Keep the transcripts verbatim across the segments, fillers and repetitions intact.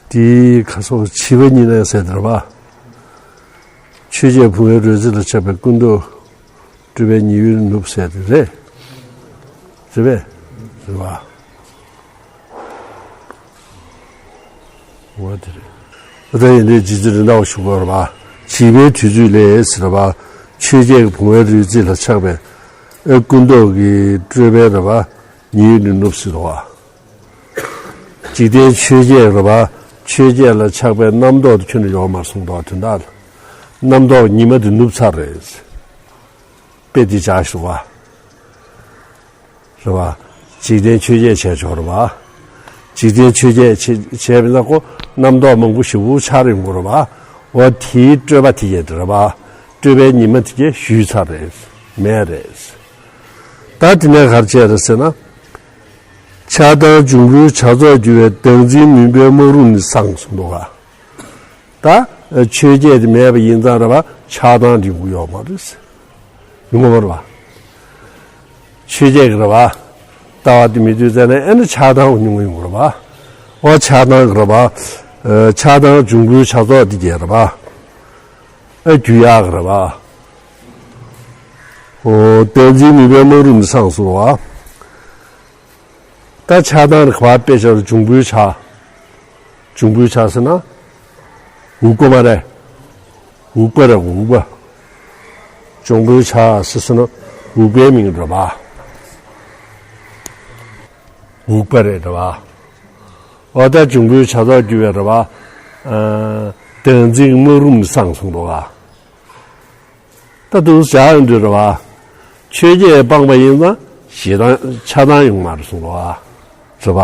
དེའི་ཁ་སོགས་བྱིས་པ་ཉིད་ནས་ཟེར་དེ་རེད་པ། ཆོས་རྒྱལ་བུང་བའི་རོལ་རྩེད་ལ་ཆགས་པའི་ཀུན་རྟོག་སྤྲོས་པས་ཉེ་བར་ནུབ་ཟེར་དེ་རེད། རེད་པས། རེད་པ། འོ་དེ་རེད། ད་ཡིན་དུས་རྗེ་བཙུན་རེད་འདའ་བ་ཞུ་དགོས་རེད་པ། བྱིས་པའི་དུས་ཚོད་ལས་ཟེར་བ། ཆོས་རྒྱལ་གྱི་བུང་བའི་རོལ་རྩེད་ལ་ཆགས་པའི་ཨེ་ཀུན་རྟོག་གི་སྤྲོས་པས་རེད་པ། ཉེ་བར་ནུབ་ཟེར་བ། འཇིག་རྟེན་ཆོས་བརྒྱད་རེད་པ། ཆོས་བརྒྱད་ལ་ཆགས་པའི་རྣམ་རྟོག་དེ་ཁྱོན་ནས་ཡོད་མ་རེད་གསུངས་འདུག་དོན་དག་ལ། རྣམ་རྟོག་ཉི་མ་དེ་ནུབ་ཚར་རེད། དཔེ་དེ་བྱ་ཞུ་བ། རེད་པ། འཇིག་རྟེན་ཆོས་བརྒྱད་བྱས་ཆོག་རེད་པ། འཇིག་རྟེན་ཆོས་བརྒྱད་བྱས་བྱས་པ་ཡིན་ན་ཁོ་རྣམ་རྟོག་མང་པོ་ཞེ་པོ་ཆགས་ཡོང་གི་རེད་པ། འོ་དེའི་སྤྲོས་པ་དེ་ཡིན་རེད་པ། སྤྲོས་པའི་ཉི་མ་དེ་གས་ཞུས་ཚར་རེད། མེད་རེད། ད་དེ་ནས་ག་རེ་བྱས་རེད་ཟེར་ན། ཆགས་སྡང་འབྱུང་པོའི་བྱ་རྫོགས་རྒྱུ་བའི་བདག་འཛིན་མུན་པའི་སྨག་རུམ་ནི་སངས་གསུངས་འདུག་ག། ད་ཆོས་བརྒྱད་དེ་མེད་པ་ཡིན་ཙང་རེད་པ། ཆགས་སྡང་འབྱུང་གི་ཡོད་མ་རེད། ཡོང་གི་མ་རེད་པ། ཆོས་བརྒྱད་ཀྱི་རེད་པ། ལྟ་བ་དེ་མེད་དུས་ཙང་ནས་ཨེ་ནི་ཆགས་སྡང་ཉུང་ངུ་ཡོང་གི་རེད་པ། འོ་ཆགས་སྡང་གི་རེད་པ། ཨ་ཆགས་སྡང་འབྱུང་པོའི་བྱ་རྫོགས་དེ་གས་རེད་པ། ཨ་རྒྱུ་ཡག་གི་རེད་པ། འོ་བདག་འཛིན་མུན་པའི་སྨག་རུམ་ནི་སངས་གསུངས་པ། ད་ཆགས་སྡང་རེད་པ། དཔེ་ཆ་ལ་འབྱུང་པོའི་ཆ། འབྱུང་པོའི་ཆ་ཟེར་ན། འུག་པ་མ་རེད། འུག་པ་རེད། འུག་པ། འབྱུང་པོའི་ཆ་ཟེར་ཟེར་ན་འུག་པའི་མིང་རེད་པ། འུག་པ་རེད་རེད་པ། འོ་ད་འབྱུང་པོའི་བྱ་རྫོགས་རྒྱུ་བའི་རེད་པ། ཨ་བདག་འཛིན་སྨག་རུམ་ནི་སངས་གསུངས་འདུག་ག། ད་དུང་བྱ་ཡོང་དུས་རེད་པ། ཆོས་བརྒྱད་སྤངས་པ་ཡིན་ཙང་ཞེ་སྡང་ཆགས་སྡང་ཡོང་མ་རེད་གསུངས་པ། རེད་པ།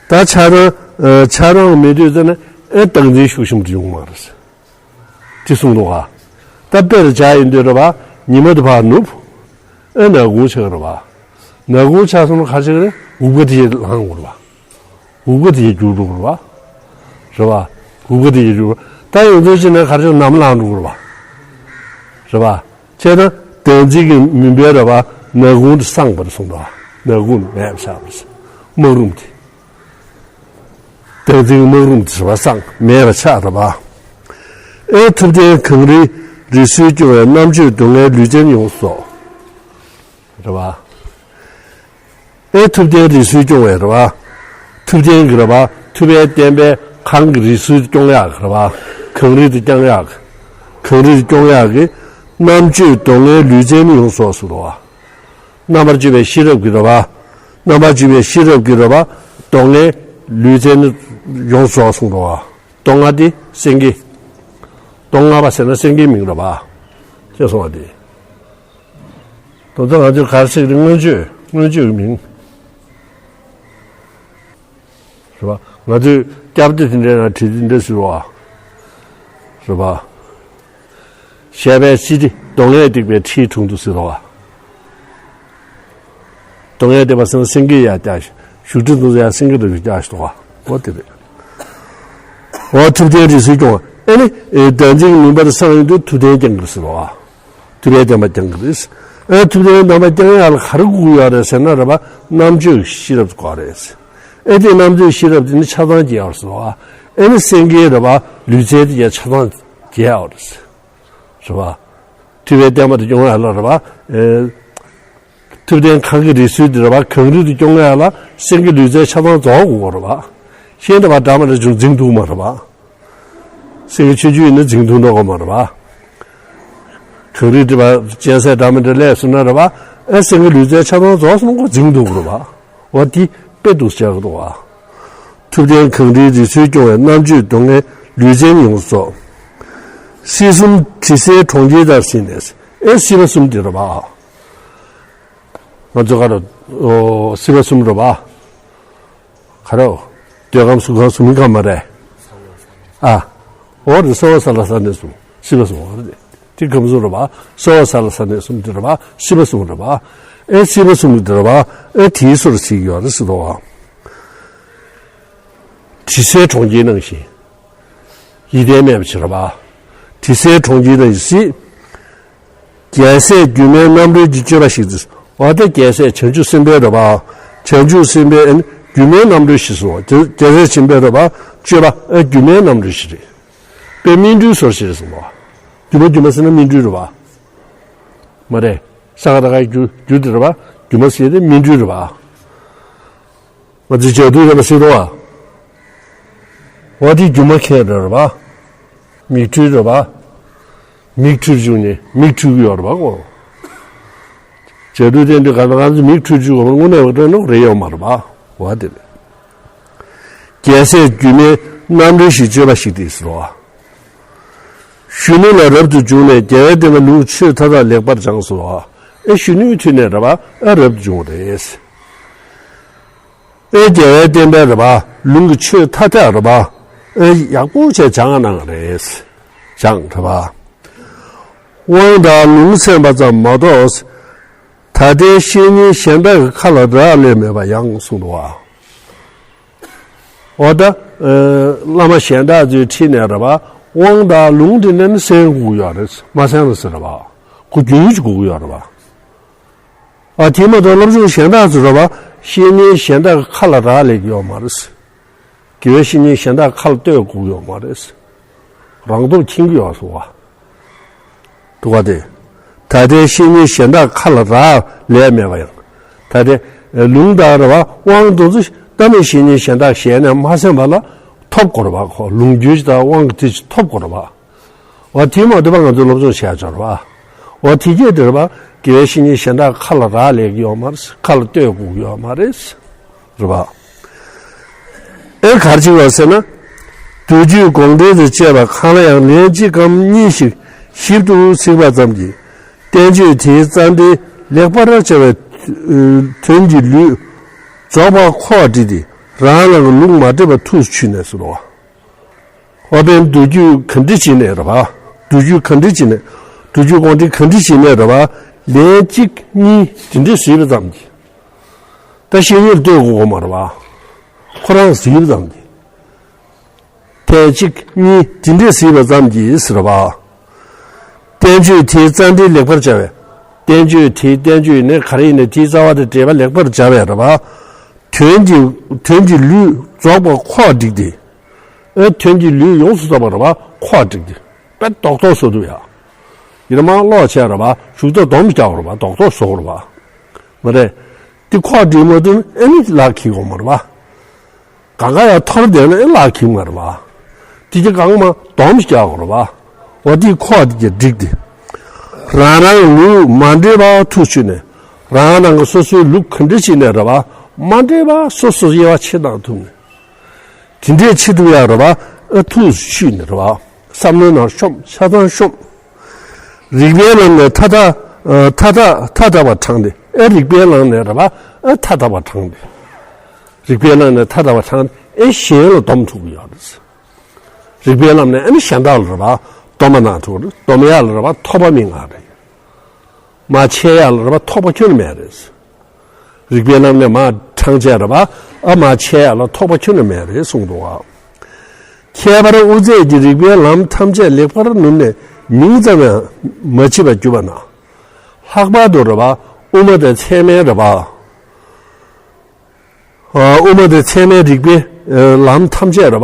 ད་ཆགས་སྡང་ཨ་ཆགས་སྡང་མེད་དུས་ཙ་ན་ཨེ་བདག་འཛིན་ཤུགས་ཆེན་པོ་ཡོང་མ་རེད། དེ་གསུངས་འདུག་ག། ད་དཔེར་བྱ་ཡིན་དུས་རེད་པ། ཉི་མ་དེ་ཕར་ནུབ། ཨེ་ནག་ཁུང་ཆགས་རེད་པ། ནག་ཁུང་ཆགས་སོང་ན་ག་རེ་ཆགས་རེད། འུག་པ་དེ་ལངས་འགྲོ་རེད་པ། འུག་པ་དེ་འགྱུར་འགྲོ་གི་རེད་པ། རེད་པ། འུག་པ་དེ་འགྱུར། ད་ཡོང་དུས་ཕྱིན་ན་ག་རེ་ཆགས། ནམ་ལངས་འགྲོ་གི་རེད་པ། རེད་པ། བྱས་ན་བདག་འཛིན་གྱི་མུན་པའི་རེད་པ། ནག་ཁུང་དེ་སངས་པ་རེད་གསུངས་པ། ནག་ཁུང་མེད་པ་ཆགས་པ་རེད། སྨག་རུམ་དེ། བདག་འཛིན་སྨག་རུམ་དེ་རེད་པ། སངས་མེད་པ་ཆགས་རེད་པ། ཨེ་ཐུབ་བསྟན་གངས་རིའི་རི་སུལ་སྐྱོང་བས། རྣམ་དཔྱོད་སྡུག་བསྔལ་ལུས་ཅན་ཡོངས་སུ་རྫོགས། རེད་པ། ཨེ་ཐུབ་བསྟན་རི་སུལ་སྐྱོང་བས་རེད་པ། ཐུབ་བསྟན་གྱི་རེད་པ། ཐུབ་པའི་བསྟན་པའི་གངས་ཀྱི་རི་སུལ་སྐྱོང་ཡག་གི་རེད་པ། གངས་རི་དེ་སྐྱོང་ཡག་གི། གངས་རི་དེ་སྐྱོང་ཡག་གི། རྣམ་དཔྱོད་སྡུག་བསྔལ་ལུས་ཅན་ཡོངས་སུ་རྫོགས་ཟེར་བ། རྣམ་པར་དཔྱོད་པའི་ཤེས་རབ་ཀྱི་རེད་པ། རྣམ་པར་དཔྱོད་པའི་ཤེས་རབ་ཀྱི་རེད་པ། སྡུག་བསྔལ་ལུས་ཅན་ཡོངས་སུ་རྫོགས་གསུངས་འདུག་ག། སྡུག་བསྔལ་དེ་སེང་གེ། སྡུག་བསྔལ་བ་ཟེར་ན་སེང་གེའི་མིང་རེད་པ། ཅེས་གསུངས་པ་དེ། དོན་དག་ང་ཚོས་ག་རེ་ཟེར་གི་རེད། མངོན་བརྗོད། མངོན་བརྗོད་ཀྱི་མིང་། རེད་པ། ང་ཚོས་སྐྱབས་བརྡ་དེ་འདྲའི་ནང་བྲིས་དེ་འདྲ་ཟེར་བ། རེད་པ། བཤད་པའི་སྤྱི་དེ་སྡུག་བསྔལ་སྡིག་པའི་ཁྲིའི་དྲུང་དུ་ཟེར་བ། སྡུག་བསྔལ་སྡིག་པ་ཟེར་ན་སེང་གེ་ཡར་བཀྱག་བཞག་བཞུགས་ཁྲི་དུང་ཟེར་ཡ་སེང་གེ་འདྲ་བོ་བཀྱག་བཞག་འདུག་ག། འོ་དེ་རེད། འོ་ཐུབ་བསྟན་རི་སུལ་སྐྱོང་བ། ཨེ་ནི་ཨེ་བདག་འཛིན་གྱི་མུན་པ་དེ་སངས་ཡོང་དུས་ཐུབ་བསྟན་སྐྱོང་གི་རེད་ཟེར་བ། ཐུབ་པའི་བསྟན་པ་སྐྱོང་གི་རེད། ཨ་ཐུབ་བསྟན་བསྟན་པ་སྐྱོང་ཡག་ལ་ག་རེ་དགོས་ཀྱི་ཡོད་རེད་ཟེར་ན་རེད་པ། རྣམ་དཔྱོད་ཀྱི་ཤེས་རབ་དགོས་རེད། ཨེ་དེ་རྣམ་དཔྱོད་ཀྱི་ཤེས་རབ་དེ་ནི་ཆགས་སྡང་སྐྱེ་ཡག་རེད་ཟེར་བ། ཨེ་ནི་སེང་གེའི་རེད་པ། ལུས་རྩལ་དེ་ཡང་ཆགས་སྡང་སྐྱེ་ཡག་རེད། རེད་པ། ཐུབ་པའི་བསྟན་པ་དེ་སྐྱོང་ཡག་ལ་རེད་པ། ཨེ་ཐུབ་བསྟན་གངས་ཀྱི་རི་སུལ་དེ་རེད་པ། གངས་རི་དེ་སྐྱོང་ཡག་ལ་སེང་གེ་ལུས་རྩལ་ཆགས་སྡང་རྫོགས་དགོས་རེད་པ། ཤེས་འདྲ་བ་འདྲ་མི་འདྲ་ཅུང་འཛིང་འདུག་མ་རེད་པ། སེང་གེ་ཆུང་ཆུང་ཡིན་ན་འཛིང་འདུག་མདོག་ཁ་མ་རེད་པ། གངས་རི་དེ་བ་གཅན་གཟན་འདྲ་མི་འདྲ་སླེབས་སོང་ན་རེད་པ། ཨེ་སེང་གེ་ལུས་རྩལ་ཆགས་སྡང་རྫོགས་སོང་ཁོ་འཛིང་འདུག་རེད་པ། འོ་དེ་དཔེ་འདུག་ཟེར་གི་འདུག་པ། ཐུབ་བསྟན་གངས་རིའི་རི་སུལ་སྐྱོང་བས། རྣམ་དཔྱོད་སྡུག་བསྔལ་ལུས་ཅན་ཡོངས་སུ་རྫོགས། སྲིད་གསུམ་དྲི་ཟའི་གྲོང་ཁྱེར་ལྟར་བཞེངས་ནས། ཨེ་སྲིད་པ་གསུམ་དེ་རེད་པ། ང་ཚོ་ག་རེ། ཨོ་སྲིད་པ་གསུམ་རེད་པ། ག་རེ། འདོད་ཁམས་གཟུགས་ཁམས་གཟུགས་མེད་ཁམས་མ་རེད། ཨ། འོ་རེད། སྲིད་པ་གསུམ་རེད་པ། སྲིད་པ་གསུམ་རེད་པ། དེ་ཁམས་གསུམ་རེད་པ། སྲིད་པ་གསུམ་རེད་པ། སྲིད་པ་གསུམ་རེད་པ། ཨེ་སྲིད་པ་གསུམ་རེད་པ། ཨེ་དེའི་སོར་ཚིག་ཡོད་རེད་ཟེར་དོ། དྲི་ཟའི་གྲོང་ཁྱེར་ནང་བཞིན། ཡིད་བརྟན་མེད་པ་བྱེད་རེད་པ། དྲི་ཟའི་གྲོང་ཁྱེར་ནང་བཞིན། རྒྱལ་སྲས་སྒྱུ་མའི་རྣམ་རོལ་གྱི་སྤྱོད་པ་ཞིག་ཏུ། འོ་དེ་རྒྱལ་སྲས་བྱང་ཆུབ་སེམས་དཔའི་རེད་པ། བྱང་ཆུབ་སེམས་དཔའི་ཨེ་ནི་ སྒྱུ་མའི་རྣམ་འགྲོས་ཤིག་གསུངས་པ། རྒྱལ་སྲས་ཆེན་པོས་རེད་པ། སྤྱོད་པ་ཨ་སྒྱུ་མའི་རྣམ་འགྲོས་ཤིག་རེད། དཔེ་སྨིན་གྲོལ་བཟོ་ཞིག་རེད་གསུངས་པ། སྒྱུ་མ་སྒྱུ་མ་ཟེར་ན་སྨིན་གྲོལ་རེད་པ། མ་རེད། ས་ག་ད་ག་རྒྱུ་རྒྱུ་དེ་རེད་པ། སྒྱུ་མ་ཟེར་དེ་སྨིན་གྲོལ་རེད་པ། ང་ཚོས་བྱ་དུར་ཡོད་པ་ཟེར་རོ་བ། འོ་དེ་སྒྱུ་མ་ཁྱེད་རེད་པ། མིག་འཕྲུལ་རེད་པ། མིག་འཕྲུལ་བྱུང་ནས་མིག་འཕྲུལ་གྱི་ཡོད་རེད་པ་གོ། བྱ་དུར་དེ་འདྲ་ག་ན་ག་ཚོད་མིག་འཕྲུལ་བྱུང་བ་དངོས་གནས་པ་དོན་ནོ་རེ་ཡོད་མ་རེད་པ། འོ་དེ་རེད། རྒྱལ་སྲས་སྒྱུ་མའི་རྣམ་འགྲོས་ཤིག་སྤྱོད་པ་ཞིག་སྟེ་ཟེར་རོ་བ། གཞོན་ནུ་ལ་རབ་ཏུ་བྱུང་ནས་རྒྱལ་བའི་བསྟན་པ་ལུགས་ཆོས་མཐའ་དག་ལེགས་པར་སྦྱངས་སོ། ཨེ་གཞོན་ནུའི་དུས་ནས་རེད་པ། ཨེ་རབ་ཏུ་བྱུང་བ་རེད། ཨེ་རྒྱལ་བའི་བསྟན་པའི་རེད་པ། ལུང་གི་ཆོས་མཐའ་དག་རེད་པ། ཨེ་ཡག་པོ་བྱས་སྦྱངས་གནང་བ་རེད། སྦྱངས་རེད་པ། དབང་དང་ལུང་གསན་པ་ཙམ་མ་གཏོགས། ད་ལྟའི་བཤེས་གཉེན་གཞན་དག་གི་ཁ་ལ་རག་ལས་མེད་པ་ཡང་གསུངས་འདུག་བ། འོ་ད། ཨ། བླ་མ་གཞན་དག་ཚོའི་ཁྲིད་ནས་རེད་པ། དབང་དང་ལུང་དེ་འདྲ་ནི་གསན་དགོས་ཀྱི་ཡོད་རེད། མ་གསན་རུང་ཟེར་རེད་པ། ཁོ་རྒྱུན་ཞིག་དགོས་ཀྱི་ཡོད་རེད་པ། ཨ། དེ་མ་གཏོགས་སློབ་སྦྱོང་གཞན་དག་ཚོ་རེད་པ། བཤེས་གཉེན་གཞན་དག་གི་ཁ་ལ་རག་ལས་ཀྱི་ཡོད་མ་རེད། དགེ་བའི་བཤེས་གཉེན་གཞན་དག་ཁ་ལ་ལྟོས་དགོས་ཀྱི་ཡོད་མ་རེད། རང་སྟོབས་མཁྱེན་གྱི་ཡོད་སོང་བ། འདུག་ག་དེ། ད་ལྟའི་བཤེས་གཉེན་གཞན་དག་ཁ་ལ་རག་ལས་མེད་པ་ཡང་། ད་ལྟའི་ལུང་དང་རེད་པ། དབང་དེ་ཚོ་ད་ནི་བཤེས་གཉེན་གཞན་དག་གཞན་ནས་མ་གསན་པ་ལ་ཐོབ་དགོས་རེད་པ། ཁོ་ལུང་རྒྱུན་ཞིག་དང་དབང་གི་དེ་ཅིག་ཐོབ་དགོས་རེད་པ། འོ་དེ་མ་འདུག་པ་ང་ཚོ་སློབ་སྦྱོང་བྱས་ཆོག་རེད་པ། འོ་དེ་སྐད་དེ་རེད་པ། དགེ་བའི་བཤེས་གཉེན་གཞན་དག་ཁ་ལ་རག་ལས་ཀྱི་ཡོད་མ་རེད། ཁ་ལ་ལྟོས་དགོས་ཀྱི་ཡོད་མ་རེད། རེད་པ། ཨེ་ག་རེ་བྱེད་དགོས་ཟེར་ན། མདོ་རྒྱུད་དགོངས་འགྲེལ་དང་བཅས་པ་གང་ལ་ཡང་ལན་གཅིག་གམ་གཉིས་ཤིག་ཞིབ་ཏུ་གཟིགས་པ་ཙམ་གྱིས། བསྟན་བཅོས་དེའི་རྩ་འགྲེལ་ལེགས་པར་བྱ་བའི་དོན་གྱི་ལུས་རྫོགས་པ་ཁོ་བ་བསྒྲིགས་ཏེ། རང་རང་གི་ལུགས་མ་འདྲེས་པ་ཐུགས་སུ་ཆུད་ནས་ཟེར་རོ། འོ་དཔེར་ན་མདོ་རྒྱུད་ག་འདྲ་བྱས་ནས་རེད་པ། མདོ་རྒྱུད་ག་འདྲ་བྱས་ནས། མདོ་རྒྱུད་དགོངས་འགྲེལ་ག་འདྲ་བྱས་ནས་རེད་པ། ལན་གཅིག་གཉིས་དེ་འདྲ་གཟིགས་པ་ཙམ་གྱིས། ད་བཤེས་གཉེན་ལ་ལྟོས་དགོས་ཀྱི་མ་རེད་པ། ཁོ་རང་གཟིགས་པ་ཙམ་གྱིས། ཐེངས་གཅིག་གཉིས་དེ་འདྲས་གཟིགས་པ་ཙམ་གྱིས་ཟེར་བ། བསྟན་བཅོས་དེའི་རྩ་འགྲེལ་ལེགས་པར་བྱ་བས། བསྟན་བཅོས་དེའི་བསྟན་བཅོས་ནི་ག་རེ་ཡིན་ནའི་དེའི་རྩ་བ་དང་འབྲེལ་བ་ལེགས་པར་བྱ་བས་རེད་པ། དོན་གྱི་དོན་གྱི་ལུས་རྫོགས་པ་ཁོ་བ་བསྒྲིགས་ཏེ། ཨེ་དོན་གྱི་ལུས་ཡོངས་སུ་རྫོགས་པ་རེད་པ། ཁོ་བ་བསྒྲིགས་ཏེ། དཔེ་རྡོག་རྡོག་བཟོ་འདུག་ཡ། ཡིན་ན་མ་ཀློག་བྱས་རེད་པ། གཞུག་ཏུ་སྡོམ་རྒྱག་རེད་པ། རྡོག་རྡོག་བཟོ་རེད་པ། མ་རེད། འདི་ཁོག་འགྲིག་མ་ཐུབ་ན་ཨེ་ནི་ལག་འཁྱེར་དགོས་མ་རེད་པ། གང་ག་ཡང་ཐོར་བསྡད་ན་ཨེ་ལག་འཁྱེར་མ་རེད་པ། དེ་གྱི་གང་མ་སྡོམ་རྒྱག་དགོས་རེད་པ། འོ་དེ་ཁོག་དེ་གྱི་འགྲིག་སྟེ། རང་རང་ལུགས་མ་འདྲེས་པ་ཐུགས་ཆུད་ནས། རང་རང་གི་སོ་སོའི་ལུགས་ག་འདྲ་བྱས་ནས་རེད་པ། མ་འདྲེས་པ་སོ་སོ་དབྱེ་བ་ཕྱེ་བཏང་ཐུབ་ནས། དེ་འདྲས་བྱེད་ཐུབ་ཡག་རེད་པ། ཨ་ཐུགས་སུ་ཆུད་ནས་རེད་པ། བསམ་བློའི་ནང་ཤོམ་ཆ་ཚང་ཤོམ། རིགས་པའི་ལམ་ནས་མཐའ་དག་ཨ་མཐའ་དག་མཐའ་དག་པ་དྲངས་ཏེ། ཨེ་རིགས་པའི་ལམ་ནས་རེད་པ། ཨེ་མཐའ་དག་པ་དྲངས་ཏེ། རིགས་པའི་ལམ་ནས་མཐའ་དག་པ་དྲངས་ཏེ་ཨེ་གཞན་ལ་སྡོམ་ཐུབ་ཀྱི་ཡོད་རེད། རིགས་པའི་ལམ་ནས་ཨེ་ནི་གཞན་དག་ལ་རེད་པ། སྡོམ་པ་གནང་ཐུབ་རེད། སྡོམ་ཡག་ལ་རེད་པ། ཐོགས་པ་མི་མངའ་རེད། མར་ཆད་ཡག་ལ་རེད་པ། ཐོགས་པ་ཁྱོན་ནས་མེད་རེད། རིགས་པའི་ལམ་ནས་མར་དྲངས་བྱས་རེད་པ། ཨ་མར་ཆད་ཡག་ལ་ཐོགས་པ་ཁྱོན་ནས་མེད་རེད་གསུངས་འདུག་བ། ཁྱད་པར་དབུ་རྩེ་གྱི་རིགས་པའི་ལམ་ཐམས་ཅད་ལེགས་པར་ནུབ་ནས་མིང་ཙམ་ཡང་མ་མཆིས་པར་གྱུར་པ་ན། ལྷག་པར་དུ་རེད་པ། དབུ་མ་དང་ཚད་མའི་རེད་པ། ཨ་དབུ་མ་དང་ཚད་མའི་རིགས་པའི་ཨ་ལམ་ཐམས་ཅད་རེད་པ།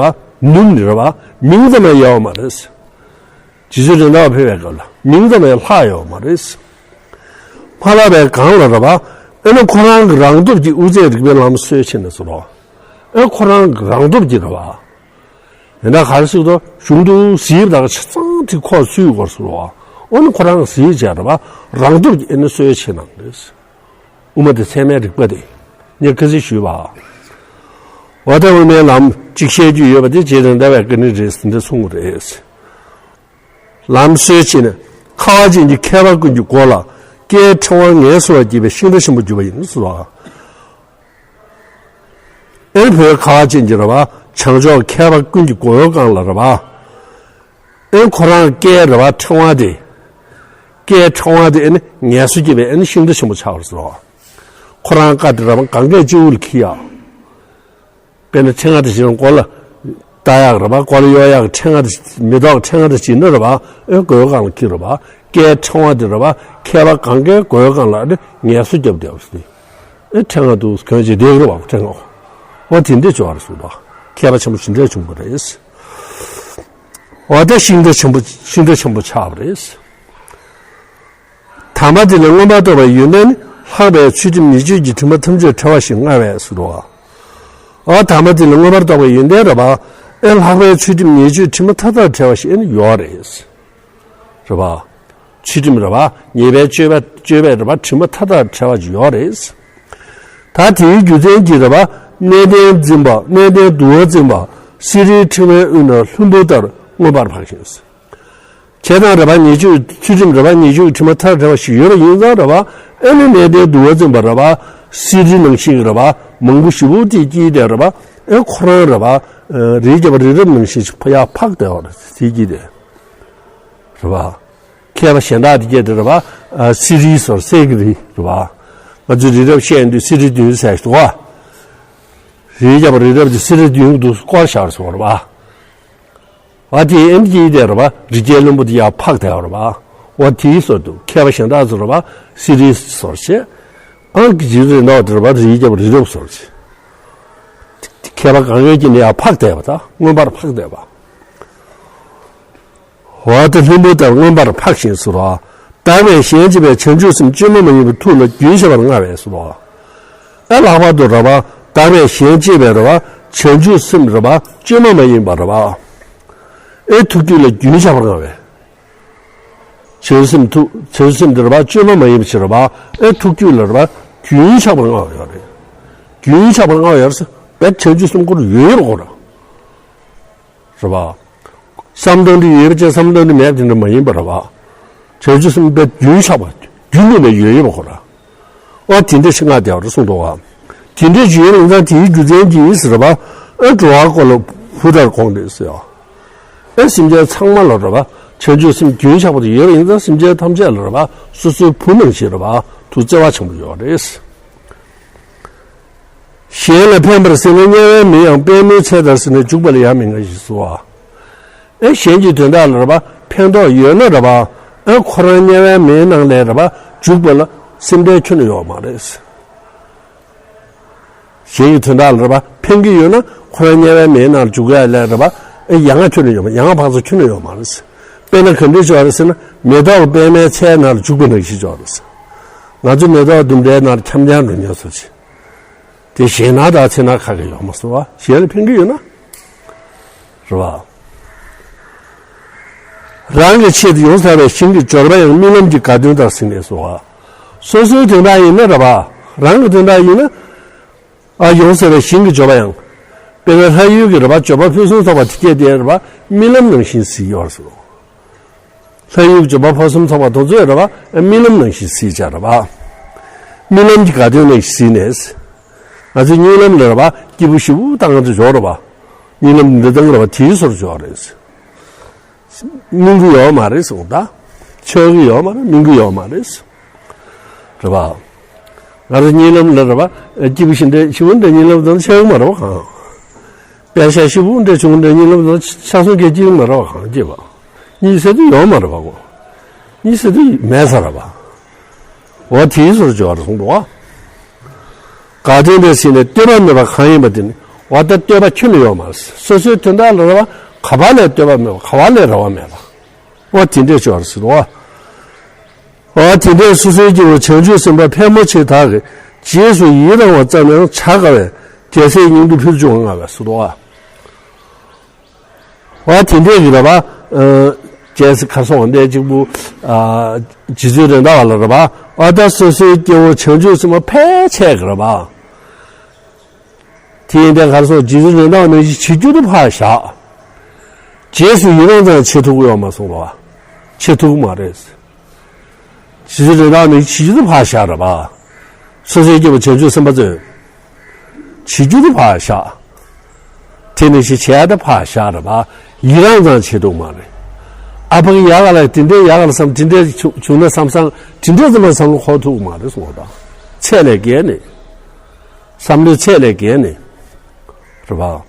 ནུབ་ནས་རེད་པ། མིང་ཙམ་ཡང་ཡལ་བ་མ་རེད། རྗེ་བཙུན་རེད་མདའ་བ་ཕེབས་པའི་སྐབས་ལ་མིང་ཙམ་ཡང་ལྷག་ཡོད་མ་རེད། མ་ལྷག་པའི་སྒང་ལ་རེད་པ། ཨེ་ན་ཁོ་རང་གི་རང་སྟོབས་ཀྱིས་དབུ་རྩེའི་རིགས་པའི་ལམ་སྲོལ་ཕྱིན་ནས་སོ་རོ། ཨེ་ཁོ་རང་གི་རང་སྟོབས་ཀྱིས་རེད་པ། ཡིན་ན་ག་རེ་ཟེར་དུས་གཞུང་དུ་གཟིགས་པ་དང་ཆ་ཚང་དེ་ཁོ་སུའི་སྐོར་སོ་རོ། ཨོ་ན་ཁོ་རང་གཟིགས་བྱས་རེད་པ། རང་སྟོབས་ཀྱིས་ཨེ་ན་སྲོལ་ཕྱིན་གནང་རེད། དབུ་མ་དང་ཚད་མའི་རིགས་པ་དེ་ངས་ཁ་སང་ཞུས་པ། འོ་ད་དབུ་མའི་ལམ་གཅིག་བཤད་རྒྱུ་ཡོད་པ་དེ་རྗེ་རེད་མདའ་བས་བཀའ་དྲིན་རེད་ཟེར་འདི་གསུངས་པ་རེད། ལམ་སྲོལ་ཕྱིན་ནས་ཁ་བ་ཅན་གྱི་མཁས་པ་ཀུན་གྱི་མགོ་ལ་སྐྱེས་ཕྲེང་བ་ངལ་གསོ་བར་བགྱིས་པའི་ཤིང་རྟ་ཆེན་པོ་གྱུར་པ་ཡིན་ཟེར་བ། ཨེ་ནི་བོད་ཁ་བ་ཅན་གྱི་རེད་པ། བྱང་ཕྱོགས་མཁས་པ་ཀུན་གྱི་མགོ་བོའི་སྒང་ལ་རེད་པ། ཨེ་ཁོ་རང་སྐྱེས་རེད་པ། ཕྲེང་བ་དེ། སྐྱེས་ཕྲེང་བ་དེ་ཨེ་ནི་ངལ་གསོ་བགྱིས་པའི་ཨེ་ནི་ཤིང་རྟ་ཆེན་པོ་ཆགས་པ་རེད་ཟེར་བ། ཁོ་རང་བཀའ་དེ་རེད་པ། གང་གས་སྤྱི་བོ་ལ་འཁྱེར་ཡག་དཔེར་ན་ཕྲེང་བ་དེ་བཞིན་མགོ་ལ་བཏགས་ཡག་རེད་པ། མགོ་ལ་གཡོག་ཡག་ཕྲེང་བ་དེ་མེ་ཏོག་ཕྲེང་བ་དེ་བྱིན་ན་རེད་པ། ཨེ་མགོའི་སྒང་ལ་འཁྱེར་རེད་པ། སྐྱེས་ཕྲེང་བ་དེ་རེད་པ། མཁས་པ་གང་གའི་མགོའི་སྒང་ལ་ཨེ་ནི་ངལ་གསོ་རྒྱབ་བསྡད་པ་ཟེར། ཨེ་ཕྲེང་བ་འདུག་གོན་ཅིག་བསྡད་ཀྱི་རེད་པ། ཕྲེང་བ། འོ་དེ་འདྲས་བྱུང་བ་རེད་གསུངས་པ། མཁས་པ་ཆེན་པོ་ཞིག་འདྲས་བྱུང་བ་རེད། འོ་ད་ཤིང་རྟ་ཆེན་པོ་ཤིང་རྟ་ཆེན་པོ་ཆགས་པ་རེད། དམ་པ་དེ་ལ་མངོན་པར་རྟོགས་པའི་ཡོན་ཏན་ནི། ལྷག་པའི་ཚུལ་ཁྲིམས་ཉེས་སྤྱོད་ཀྱི་དྲི་མ་ཐམས་ཅད་བྲལ་བ་ཞིག་མངའ་བས་སུ་རོ། འོ་དམ་པ་དེ་ལ་མངོན་པར་རྟོགས་པའི་ཡོན་ཏན་རེད་པ། ཨེ་ལྷག་པའི་ཚུལ་ཁྲིམས་ཉེས་སྤྱོད་དྲི་མ་མཐའ་དག་བྲལ་བ་ཞིག་ཨེ་ནི་ཡོད་རེད། རེད་པ། ཚུལ་ཁྲིམས་རེད་པ། ཉེས་པའི་སྤྱོད་པ་སྤྱོད་པའི་རེད་པ། དྲི་མ་མཐའ་དག་བྲལ་བ་ཅིག་ཡོད་རེད། ད་དེའི་རྒྱུ་མཚན་གྱིས་རེད་པ། གནས་བརྟན་འཛིན་པ། གནས་བརྟན་དུ་བ་འཛིན་པ། བསིལ་རིའི་ཕྲེང་བའི་དབུས་ན་ལྷུན་པོ་ལྟར་མངོན་པར་འཕགས་ཤིང་། ཁྱེད་དང་རེད་པ། ཉེས་སྤྱོད་ཚུལ་ཁྲིམས་རེད་པ། ཉེས་སྤྱོད་དྲི་མ་མཐའ་བྲལ་བ་ཞིག་ཡོད་པ་ཡིན་ཙང་རེད་པ། ཨེ་ནི་གནས་བརྟན་དུ་བ་འཛིན་པ་རེད་པ། བསིལ་རི་ནང་བཞིན་གྱི་རེད་པ། མང་པོ་ཞེ་པོ་དེ་སྐྱེས་ཏེ་རེད་པ། ཨེ་ཁོ་རང་རེད་པ། རིའི་རྒྱལ་པོ་རི་རབ་ནང་བཞིན་ཞིག་ཕ་ཡག་འཕགས་བསྡད་པ་རེད། དེ་སྐྱེས་ཏེ། རེད་པ། མཁས་པ་གཞན་དག་དེ་སྐད་དུ་རེད་པ། ཨ་བསིལ་རི་སོར་སེ་གི་རི་རེད་པ། ང་ཚོས་རི་རབ་བཤད་ཡོང་དུས་བསིལ་རི་བདུན་ཟེར་ཞིག་འདུག་པ། རིའི་རྒྱལ་པོ་རི་རབ་དེ་བསིལ་རི་བདུན་དུ་བསྐོར་བཞག་སོང་རེད་པ། བ་དེའི་ཨེན་ཀྱི་དེ་རེད་པ། རི་རྒྱལ་བློན་པོ་དེ་ཡར་འཕགས་བསྡད་པ་རེད་པ། འོ་དེའི་སོར་དུ་མཁས་པ་གཞན་དག་ཚོ་རེད་པ། བསིལ་རི་སོར་བྱས། ཨང་ཀི་ཇི་རེད་འདུག་དེ་རེད་པ། རིའི་རྒྱལ་པོ་རི་རབ་སོར་བྱས། མཁས་པ་གང་ཡོད་ཀྱི་ནི་ཡར་འཕགས་བསྡད་པ། ད་མངོན་པར་འཕགས་བསྡད་པ། འོ་དེ་ལྷུན་པོ་ལྟར་མངོན་པར་འཕགས་ཤིང་སུ་རོ། དག་པའི་གཞན་གཅེས་པའི་བྱང་ཆུབ་སེམས་བཅོས་མ་མ་ཡིན་པ་ཐུགས་ལ་རྒྱུན་ཆགས་པར་མངའ་བས་སུ་རོ། ཨེ་ལྷག་པར་དུ་རེད་པ། དག་པའི་གཞན་གཅེས་པའི་རེད་པ། བྱང་ཆུབ་སེམས་རེད་པ། བཅོས་མ་མ་ཡིན་པ་རེད་པ། ཨེ་ཐུགས་རྒྱུད་ལ་རྒྱུན་ཆགས་པར་མངའ་བས། བྱང་སེམས་ཐུགས་བྱང་སེམས་དེ་རེད་པ། བཅོས་མ་མ་ཡིན་པ་ཞིག་རེད་པ། ཨེ་ཐུགས་རྒྱུད་ལ་རེད་པ། རྒྱུན་ཆགས་པར་མངའ་བ་ཡོད་རེད། རྒྱུན་ཆགས་པར་མངའ་བ་ཡོད་རེད་ཟེར་བས། བྱང་ཆུབ་སེམས་ཁོ་རང་ཡོད་ཡོད་པ་ཁོ་རང་། རེད་པ། བསམ་བཏང་དུས་ཡོད་པ་བྱས་བསམ་བཏང་དུས་མེད་པ་དེ་འདྲ་མ་ཡིན་པ་རེད་པ། བྱང་ཆུབ་སེམས་དཔའི་རྒྱུན་ཆགས་པ། རྒྱུན་དུ་ནས་ཡོད་ཡོད་པ་ཁོ་རང་། ཨོ་དེ་འདྲ་ཞིག་མངའ་བསྡད་པ་རེད་གསུངས་འདུག་ག་དེ་འདྲ་ཞིག་ཡོད་པ་ཡིན་ཙང་དེའི་རྒྱུ་མཚན་གྱིས་རེད་པ། ཨེ་འགྲོ་བ་ཀུན་ལ་བུ་ལྟར་དགོངས་ཏེ་ཟེར། ཨེ་སེམས་ཅན་ཚང་མ་ལ་རེད་པ། བྱང་ཆུབ་སེམས་རྒྱུན་ཆགས་པ་དེ་ཡོད་པ་ཡིན་ཙང་སེམས་ཅན་ཐམས་ཅད་ལ་རེད་པ། སོ་སོའི་བུ་ནང་བཞིན་རེད་པ། ཐུགས་བརྩེ་བ་ཆེན་པོ་ཡོད་རེད། གཞན་ལ་ཕན་པར་གཟིགས་ན་དམྱལ་བའི་མེ་ཡང་པདྨོའི་ཚལ་ལྟར་གཟིགས་ན་འཇུག་པ་ལ་ཡང་མི་མངའ་ཞེས་སོ། ཨེ་གཞན་གྱི་དོན་དག་ལ་རེད་པ། ཕན་ཐོགས་ཡོད་ན་རེད་པ། ཨེ་ཁོ་རང་དམྱལ་བའི་མེའི་ནང་ལས་རེད་པ། འཇུག་པ་ལ་སེམས་ཁྲལ་ཁྱོན་ནས་ཡོད་མ་རེད། གཞན་གྱི་དོན་དག་ལ་རེད་པ། ཕན་གྱི་ཡོད་ན་ཁོ་རང་དམྱལ་བའི་མེའི་ནང་ལ་འཇུག་ཡ་ལས་རེད་པ། ཨེ་ཡ་ང་ཁྱོན་ནས་ཡོད་མ། ཡ་ང་བག་ཚ་ཁྱོན་ནས་ཡོད་མ་རེད། དཔེར་ན་ག་འདྲ་ཅིག་ཡོད་རེད་ཟེར་ན། མེ་ཏོག་པདྨའི་ཚལ་ནང་ལ་འཇུག་པ་ནང་བཞིན་ཅིག་ཡོད་རེད། ང་ཚོ་མེ་ཏོག་ལྡུམ་རའི་ནང་ལ་འཁྱམ་འཁྱམ་འགྲོ་མཁན་ཚོ་ཅིག་དེ་ཞེད་སྣང་དང་འཚེར་སྣང་ཁ་ག་ཡོད་མ་སོང་བ། གཞན་ལ་ཕན་གྱི་ཡོད་ན། རེད་བ། རང་གི་ཆེད་དུ་ཡོངས་ཟ་བའི་ཞིང་གི་འབྱོར་པ་ཡང་རྨི་ལམ་གྱི་དགའ་སྟོན་ལྟར་གཟིགས་ནས་སོ། སོ་སོའི་དོན་དག་ཡིན་ན་རེད་བ། རང་གི་དོན་དག་ཡིན་ན། ཨ་ཡོངས་ཟ་བའི་ཞིང་གི་འབྱོར་པ་ཡང་། དཔེར་ན་ལྷ་ཡུལ་གྱི་རེད་བ། འབྱོར་པ་ཕུན་སུམ་ཚོགས་པ་དེ་སྐད་དེ་རེད་བ། རྨི་ལམ་ནང་བཞིན་གཟིགས་ཡོད་སོ། ལྷ་ཡུལ་འབྱོར་པ་ཕུན་སུམ་ཚོགས་པ་དེ་ཚོ་རེད་བ། རྨི་ལམ་ནང་བཞིན་གཟིགས་བྱ་རེད་བ། རྨི་ལམ་གྱི་དགའ་སྟོན་ནང་བཞིན་གཟིགས་ནས། ང་ཚོའི་གཉིད་ལམ་ལ་རེད་བ། སྐྱིད་པོ་ཞེ་པོ་བཏང་ང་ཚོ་འབྱོར་རེད་བ། གཉིད་ལམ་འདི་དང་རེད་བ། དེའི་སོར་འབྱོར་རེད། སྙིང་གི་ཡོད་མ་རེད་གསུངས་ད། ཆོག་གི་ཡོད་མ་རེད། སྙིང་གི་ཡོད་མ་རེད། རེད་བ། ང་ཚོ་གཉིད་ལམ་ལ་རེད་བ། སྐྱིད་པོ་ཞིག་འདྲ་ཞིག་འདྲ་གཉིད་ལམ་དང་ཆོག་གི་མ་རེད་བ་གང་། དཔེ་ཤ་ཞིབ་པོ་འདྲ་བྱུང་འདྲ་གཉིད་ལམ་དང་ཆ་སོང་སྐད་ཅིག་མ་རེད་བ་གང་སྐྱེས་པ། གཉིད་སད་དུས་ཡོད་མ་རེད་བ་གོ། གཉིད་སད་དུས་མེད་ས་རེད་བ། འོ་དེའི་སོར་འཇོག་རེད་གསུངས་འདུག་བ། དགའ་སྟོན་འདྲ་ཟེར་ནས་བསྟོད་པ་མེད་པ་གང་ཡིན་པ་དེ་ནི་འོ་ད་བསྟོད་པ་ཁྱོན་ནས་ཡོད་མ་རེད། སོ་སོའི་དོན་དག་ལ་རེད་བ། ག་བ་ལས་བསྟོད་པ་མེད་པ་ག་བ་ལས་རེ་བ་མེད་པ། འོ་དེ་འདྲས་འཇོག་རེད་ཟེར་འདུག་བ། འོ་དེ་འདྲས་སོ་སོའི་སྐྱེ་བོ་བྱང་ཆུབ་སེམས་དཔའ་ཕལ་མོ་ཆེ་དག་གིས་རྗེས་སུ་ཡི་རང་བ་ཙམ་ཡང་བྱ་དཀའ་བས་རྒྱལ་སྲས་སྙིང་སྡུག་ཕུལ་བྱུང་བ་མངའ་བས་སུ་དོ། འོ་དེ་འདྲས་ཀྱི་རེད་པ། རྒྱལ་སྲས་གར་སོང་བ་འདས་གཅིག་པུ། རྗེ་བཙུན་རེད་མདའ་བ་ལ་རེད་པ། འོ་ད་སོ་སོའི་སྐྱེ་བོ་བྱང་ཆུབ་སེམས་དཔའ་ཕལ་ཆེར་གྱི་རེད་པ། དེ་ཡིན་དུས་གར་སོང་རྗེ་བཙུན་རེད་མདའ་བ་ནང་བཞིན་བྱེད་རྒྱུ་དེ་ཕར་བཞག་རྗེས་སུ་ཡི་རང་ཙམ་བྱེད་ཐུབ་ཀྱི་ཡོད་མ་སོང་བ། བྱེད་ཐུབ་ཀྱི་མ་རེད། ཇི་ལྟར་རེ་དག་ནི་བྱེད་རྒྱུ་དེ་ཕར་བཞག་རེད་པ། སོ་སོའི་སྐྱེ་བོ་བྱང་ཆུབ་སེམས་དཔའ་ཚོས། བྱེད་རྒྱུ་དེ་ཕར་བཞག་དེ་ནི་ཞིག་བྱེད་ཡ་དེ་ཕར་བཞག་རེད་པ། ཡི་རང་ཙམ་བྱེད་ཐུབ་མ་རེད། ཨ་ཕ་གི་ཡག་ག་ལ་དེ་འདྲའི་ཡག་ག་ལ་བསམ་དེ་འདྲའི་བྱུང་བྱུང་ན་བསམ་བསམ་དེ་འདྲའི་ཙམ་མ་བསམ་བློ་འཁོར་ཐུབ་མ་རེད་གསུངས་པ་དང་། ཚད་ལས་བརྒལ་ནས། བསམ་བློའི་ཚད་ལས་བརྒལ་ནས། རེད་པ།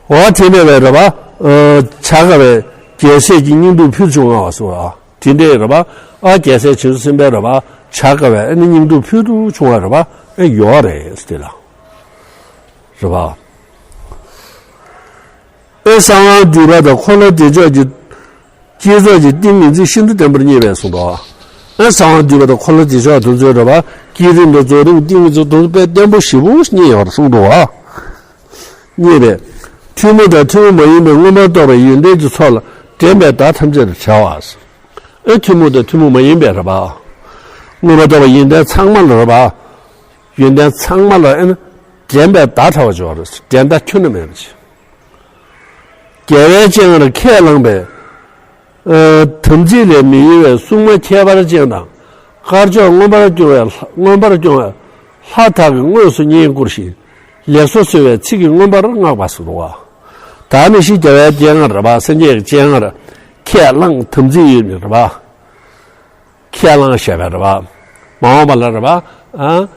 འོ་དེ་མེད་པའི་རེད་པ། བྱ་དཀའ་བའི་རྒྱལ་སྲས་ཀྱི་སྙིང་སྡུག་ཕུལ་བྱུང་བ་སོགས་ལ་དེ་འདྲའི་རེད་པ། ཨ་རྒྱལ་སྲས་བྱང་ཆུབ་སེམས་དཔའི་རེད་པ། བྱ་དཀའ་བའི་ཨ་ནི་སྙིང་སྡུག་ཕུལ་དུ་བྱུང་བ་རེད་པ། ཨེ་ཡོད་རེད་དེ་ལ། རེད་པ། ཨེ་གསང་བ་འདུས་པ་དང་འཁོར་ལོ་བདེ་མཆོག་གི་བསྐྱེད་རྫོགས་ཀྱི་ཏིང་ངེ་འཛིན་ཤིན་ཏུ་བརྟན་པོར་བརྙེས་པས་གསུངས་པ། ཨེ་གསང་བ་འདུས་པ་དང་འཁོར་ལོ་བདེ་མཆོག་དེ་ཚོའི་རེད་པ། བསྐྱེད་རིམ་དང་རྫོགས་རིམ་ཏིང་ངེ་འཛིན་དེ་ཚོ་དཔེ་བརྟན་པོ་ཞེ་པོ་བརྙེས་ཡོད་པར་གསུངས་འདུག་པ། བརྙེས་པས། ཐུན་མོང་དང་ཐུན་མོང་མ་ཡིན་པའི་མངོན་པར་རྟོགས་པའི་ཡོན་ཏན་གྱི་ཚོགས་ལ་དྲན་པས་བདག་ཐམས་ཅད་བྲལ་བ། ཨེ་ཐུན་མོང་དང་ཐུན་མོང་མ་ཡིན་པའི་རེད་པ། མངོན་པར་རྟོགས་པའི་ཡོན་ཏན་ཚང་མ་ལ་རེད་པ། ཡོན་ཏན་ཚང་མ་ལ་ཨེ་ནི་དྲན་པས་བདག་བྲལ་བར་གྱུར་པ་རེད། དྲན་བདག་ཁྱོན་ནས་མེད་པ་ཅིག་རྒྱལ་བའི་སྤྱན་སྔར་ཁས་བླངས་པའི། ཨ། དམ་ཚིག་ལས་མི་གཡོ་བའི་སྲུང་མ་ཁྱད་པར་ཅན་དང་། དཀར་ཕྱོགས་མངོན་པར་སྐྱོང་བའི་ལྷ། མངོན་པར་སྐྱོང་བའི་ལྷ་དག་གིས་དངོས་སུ་བསྙེན་བཀུར་ཞིང་། ལེགས་སོ་གསོལ་བའི་ཚིག་གིས་མངོན་པར་བསྔགས་པ་སོགས་དང་། ད་ནི་ཤི་རྒྱལ་བའི་སྤྱན་སྔར་རེད་པ། སངས་རྒྱས་ཀྱི་སྤྱན་སྔར་ཁས་བླངས། དམ་ཚིག་ཡོད་མི་རེད་པ། ཁས་བླངས་བཞག་པའི་རེད་པ། མ་འོངས་པ་ལ་རེད་པ། ཨ། ཨ།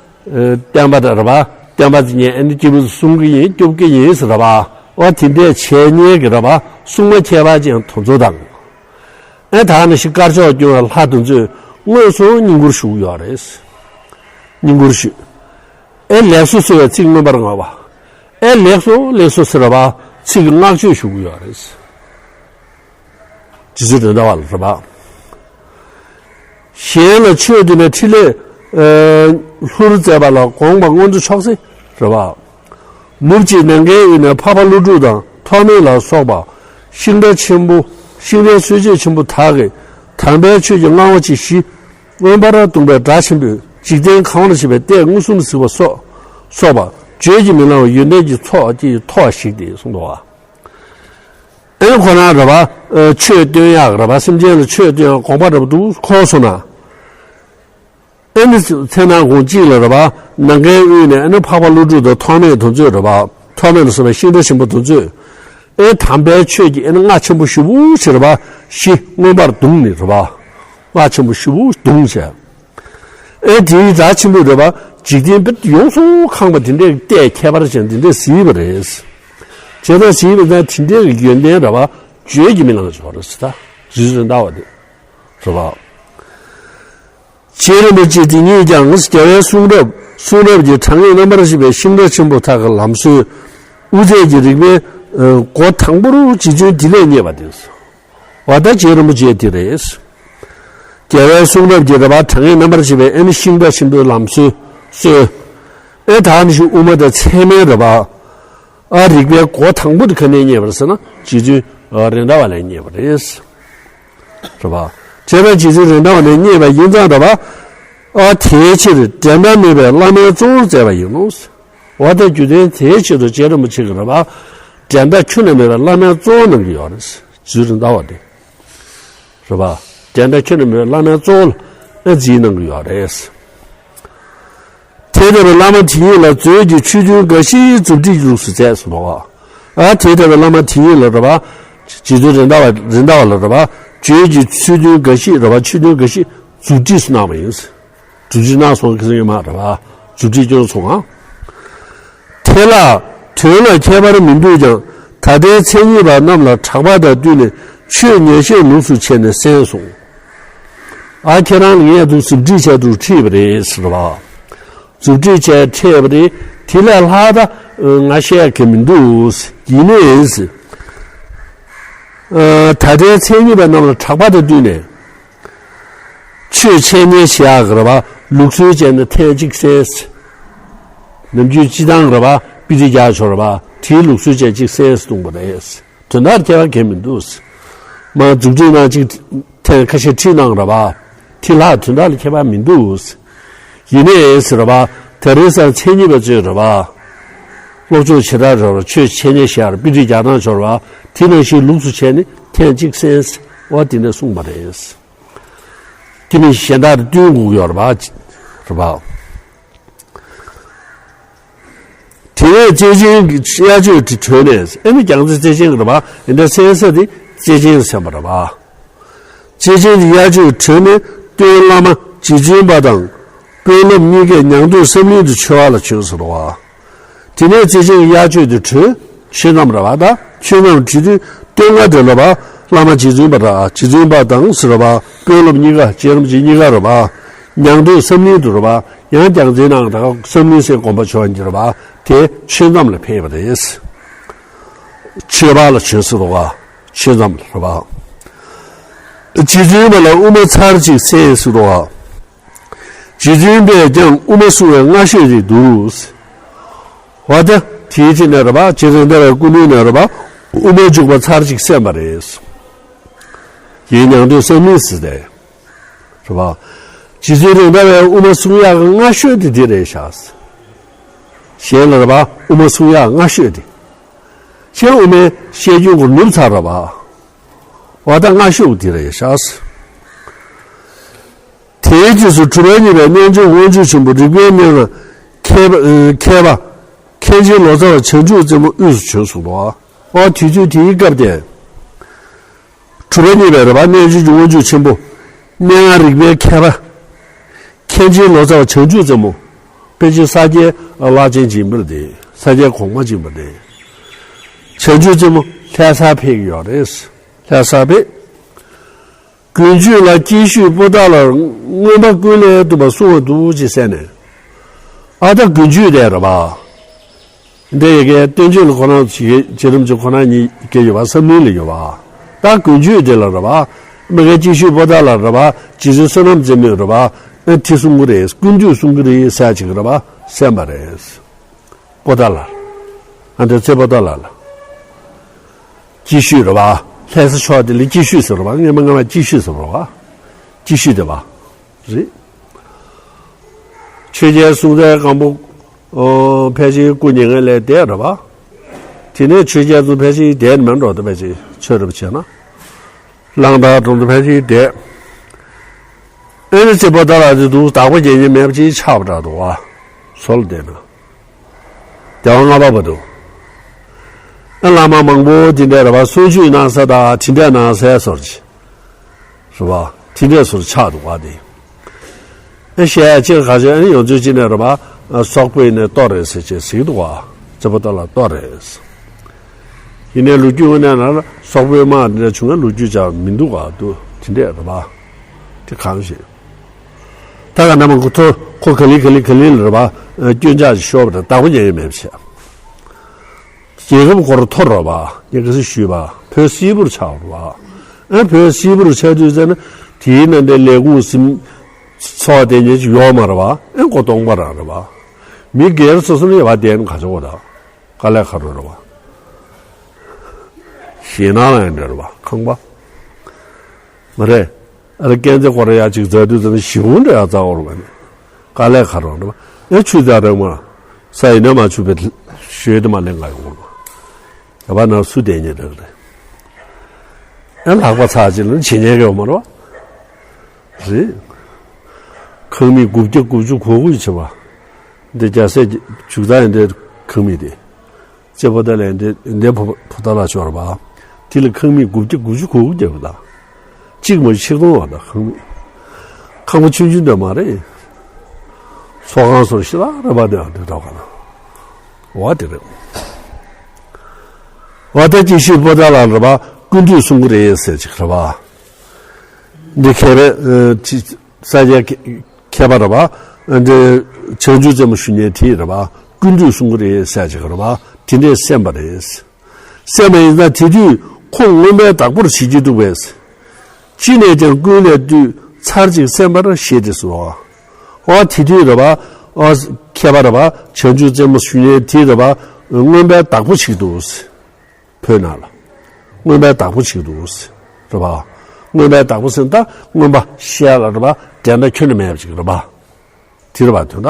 བསྟན་པ་དང་རེད་པ། བསྟན་པ་དེ་ཉིད་ཨ་ནི་སྐྱེས་བུ་སྲུང་གི་ཡིན། སྐྱོབ་ཀྱི་ཡིན་ཟེར་རེད་པ། འོ་དེ་འདྲས་བྱས་ཉེས་ཀྱི་རེད་པ། སྲུང་མ་ཁྱད་པར་ཅན་དེ་ཚོ་དང་། ཨེ་ད་ནི་ཤི་དཀར་ཕྱོགས་སྐྱོང་བའི་ལྷ་དེ་ཚོས་དངོས་སུ་བསྙེན་བཀུར་ཞུ་གི་ཡོད་རེད། བསྙེན་བཀུར་ཞུ། ཨེ་ལེགས་སོ་གསོལ་བའི་ཚིག་མངོན་པར་བསྔགས་པ། ཨེ་ལེགས་སོ་ལེགས་སོ་ཟེར་རེད་པ། ཚིག་གིས་བསྔགས་བརྗོད་ཞུ་གི་ཡོད་རེད། རྗེ་བཙུན་རེད་མདའ་བ་ལ་རེད་པ། གཞན་ལ་ཆོས་འདོན་པའི་ཕྲིན་ལས། ཨ། ལྷུར་མཛད་པ་ལ་དགོངས་པ་མངོན་མཐོ་མཆོག་སྲེད་རེད་པ། ནུབ་ཀྱི་ནམ་མཁའི་དབུས་ནས་འཕགས་པ་ཀླུ་སྒྲུབ་དང་ཐོགས་མེད་ལ་སོགས་པ་ཤིང་རྟ་ཆེན་པོ། ཤིང་རྟའི་སྲོལ་འབྱེད་ཆེན་པོ་དག་གིས་དམ་པའི་ཆོས་ཀྱི་མངའ་འོག་ཅིག་བཞི། མངོན་པར་གཏོང་བའི་སྒྲ་ཆེན་པོས་འཇིག་རྟེན་གང་བར་བྱེད་པའི་ལྟས་མངོན་སུམ་གཟིགས་པ་སོགས་སོགས་པ་བརྗོད་ཀྱིས་མི་ལང་བའི་ཡོན་ཏན་གྱི་ཚོགས་ཀྱིས་མཐོ་བ་ཞིག་སྟེ་གསུངས་འདུག་པ། ཨེ་ཁོ་རང་རེད་པ། ཆོས་སྟོན་ཡག་རེད་པ། སེམས་ཅན་ལ་ཆོས་སྟོན་ཡག་དགོངས་པ་རེད་པ། འདུག་འཁོར་སོང་ན། ཨེ་ནི་མཚན་ནང་གོང་གཅིག་ལ་རེད་པ། ནམ་མཁའི་དབུས་ནས་ཨེ་ནི་འཕགས་པ་ཀླུ་སྒྲུབ་དང་ཐོགས་མེད་དེ་ཚོས་རེད་པ། ཐོགས་མེད་ལ་སོགས་པའི་ཤིང་རྟ་ཆེན་པོ་དེ་ཚོས། ཨེ་དམ་པའི་ཆོས་ཀྱི་ཨེ་ནི་རྔ་ཆེན་པོ་ཞེ་པོ་ཞིག་རེད་པ། བཞི་མངོན་པར་བརྡུངས་ནས་རེད་པ། རྔ་ཆེན་པོ་ཞེ་པོ་བརྡུངས་བྱས། ཨེ་དེའི་སྒྲ་ཆེན་པོས་རེད་པ། འཇིག་རྟེན་པ་ཡོངས་སུ་གང་བ་དེ་འདྲའི་ལྟས་ཁྱད་པར་ཅན་དེ་འདྲས་གཟིགས་པ་རེད། བྱས་ཙང་གཟིགས་པ་དང་དེ་འདྲའི་ཡོན་ཏན་རེད་པ། བརྗོད་ཀྱིས་མི་ལང་བ་ཞིག་རེད་ཟེར། ད་རྗེ་བཙུན་རེད་མདའ་བ་དེ་རེད་པ། རྗེ་རིན་པོ་ཆེ་དེ་ཉིད་ཀྱང་རྒྱལ་བའི་གསུང་རབ། གསུང་རབ་ཀྱི་གྲངས་ངེས་རྣམ་པར་ཕྱེ་བའི་ཤིང་རྟ་ཆེན་པོ་དག་གི་ལམ་སྲོལ། དབུ་མཛད་ཀྱི་རིག་པའི་སྒོ་དང་པོ་རུ་རྗེ་བཙུན་དེ་ལས་རྙེད་པ་དེ། འོ་ད་རྗེ་རིན་པོ་ཆེ་དེ་རེད། རྒྱལ་བའི་གསུང་རབ་ཀྱི་རེད་པ། གྲངས་ངེས་རྣམ་པར་ཕྱེ་བའི་ཨེ་ནི་ཤིང་རྟ་ཆེན་པོའི་ལམ་སྲོལ་སྲོལ། ཨེ་ད་ནི་ཤིང་དབུ་མ་དང་ཚད་མའི་རེད་པ། ཨ་རིག་པའི་སྒོ་དང་པོ་དེ་ག་ནས་རྙེད་པ་རེད་ཟེར་ན་རྗེ་བཙུན་རེད་མདའ་བ་ལས་རྙེད་པ་རེད། རེད་པ། བྱས་ན་རྗེ་བཙུན་རེད་མདའ་བ་ནས་རྙེད་པ་ཡིན་ཙང་རེད་པ། ཨ་དེའི་ཕྱིར་འགྲན་ཟླ་མེད་པའི་བླ་མའི་གཙོ་བོར་མཛད་པ་ཡིན་ནོ། འོ་ད་རྒྱུ་མཚན་དེའི་ཕྱིར་དུ་རྗེ་རིན་པོ་ཆེ་གིས་རེད་པ། འགྲན་ཟླ་ཁྱོན་ནས་མེད་པའི་བླ་མའི་གཙོ་བོ་གནང་གི་ཡོད་རེད། རྗེ་བཙུན་རེད་མདའ་བ་དེ། རེད་པ། འགྲན་ཟླ་ཁྱོན་ནས་མེད་པའི་བླ་མའི་གཙོ་བོ་ལ་ཨེ་གཟིགས་གནང་གི་ཡོད་རེད། དེ་ལྟ་བུའི་བླ་མ་དེ་ཉིད་ལ་མཛོད་ཀྱི་ཆོས་ཐུན་འགའ་ཞིག་མཛུབ་ཁྲིད་ཀྱི་ལུགས་སུ་མཛད་ཟེར་བ། ཨ་དེ་ལྟ་བུའི་བླ་མ་དེ་ཉིད་ལ་རེད་པ། རྗེ་བཙུན་རེད་མདའ་བ་རེད་མདའ་བ་ལ་རེད་པ། མཛོད་ཀྱི་ཆོས་ཐུན་འགའ་ཞིག་རེད་པ། ཆོས་ཐུན་འགའ་ཞིག་མཛུབ་ཁྲིད་སུ་གནང་བ་ཡིན། མཛུབ་ཁྲིད་གནང་སོང་ཁ་སང་ཡོད་མ་རེད་པ། མཛུབ་ཁྲིད་སྐྱོན་སོང་ང་། དེ་ལ་དོན་ལ་ཁྱད་པར་མི་འདུག་ཀྱང་ད་ལྟའི་མཚན་ཉིད་པ་རྣམས་ལ་གྲགས་པ་དང་བསྟུན་ནས་ཆོས་ཉན་བཤད་ལུགས་སུ་བྱས་ནས་གསན་སོང་། ཨ་ཁྱེད་རང་ལ་ངས་འདུག་ཟིན་བྲིས་བྱས་འདུག་ཁྲིད་པ་རེད་ཟེར་བ། མཛུབ་ཁྲིད་བྱས་ཁྲིད་པ་རེད། དེ་ལས་ལྷག་ད་ང་བཤད་གི་མི་འདུག་ཡིན་ནའི་ད་ལྟའི་མཚན་ཉིད་པ་རྣམས་ལ་གྲགས་པ་དང་བསྟུན་ནས། ཆོས་འཆད་ཉན་བྱེད་ཡག་གི་རེད་པ། ལུགས་སྲོལ་བྱས་ནས་ཐེངས་གཅིག་གསན། ནམ་རྒྱུན་སྤྱི་བཏང་གི་རེད་པ། དཔེ་ཁྲིད་རྒྱག་ཆོག་རེད་པ། དེའི་ལུགས་སྲོལ་བྱས་གཅིག་གསན་གསུངས་པ་རེད། དོན་དག་ཁྱད་པར་གང་མི་འདུག་མ་མཛུབ་ཁྲིད་གནང་གཅིག་ཐེངས་ཁ་ཤས་ཁྲིད་གནང་རེད་པ། དེ་ལྷག་དོན་དག་ལ་ཁྱད་པར་མི་འདུག་ཡིན་ནའི་ཟེར་རེད་པ། དེ་རིང་སང་མཚན་ཉིད་པ་ཚོས་རེད་པ། སློབ་སྦྱོང་བྱེ་བྲག་རེད་པ། ཆོས་འཆད་ཉན་བྱེད་ཡག་དཔེ་ཁྲིད་རྒྱག་གནང་ཆོག་རེད་པ། དེ་ནང་བཞིན་ལུགས་སུ་བྱས་ནས་ཐེངས་གཅིག་གསན། འོ་དེ་འདྲ་གསུངས་པ་རེད། དེ་མིན་གཞན་དག་དང་བསྟུན་དགོས་ཀྱི་ཡོད་རེད་པ། རེད་པ། དེ་ནས་བརྩེ་ཆེན་གྱི་དབྱར་ཆོས་དེ་གྲོལ་ནས་ཨེ་ནི་རྒྱལ་མཚན་བརྩེ་ཆེན་གྱི་རེད་པ། ཨེ་འདྲ་གསན་ས་དེ་བརྩེ་ཆེན་གསན་པ་རེད་པ། བརྩེ་ཆེན་གྱི་དབྱར་ཆོས་གྲོལ་ནས་སྟོན་བླ་མ་རྗེ་བཙུན་པ་དང་དཔོན་སློབ་གཉིས་ཀས་ཉང་སྟོད་བསམ་གླིང་དུ་ཆོས་བར་ལ་བྱོན་ཟེར་བ། དེ་ནས་བརྩེ་ཆེན་གྱི་དབྱར་ཆོས་དེ་གྲོལ། ཆོས་མཚམས་རེད་པ། ད་ཆོས་མཚམས་གྲོལ་དུས་སྟོན་ཁ་དེ་ལ་བ་བླ་མ་རྗེ་བཙུན་པ་ར་རྗེ་བཙུན་པ་དང་ཟེར་བ། དཔོན་སློབ་གཉིས་ཀ་རྗེ་རིན་པོ་ཆེ་གཉིས་ཀ་རེད་པ། ཉང་སྟོད་བསམ་གླིང་དུ་རེད་པ། ཡང་རྒྱལ་མཚན་ནང་ད་བསམ་གླིང་སའི་དགོན་པ་ཆོས་གཉེར་བ། དེ་ཆོས་མཚམས་ལ་ཕེབས་པ་རེད། ཆོས་འཕགས་ལ་བྱོན་ཟེར་བ། ཆོས་མཚམས་ལ་རེད་པ། རྗེ་བཙུན་མ་ལ་དབུ་མ་ཚར་གཅིག་གསན་ཟེར་བ། རྗེ་བཙུན་པས་ཀྱང་དབུ་མ་བསྲུང་བའི་སྔ་ཤོས་དེ་འདུག། འོ་ད་དེའི་ཚེ་ནས་རེད་པ། རྗེ་རེད་མདའ་བའི་སྐུ་མདུན་ནས་རེད་པ། དབུ་མ་འཇུག་པ་ཚར་གཅིག་གསན་པ་རེད། ཡིན་ནའང་དོན་བསམ་མིན་སྲིད་དེ། རེད་པ། རྗེ་བཙུན་རེད་མདའ་བའི་དབུ་མ་བསྲུང་ཡག་གི་སྔ་ཤོས་དེ་འདི་རེད་ཤག། གཞན་ལ་རེད་པ། དབུ་མ་བསྲུང་ཡག་སྔ་ཤོས་དེ། གཞན་དབུ་མའི་བཤད་རྒྱུན་གོ་ནུབ་ཚར་རེད་པ། འོ་ད་སྔ་ཤོས་དེ་རེད་ཤག། དེའི་རྗེས་སུ་གྲུབ་པ་བརྙེས་པའི་རྣལ་འབྱོར་དབང་ཕྱུག་ཆེན་པོ་རིག་པའི་གནས་ལ་མཁས་པ་མཁས་པ་མཁན་ཆེན་ལོ་ཙཱ་བ་བྱང་ཆུབ་རྩེ་མོ་དབུས་སུ་བྱོན་སོང་ལོ། འོ་དུས་ཚོད་དེའི་སྐབས་དེ། གྲུབ་པ་བརྙེས་པའི་རེད་པ། རྣལ་འབྱོར་གྱི་དབང་ཕྱུག་ཆེན་པོ། མན་ངག་རིག་པའི་མཁས་པ། མཁན་ཆེན་ལོ་ཙཱ་བ་བྱང་ཆུབ་རྩེ་མོ། ཕལ་ཆེར་ས་སྐྱའི་བླ་ཆེན་ཡིན་པ་རེད། ས་སྐྱའི་གོང་མ་ཡིན་པ་རེད། བྱང་ཆུབ་རྩེ་མོ་ལྷ་སར་ཕེབས་ཀྱི་ཡོད་རེད། ལྷ་སར་ཕེབས། དགུན་ཆོས་ལ་སྐྱིད་ཤོད་པོ་ཏཱ་ལར་མངོན་པ་ཀུན་ལས་བཏུས་པ་གསུང་བ་འདུག་ཅེས་གསན་ནས། ཨ་ད་དགུན་ཆོས་དེ་རེད་པ། འདི་ཡི་གེ་སྟོན་ཆོས་ལ་ཁོ་རང་ཞིག་རྗེ་རིན་པོ་ཆེ་ཁོ་རང་གཉིས་ཀྱི་ཡོད་པ། བསམ་གླིང་ལ་ཡོད་པ། ད་དགུན་ཆོས་དེ་ལ་རེད་པ། མི་གའི་སྐྱིད་ཤོད་པོ་ཏཱ་ལ་རེད་པ། རྗེ་བཙུན་བསོད་ནམས་རྩེ་མོས་རེད་པ། ཨ་དེ་གསུང་གི་རེད། ཀུན་བཏུས་གསུང་གི་རེད་ཟེར་ཅིག་རེད་པ། གསན་པ་རེད། པོ་ཏཱ་ལ། ཨ་འདྲ་ཚེ་པོ་ཏཱ་ལ་ལ། སྐྱིད་ཤོད་རེད་པ། ལྷ་ས་ཕྱོགས་དེ་ལ་སྐྱིད་ཤོད་ཟེར་བ། སྔ་མ་སྔ་མ་སྐྱིད་ཤོད་ཟེར་བ། སྐྱིད་ཤོད་དེ་བ། རེད། ཆོས་རྒྱལ་གསུང་རྩལ་སྒམ་པོ། ཨོ་ཕལ་ཆེར་སྐུ་མྱ་ངན་ལས་འདས་རེད་པ། དེ་ནས་ཆོས་རྒྱལ་ཚོ་ཕལ་ཆེར་འདས་མེད་འགྲོ་འདུག་ཕལ་ཆེར་ཆོས་རེད་པ་བྱས་ན། གླང་དར་གྲོང་ཚོ་ཕལ་ཆེར་འདས། ཨེ་ནི་ཚེ་པོ་ཏཱ་ལ་དེ་འདུག་བདག་པོ་རྒྱལ་ཉེ་མེད་པ་ཅིག་ཆགས་པ་འདྲ་འདུག་བ། བཟོ་ལ་བསྡད་ན། རྒྱལ་བ་ལྔ་པ་བར་དུ། ཨ་བླ་མ་མང་པོ་དེ་འདྲ་རེད་པ། གསུང་ཆོས་གནང་ས་དང་དེ་འདྲ་གནང་སའི་ཟུར་གྱི། རེད་པ། དེ་འདྲའི་ཟུར་ཆགས་འདུག་བ་དེ། ཨ་བཤད་ཡ་ཅིག་ག་ཅིག་ཨ་ནི་ཡོངས་འཛིན་ཅིག་ནས་རེད་པ། སོག་པོའི་ནས་ལྟོ་རེད་ཟེར་ཅིག་ཟེར་གྱི་འདུག་བ། རྩེ་པོ་ཏཱ་ལ་ལྟོ་རེད། ཡིན་ནའི་ལོ་རྒྱུས་དངོས་གནས་ན་སོག་པོའི་དམག་འདི་འདྲ་བྱུང་བའི་ལོ་རྒྱུས་ཅང་མི་འདུག་བ། འདུག་དེ་འདྲས་རེད་པ། དེ་གང་ཞིག་ད་ག་ན་མ་ཁོ་ཚོ་ཁོ་ག་ལེ་ག་ལེ་ག་ལེ་ལ་རེད་པ། སྐྱོན་ཆ་ཞིག་ཤོར་བ་དང་བདག་པོ་ཉན་ཡོད་མེད་པ་བྱས། རྒྱལ་ཁབ་སྐོར་ཐོར་རོ་བ། ངས་ག་ཚོད་ཞུས་པ། བོད་སིལ་བུར་ཆགས་རོ་བ། ཨ་བོད་སིལ་བུར་ཆགས་དུས་ཙ་ན་དེའི་ནང་དེ་ལས་ཁུངས་སིམ་ཚོགས་དེ་ཉིད་ཅིག་ཡོག་མ་རེད་བ། ཨ་མགོ་སྟོང་པ་རང་རེད་བ། མི་སྒེར་སོ་སོ་ནས་ཡོད་པ་དེ་ནི་ག་ཚོད་གོ་ད་དཀའ་ལས་ཁག་རོ་རེད་བ། ཞེད་སྣང་ལ་ཡང་འདྲ་རེད་བ། ཁང་པ་མ་རེད། ཨ་རེ་སྐས་འཛེག་སྐོར་ཡག་ཅིག་མཛད་དུས་ཙམ་ཞི་བོ་འདྲ་ཡག་རྩ་བོར་བ་ནི་དཀའ་ལས་ཁག་རང་རེད་བ། ཨེ་ཆུ་རྩ་རེད་མ། ས་ཡིན་ན་མ་ཆུ་བའི་ཞོལ་དུ་མ་ལེན་ག་ཡོང་རེད་བ། ཡ་བ་ན་སུ་དེ་ཉེ་རེད་རེད། ཨེ་ལྷག་པ་ཚ་ཅིག་ལ་བྱེད་ཉེན་ག་ཡོང་མ་རེད་བ། རེད། ཁང་མིག་དགུ་བརྒྱ་དགུ་བཅུ་གོ་དགུ་ཡི་ཆེ་བ། འདི་རྒྱ་སྲས་བྱུག་རྩ་ཡིན་དེ་ཁང་མིག་དེ། རྩེ་པོ་ཏཱ་ལའི་འདི་འདི་ཕོ་ཕོ་ཏཱ་ལ་ཤོར་བ། དེ་ལ་ཁང་མིག་དགུ་བརྒྱ་དགུ་བཅུ་གོ་དགུ་བརྒྱབ་པ་དང་། གཅིག་མ་ཆིག་སྟོང་བ་དང་ཁང་མིག་ཁང་པ་ཆུང་ཆུང་འདྲ་མ་རེད། ཚོགས་ཁང་སོར་ཤི་ལ་རེ་བ་འདི་འདི་འདྲ་བ་ན། བ་དེ་རེད། བ་ད་ཅི་ཤི་པོ་ཏཱ་ལ་རེ་བ་ཀུན་འདུས་གསུང་གི་རེད་ཟེར་ཅིག་རེ་བ། འདི་མཁས་པའི་ས་སྐྱའི་མཁས་པ་རེད་པ། འདི་བྱང་ཆུབ་རྩེ་མོ་ཞུ་མཁན་དེ་རེད་པ། ཀུན་འདུས་གསུང་གི་རེད་ཟེར་ཅིག་རེད་པ། དེ་འདྲས་གསན་པ་རེད། གསན་པ་ཡིན་ཙང་དེ་དུས་ཁོང་མངོན་པའི་བདག་པོར་བྱེད་ཀྱི་འདུག་པས། ཅི་ནས་ཀྱང་ཀུན་ལས་བཏུས་ཚར་གཅིག་གསན་པར་བཞེད་དེ་སོ། འོ་དེ་དུས་རེད་པ། འོ་མཁས་པ་རེད་པ། བྱང་ཆུབ་རྩེ་མོ་ཞུ་མཁན་དེ་རེད་པ། མངོན་པའི་བདག་པོ་བྱེད་ཀྱི་འདུག་བོད་ནང་ལ། མངོན་པའི་བདག་པོ་ཞིག་འདུག་རེད་པ། མངོན་པའི་བདག་པོ་ཟེར་ན་ད་མངོན་པ་ཤེས་ལ་རེད་པ། དེ་འདྲ་ཁྱོན་ནས་མེད་པ་ཞིག་རེད་པ། དེ་རེད་པ་དོན་དག་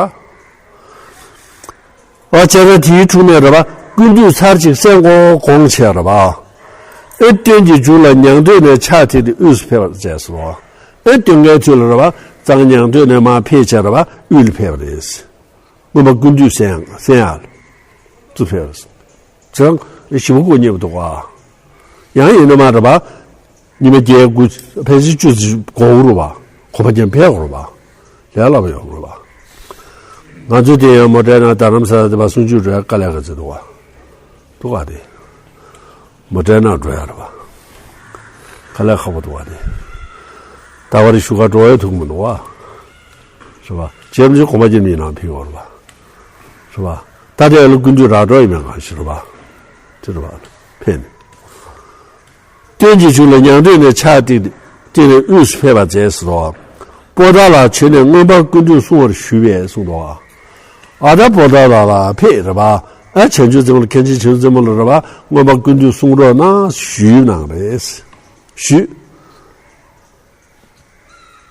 ཨ་བྱས་ན་དེའི་དྲུང་ནས་རེད་པ། ཀུན་འདུས་ཚར་གཅིག་གསན་དགོས་དགོངས་བྱས་རེད་པ། ཨེ་སྟོན་གྱི་མཇུག་ལ་མྱང་སྟོད་ནས་ཕྱག་ཐེག་སྟེ་དབུས་སུ་ཕེབས་པར་མཛད་སོ། ཨེ་སྟོན་ཁའི་དུས་ལ་རེད་པ། གཙང་མྱང་སྟོད་ནས་མར་ཕེབས་བྱས་རེད་པ། དབུས་ལ་ཕེབས་པ་རེད། མངོན་པ་ཀུན་འདུས་གསན་ཡང་གསན་ཡང་། ཙུ་ཕེབས། ཙང་ཞི་བ་སྐུ་མཉེས་པ་འདུག་ག་ཡང་ཡིན་ན་མ་རེད་པ། ཉི་མ་བརྒྱད་དགུ་ཕལ་ཆེར་བཅུ་ཙམ་འགོར་རུ་བ། གོམ་པ་རྒྱབ་ཕེབས་རུ་བ། ལས་སླ་པོ་ཡོང་རུ་བ། ང་ཚོ་དེ་ཡང་མོ་ཊའི་ནང་རྡ་རམ་ས་ལ་དེ་བ་གསུང་ཆོས་འགྲོ་ཡ་དཀའ་ལས་ཁག་ཚོད་འདུག་ག་འདུག་ག་དེ། མོ་ཊའི་ནང་འགྲོ་ཡ་རེད་པ། དཀའ་ལས་ཁག་པོ་འདུག་ག་དེ། ད་བར་བཞུགས་སྒར་འགྲོ་ཡ་ཐུག་མི་འདུག་ག་རེད་པ། རྗེས་མ་ཅིག་གོམ་པ་རྒྱབ་ནས་ནང་ཕེབས་ཡོང་རུ་བ། རེད་པ། ད་ལྟའི་ལ་ཀུན་འདུས་ར་སྒྲོག་ཡིན་མིན་གང་ཞིག་རེད་པ། དེ་རེད་པ། ཕན་ནི། སྟོན་གྱི་མཇུག་ལ་ཉང་སྟོད་ནས་ཕྱག་བཏེགས་ཏེ་དབུས་སུ་ཕེབས་པར་མཛད་ཟེར་རོ། པོ་ཏཱ་ལར་བྱོན་ནས་མངོན་པར་ཀུན་འདུས་གསུང་བར་ཞུས་པས་གསུངས་འདུག་པ། ཨ་ད་པོ་ཏཱ་ལ་ལ་ཕེབས་རེད་པ། ཨ་བྱང་ཆུབ་རྩེ་མོ་ལ་མཁན་ཆེན་བྱང་ཆུབ་རྩེ་མོ་ལ་རེད་པ། མངོན་པར་ཀུན་འདུས་གསུང་རོགས་གནང་ཞུས་གནང་རེད། ཞུས།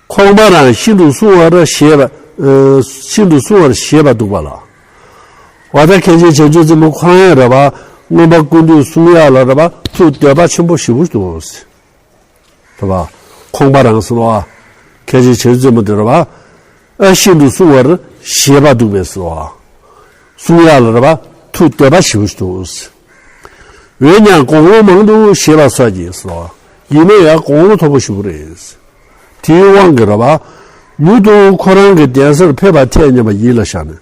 ཁོང་པ་རང་ཤིན་ཏུ་གསུང་བར་བཞེད་པ། ཨ་ཤིན་ཏུ་གསུང་བར་བཞེད་པ་འདུག་པ་ལ། འོ་ད་མཁན་ཆེན་བྱང་ཆུབ་རྩེ་མོ་ཁོ་རང་ཡང་རེད་པ། མངོན་པར་ཀུན་འདུས་གསུང་ཡག་ལ་རེད་པ། ཐུགས་འདོད་པ་ཆེན་པོ་ཞེ་པོ་འདུག་རེད་པ། ཁོང་པ་རང་གསུང་བ། མཁན་ཆེན་བྱང་ཆུབ་རྩེ་མོ་དེ་རེད་པ། ཨ་ཤིན་ཏུ་གསུང་བར་བཞེད་པ་འདུག་པས་ཟེར་བ། གསུང་ཡག་ལ་རེད་པ། ཐུགས་འདོད་པ་ཞེ་པོ་ཞིག་འདུག། འོན་ཀྱང་དགུང་ལོ་མང་དུ་བཞེས་པ་སོགས་ཀྱིས་ཟེར་བ། ཡིན་ན་ཡང་དགུང་ལོ་མཐོ་པོ་ཞེ་པོ་རེད། དེའི་དབང་གིས་རེད་པ། མྱུར་དུ་ཁོ་རང་གི་གདན་སར་ཕེབས་པ་ཐད་སྙམ་པ་ཡིད་ལ་ཤར་ནས།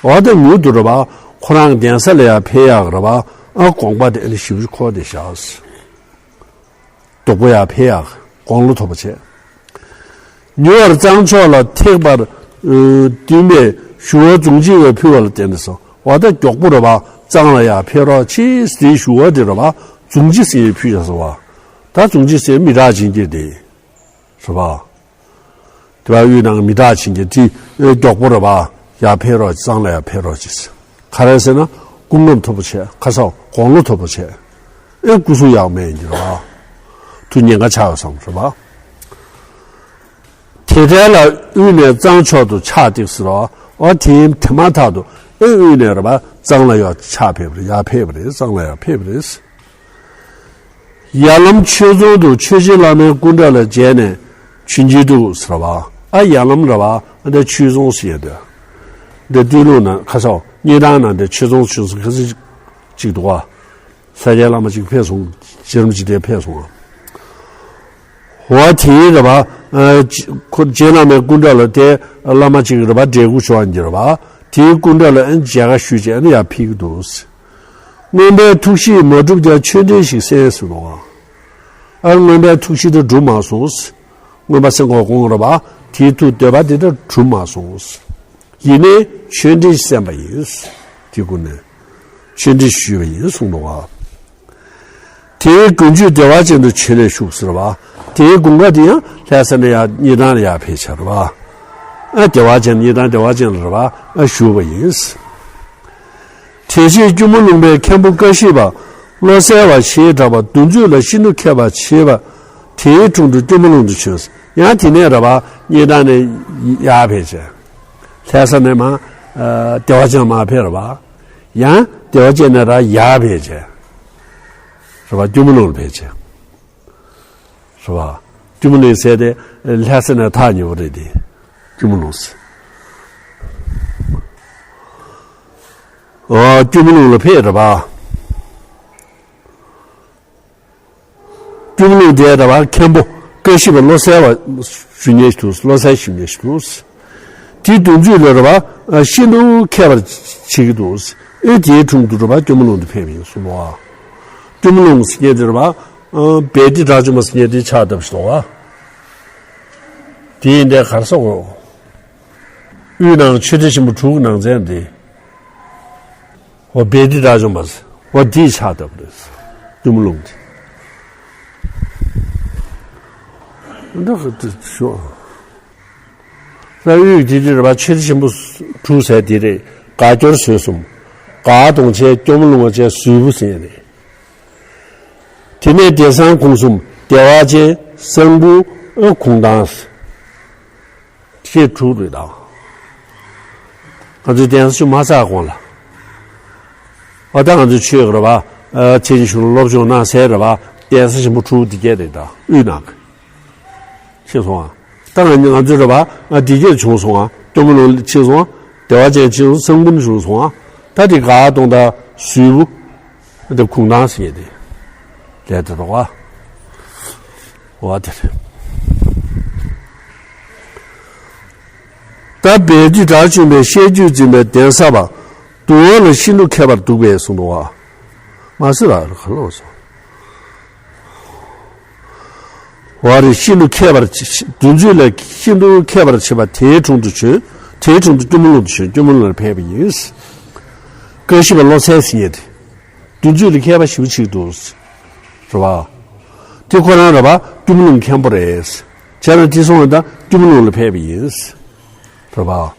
འོ་ད་མྱུར་དུ་རེད་པ། ཁོ་རང་གི་གདན་ས་ལ་ཡང་ཕེབས་ཡག་རེད་པ། ཨ་དགོངས་པ་དེ་ཨ་ནི་ཞེ་པོ་ཞིག་འཁོར་ཏེ་བཞག། སྡུག་པོ་ཡར་འཕེལ་ཡག་དགུང་ལོ་མཐོ་པོ་བྱས། མྱུར་བར་གཙང་ཕྱོགས་ལ་ཐེག་པར་ཨ་འདུན་པའི་ཞུ་བ་མཛུབ་མོ་ལ་ཕུལ་བ་ལ་བརྟེན་ཏེ་སོ། འོ་ད་མགྱོགས་པོ་རེད་པ། གཙང་ལ་ཡར་འཕེལ་རོགས་གྱིས་དེའི་ཞུ་བ་དེ་རེད་པ། མཛུབ་མོ་ཟེར་ཕུལ་ཡག་སོ་བ། ད་མཛུབ་མོ་ཟེར་མི་དྲག་བྱེད་མཁན་དེ། རེད་པ། དེ་བ་དབུས་ནང་མི་དྲག་བྱེད་མཁན་དེ་མགྱོགས་པོ་རེད་པ། ཡར་འཕེལ་རོགས་གཙང་ལ་ཡར་འཕེལ་རོགས་གྱིས། ག་རེ་ཟེར་ན་སྐུ་ངལ་མཐོ་པོ་བྱས། ཁ་སང་དགུང་ལོ་མཐོ་པོ་བྱས། ཨེ་སྐུ་གཟུགས་ཡག་མེད་ཡིན་གྱི་རེད་པ། ཐུགས་ཉེན་ཁ་ཆགས་ཡོད་བསམ་རེད་པ། དེ་འཕྲལ་ལ་དབུས་ནས་གཙང་ཕྱོགས་སུ་ཕྱག་བཏེགས་ཟེར་རོ། འོ་དེ་དེ་མ་ཐག་ཏུ་ཨེ་དབུས་ནས་རེད་པ། གཙང་ལ་ཡར་ཕྱག་ཕེབས་པ་རེད། ཡར་ཕེབས་པ་རེད། གཙང་ལ་ཡར་ཕེབས་པ་རེད། ཡར་ལམ་ཆོས་རྫོང་དུ་ཆོས་རྗེ་བླ་མའི་སྐུ་འདྲ་ལ་མཇལ་ནས་བྱོན་གྱི་འདུག་ཟེར་བ། ཨ་ཡར་ལམ་རེད་པ། ཨ་འདི་ཆོས་རྫོང་ཟེར་ཡ་འདི། འདི་སྟོད་ལུང་ནང་ཁ་སང་སྙེ་ཐང་ནང་འདི་ཆོས་རྫོང་ཆོས་རྫོང་ཁ་སང་གཅིག་འདུག་པ། ས་སྐྱའི་བླ་མ་གཅིག་ཕེབས་སོང་། རྗེ་རིན་པོ་ཆེ་དེ་ཕེབས་སོང་། འོ་དེའི་རེད་པ། ཨ་ཁོ་རྗེ་བླ་མའི་སྐུ་འདྲ་ལ་དེ་བླ་མ་གཅིག་རེད་པ། འབྲས་སྤུངས་ཕྱོགས་ཡིན་གྱི་རེད་པ། དེའི་སྐུ་འདྲ་ལ་ཨ་མཇལ་ཁ་ཞུས་བྱས་ཨ་ནི་ཡར་ཕེབས་ཀྱི་འདུག། མངོན་པའི་ཐུགས་གཤིས་མ་གྲུབ་ཀྱང་ཆོས་འབྲེལ་ཞིག་གསན་ཟེར་འདུག་པ། ཨ་མངོན་པའི་ཐུགས་གཤིས་དེ་གྲུབ་མ་སོང་། མངོན་པ་སེམས་ཁོང་དགོངས་རེད་པ། དེའི་ཐུགས་འདོད་པ་དེ་དག་གྲུབ་མ་སོང་། ཡིན་ནའི་ཆོས་འབྲེལ་ཞིག་གསན་པ་ཡིན། དེའི་སྐུ་ནས་ཆོས་འབྲེལ་ཞུས་པ་ཡིན་གསུངས་འདུག་པ། དེའི་དགུན་ཆོས་བདེ་བ་ཅན་དུ་བྱོན་ནས་བཞུགས་ཟེར་བ། དེའི་དགུན་ཁ་དེ་ཡང་ལྷ་ས་ནས་ཡར་སྙེ་ཐང་ལ་ཡར་ཕེབས་བྱས་རེད་པ། ཨ་བདེ་བ་ཅན། སྙེ་ཐང་བདེ་བ་ཅན་ལ་རེད་པ། ཨ་བཞུགས་པ་ཡིན། དེ་རྗེས་སྐྱོར་མོ་ལུང་པའི་མཁན་པོ་ཀ་བཞི་པ་བློ་གསལ་བ་ཞེས་གྲགས་པ་གདུང་མཛོད་ལ་ཤིན་ཏུ་མཁས་པ་ཞེས་པ་དེའི་དྲུང་དུ་སྐྱོར་མོ་ལུང་དུ་བྱོན། ཡང་དེ་ནས་རེད་པ། སྙེ་ཐང་ནས་ཡར་ཕེབས་བྱས། ལྷ་ས་ནས་མར་ཨ་བདེ་བ་ཅན་མར་ཕེབས་རེད་པ། ཡང་བདེ་བ་ཅན་ནས་ར་ཡར་ཕེབས་བྱས། རེད་པ། སྐྱོར་མོ་ལུང་ལ་ཕེབས་བྱས། རེད་པ། སྐྱོར་མོ་ལུང་ཟེར་དེ་ལྷ་ས་ནས་ཐག་ཉེ་བོ་རེད་དེ། སྐྱོར་མོ་ལུང་ཟེར། ཨོ་སྐྱོར་མོ་ལུང་ལ་ཕེབས་རེད་པ། སྐྱོར་མོ་ལུང་དེ་རེད་པ། མཁན་པོ་ཀ་བཞི་པ་བློ་གསལ་བ་ཞུ་མཁན་ཞིག་འདུག། བློ་གསལ་ཞུ་མཁན་ཞིག་འདུག། དེའི་གདུང་མཛོད་ལ་རེད་པ། ཤིན་ཏུ་མཁས་པར་བྱེད་ཀྱི་འདུག། ཨེ་དེའི་དྲུང་དུ་རེད་པ། སྐྱོར་མོ་ལུང་དུ་ཕེབས་པ་ཡིན་གསུངས་པ། སྐྱོར་མོ་ལུང་ཟེར་མཁན་དེ་རེད་པ། བེ་ཏི་གྲགས་ཆུང་པ་ཟེར་མཁན་དེ་ཕྱག་བཏབ་ཞིག་འདུག་པ། དེ་ཡིན་དེ་གར་སོགས་གོ། དབུས་ནང་ཆོས་སྡེ་ཆེན་པོ་དྲུག་གི་ནང་ཚན་དེ། འོ་བེ་ཏི་གྲགས་ཆུང་པ་ཟེར། འོ་དེས་ཕྱག་བཏབ་པ་རེད། སྐྱོར་མོ་ལུང་དེ། འདི་ཁ་དེ་ཤོག། ས་དབུས་དེ་དེ་རེད་པ། ཆོས་སྡེ་ཆེན་པོ་དྲུག་ཟེར་དེ་རེད། དགའ་སྐྱོར་ཟེར་གསུམ། དགའ་གདོང་ཆེན། སྐྱོར་མོ་ལུང་བ་ཅན། ཟུར་བུ་ཟེར་རེད། དེ་ནས་བདེ་གསང་ཁུངས་གསུམ། བདེ་བ་ཅན། གསང་ཕུ། ཨ་གུང་ཐང་། ཞེས་དྲུག་རེད་ད། ང་ཚོའི་གདན་ས་ཆུ་མ་ཚགས་གོང་ལ། འོ་ད་ང་ཚོའི་ཆོས་རེད་པ། ཨ་ཚེ་རིང་ཞུ་ལ་སློབ་སྦྱོང་གནང་སའི་རེད་པ། གདན་ས་ཆེན་པོ་དྲུག་འདི་གས་རེད་ད། དབུས་ནང་གི། ཤེས་སོང་ཨ། ད་ང་ང་ཚོའི་རེད་པ། ཨ་འདི་གས་བྱུང་སོང་ཨ། སྐྱོར་མོ་ལུང་ཕྱིན་སོང་ཨ། བདེ་བ་ཅན་ཕྱིན་སོང་། གསང་ཕུ་བྱུང་སོང་ཨ། ད་དེ་དགའ་གདོང་དང་ཟུར་བུ། འདི་གུང་ཐང་ཟེར་དེ། ལས་དེ་རོགས་ཨ། འོ་དེ་རེད། ད་བེ་ཏི་གྲགས་ཆུང་པས་བཤད་རྒྱུད་འཛིན་པའི་གདན་ས་པ་འདུལ་བ་ལ་ཤིན་ཏུ་མཁས་པར་འདུག་པས་གསུངས་འདུག་པ། མ་ཟེར་ར་ག་ལོག་སོང་། བ་རེ་ཤིན་ཏུ་མཁས་པར་བྱེད། གདུང་མཛོད་ལ་ཤིན་ཏུ་མཁས་པར་བྱེད་པ་དེའི་དྲུང་དུ་བྱོན། དེའི་དྲུང་དུ་སྐྱོར་མོ་ལུང་དུ་བྱོན། སྐྱོར་མོ་ལུང་ལ་ཕེབས་པ་ཡིན། བཀྲ་ཤིས་པ་བློ་གསལ་ཟེར་མཁན་དེ། བདུན་ཚིགས་ལ་མཁས་པ་ཞེ་པོ་ཅིག་འདུག་རེད་བ། དེ་ཁོ་རང་རེད་བ། སྐྱོར་མོ་ལུང་མཁན་པོ་རེད། བྱས་ན་དེ་སོང་བ་དང་སྐྱོར་མོ་ལུང་ལ་ཕེབས་པ་ཡིན། རེད་བ།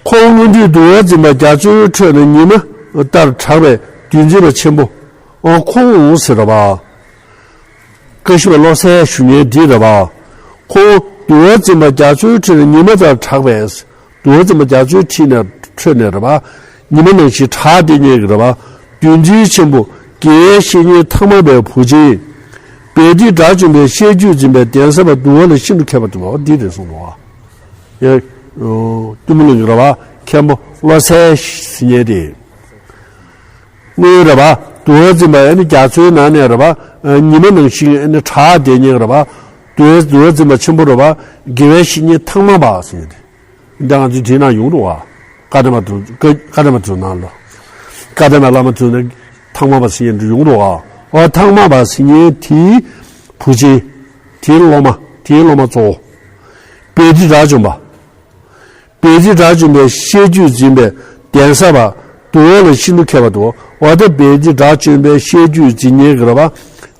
ཁོ་བོ་སྔོན་དུས་འདུལ་བ་འཛིན་པ་རྒྱ་མཚོའི་ཁྲོད་ན་ཉི་མ་ལྟར་གྲགས་པའི་བདུད་འཛིན་པ་ཆེན་པོ། ཨོ་ཁོ་བོ་ཟེར་རེད་བ། བཀྲ་ཤིས་པ་བློ་གསལ་ཞུ་མཁན་འདི་རེད་བ། ཁོ་བོ་འདུལ་བ་འཛིན་པ་རྒྱ་མཚོའི་ཁྲོད་ན་ཉི་མ་ལྟར་གྲགས་པའི། འདུལ་བ་འཛིན་པ་རྒྱ་མཚོའི་ཁྲོད་ནས་ཁྲོད་ནས་རེད་བ། ཉི་མ་ནང་བཞིན་གྲགས་བསྡད་མཁན་གྱི་རེད་བ། བདུད་འཛིན་ཆེན་པོ་དགེ་བའི་བཤེས་གཉེན་ཐང་མ་པའི་བུ་ཆེན། སྦས་དེ་དགྲ་བཅོམ་པའི་བཤད་རྒྱུད་འཛིན་པའི་གདན་ས་པ་འདུལ་བ་ལ་ཤིན་ཏུ་མཁས་པ་འདུག་འདི་རེད་གསུངས་འདུག་བ། ཡ། སྐྱོར་མོ་ལུང་གི་རེད་བ། མཁན་པོ་བློ་གསལ་ཟེར་མཁན་དེ། དངོས་ཡོད་རེད་བ། འདུལ་བ་འཛིན་པ་ཨ་ནི་རྒྱ་མཚོའི་ནང་ནས་རེད་བ། ཉི་མ་ནང་བཞིན་ཨ་ནི་གྲགས་བསྡད་མཁན་རེད་བ། འདུལ་བ་འཛིན་པ་ཆེན་པོ་རེད་བ། དགེ་བའི་བཤེས་གཉེན་ཐང་མ་པ་ཟེར་མཁན་དེ། འདི་ང་ཚོའི་དེའི་ནང་ཡོང་འགྲོ་བ། བཀའ་གདམས་པ་དུ་བཀའ་བཀའ་གདམས་པ་དུ་ནང་ལོ། བཀའ་གདམས་པའི་བླ་མ་དུ་ནི་ཐང་མ་པ་ཟེར་མཁན་དུ་ཡོང་འགྲོ་བ། འོ་ཐང་མ་པ་ཟེར་མཁན་དེའི་བུ་ཆེན། དེའི་སློབ་མ། དེའི་སློབ་མ་གཙོ་བོ། སྦས་དེ་དགྲ་བཅོམ་པ། སྦས་དེ་དགྲ་བཅོམ་པའི་བཤད་རྒྱུད་འཛིན་པའི་གདན་ས་པ། འདུལ་བ་ལ་ཤིན་ཏུ་མཁས་པ་འདུག་འོ་ད་སྦས་དེ་དགྲ་བཅོམ་པའི་བཤད་རྒྱུད་འཛིན་མཁན་གྱི་རེད་བ།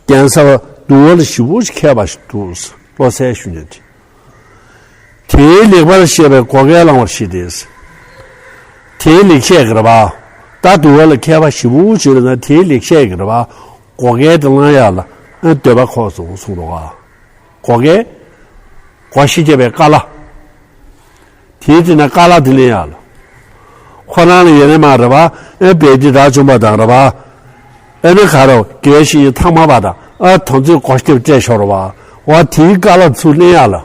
གདན་ས་པ་འདུལ་བ་ལ་ཞེ་པོ་ཅིག་མཁས་པ་ཞིག་འདུག་བློ་གསལ་ཞུ་མཁན་དེ། དེའི་ལེགས་པར་བཤད་པའི་བགོ་སྐལ་བླང་བར་བཞེད་དེ། དེའི་ལེགས་བཤད་ཀྱི་རེད་བ། ད་འདུལ་བ་ལ་མཁས་པ་ཞེ་པོ་ཅིག་ཡོད་ན་དེའི་ལེགས་བཤད་ཀྱི་རེད་བ། བགོ་སྐལ་དེ་བླང་ཡག་ལ་འདོད་པ་ཁོ་སོང་གསུངས་འདུག་ག་བགོ་སྐལ། བགོ་བཤའ་བརྒྱབ་པའི་ཀ་ལ། དེའི་དེ་ན་ཀ་ལ་དེ་ལེན་ཡག་ལ། ཁོ་རང་ལ་ཡོད་ནི་མ་རེད་བ། ཨེ་སྦས་དེ་དགྲ་བཅོམ་པ་དང་རེད་བ། ཨེ་ནི་ག་རེ་དགེ་བའི་བཤེས་གཉེན་ཐང་མ་པ་དང་ཨ་དོན་ཚོད་བགོ་བཤའ་སྤྲད་ཤོར་བ། འོ་དེའི་ཀ་ལ་ཚུར་ལེན་ཡག་ལ།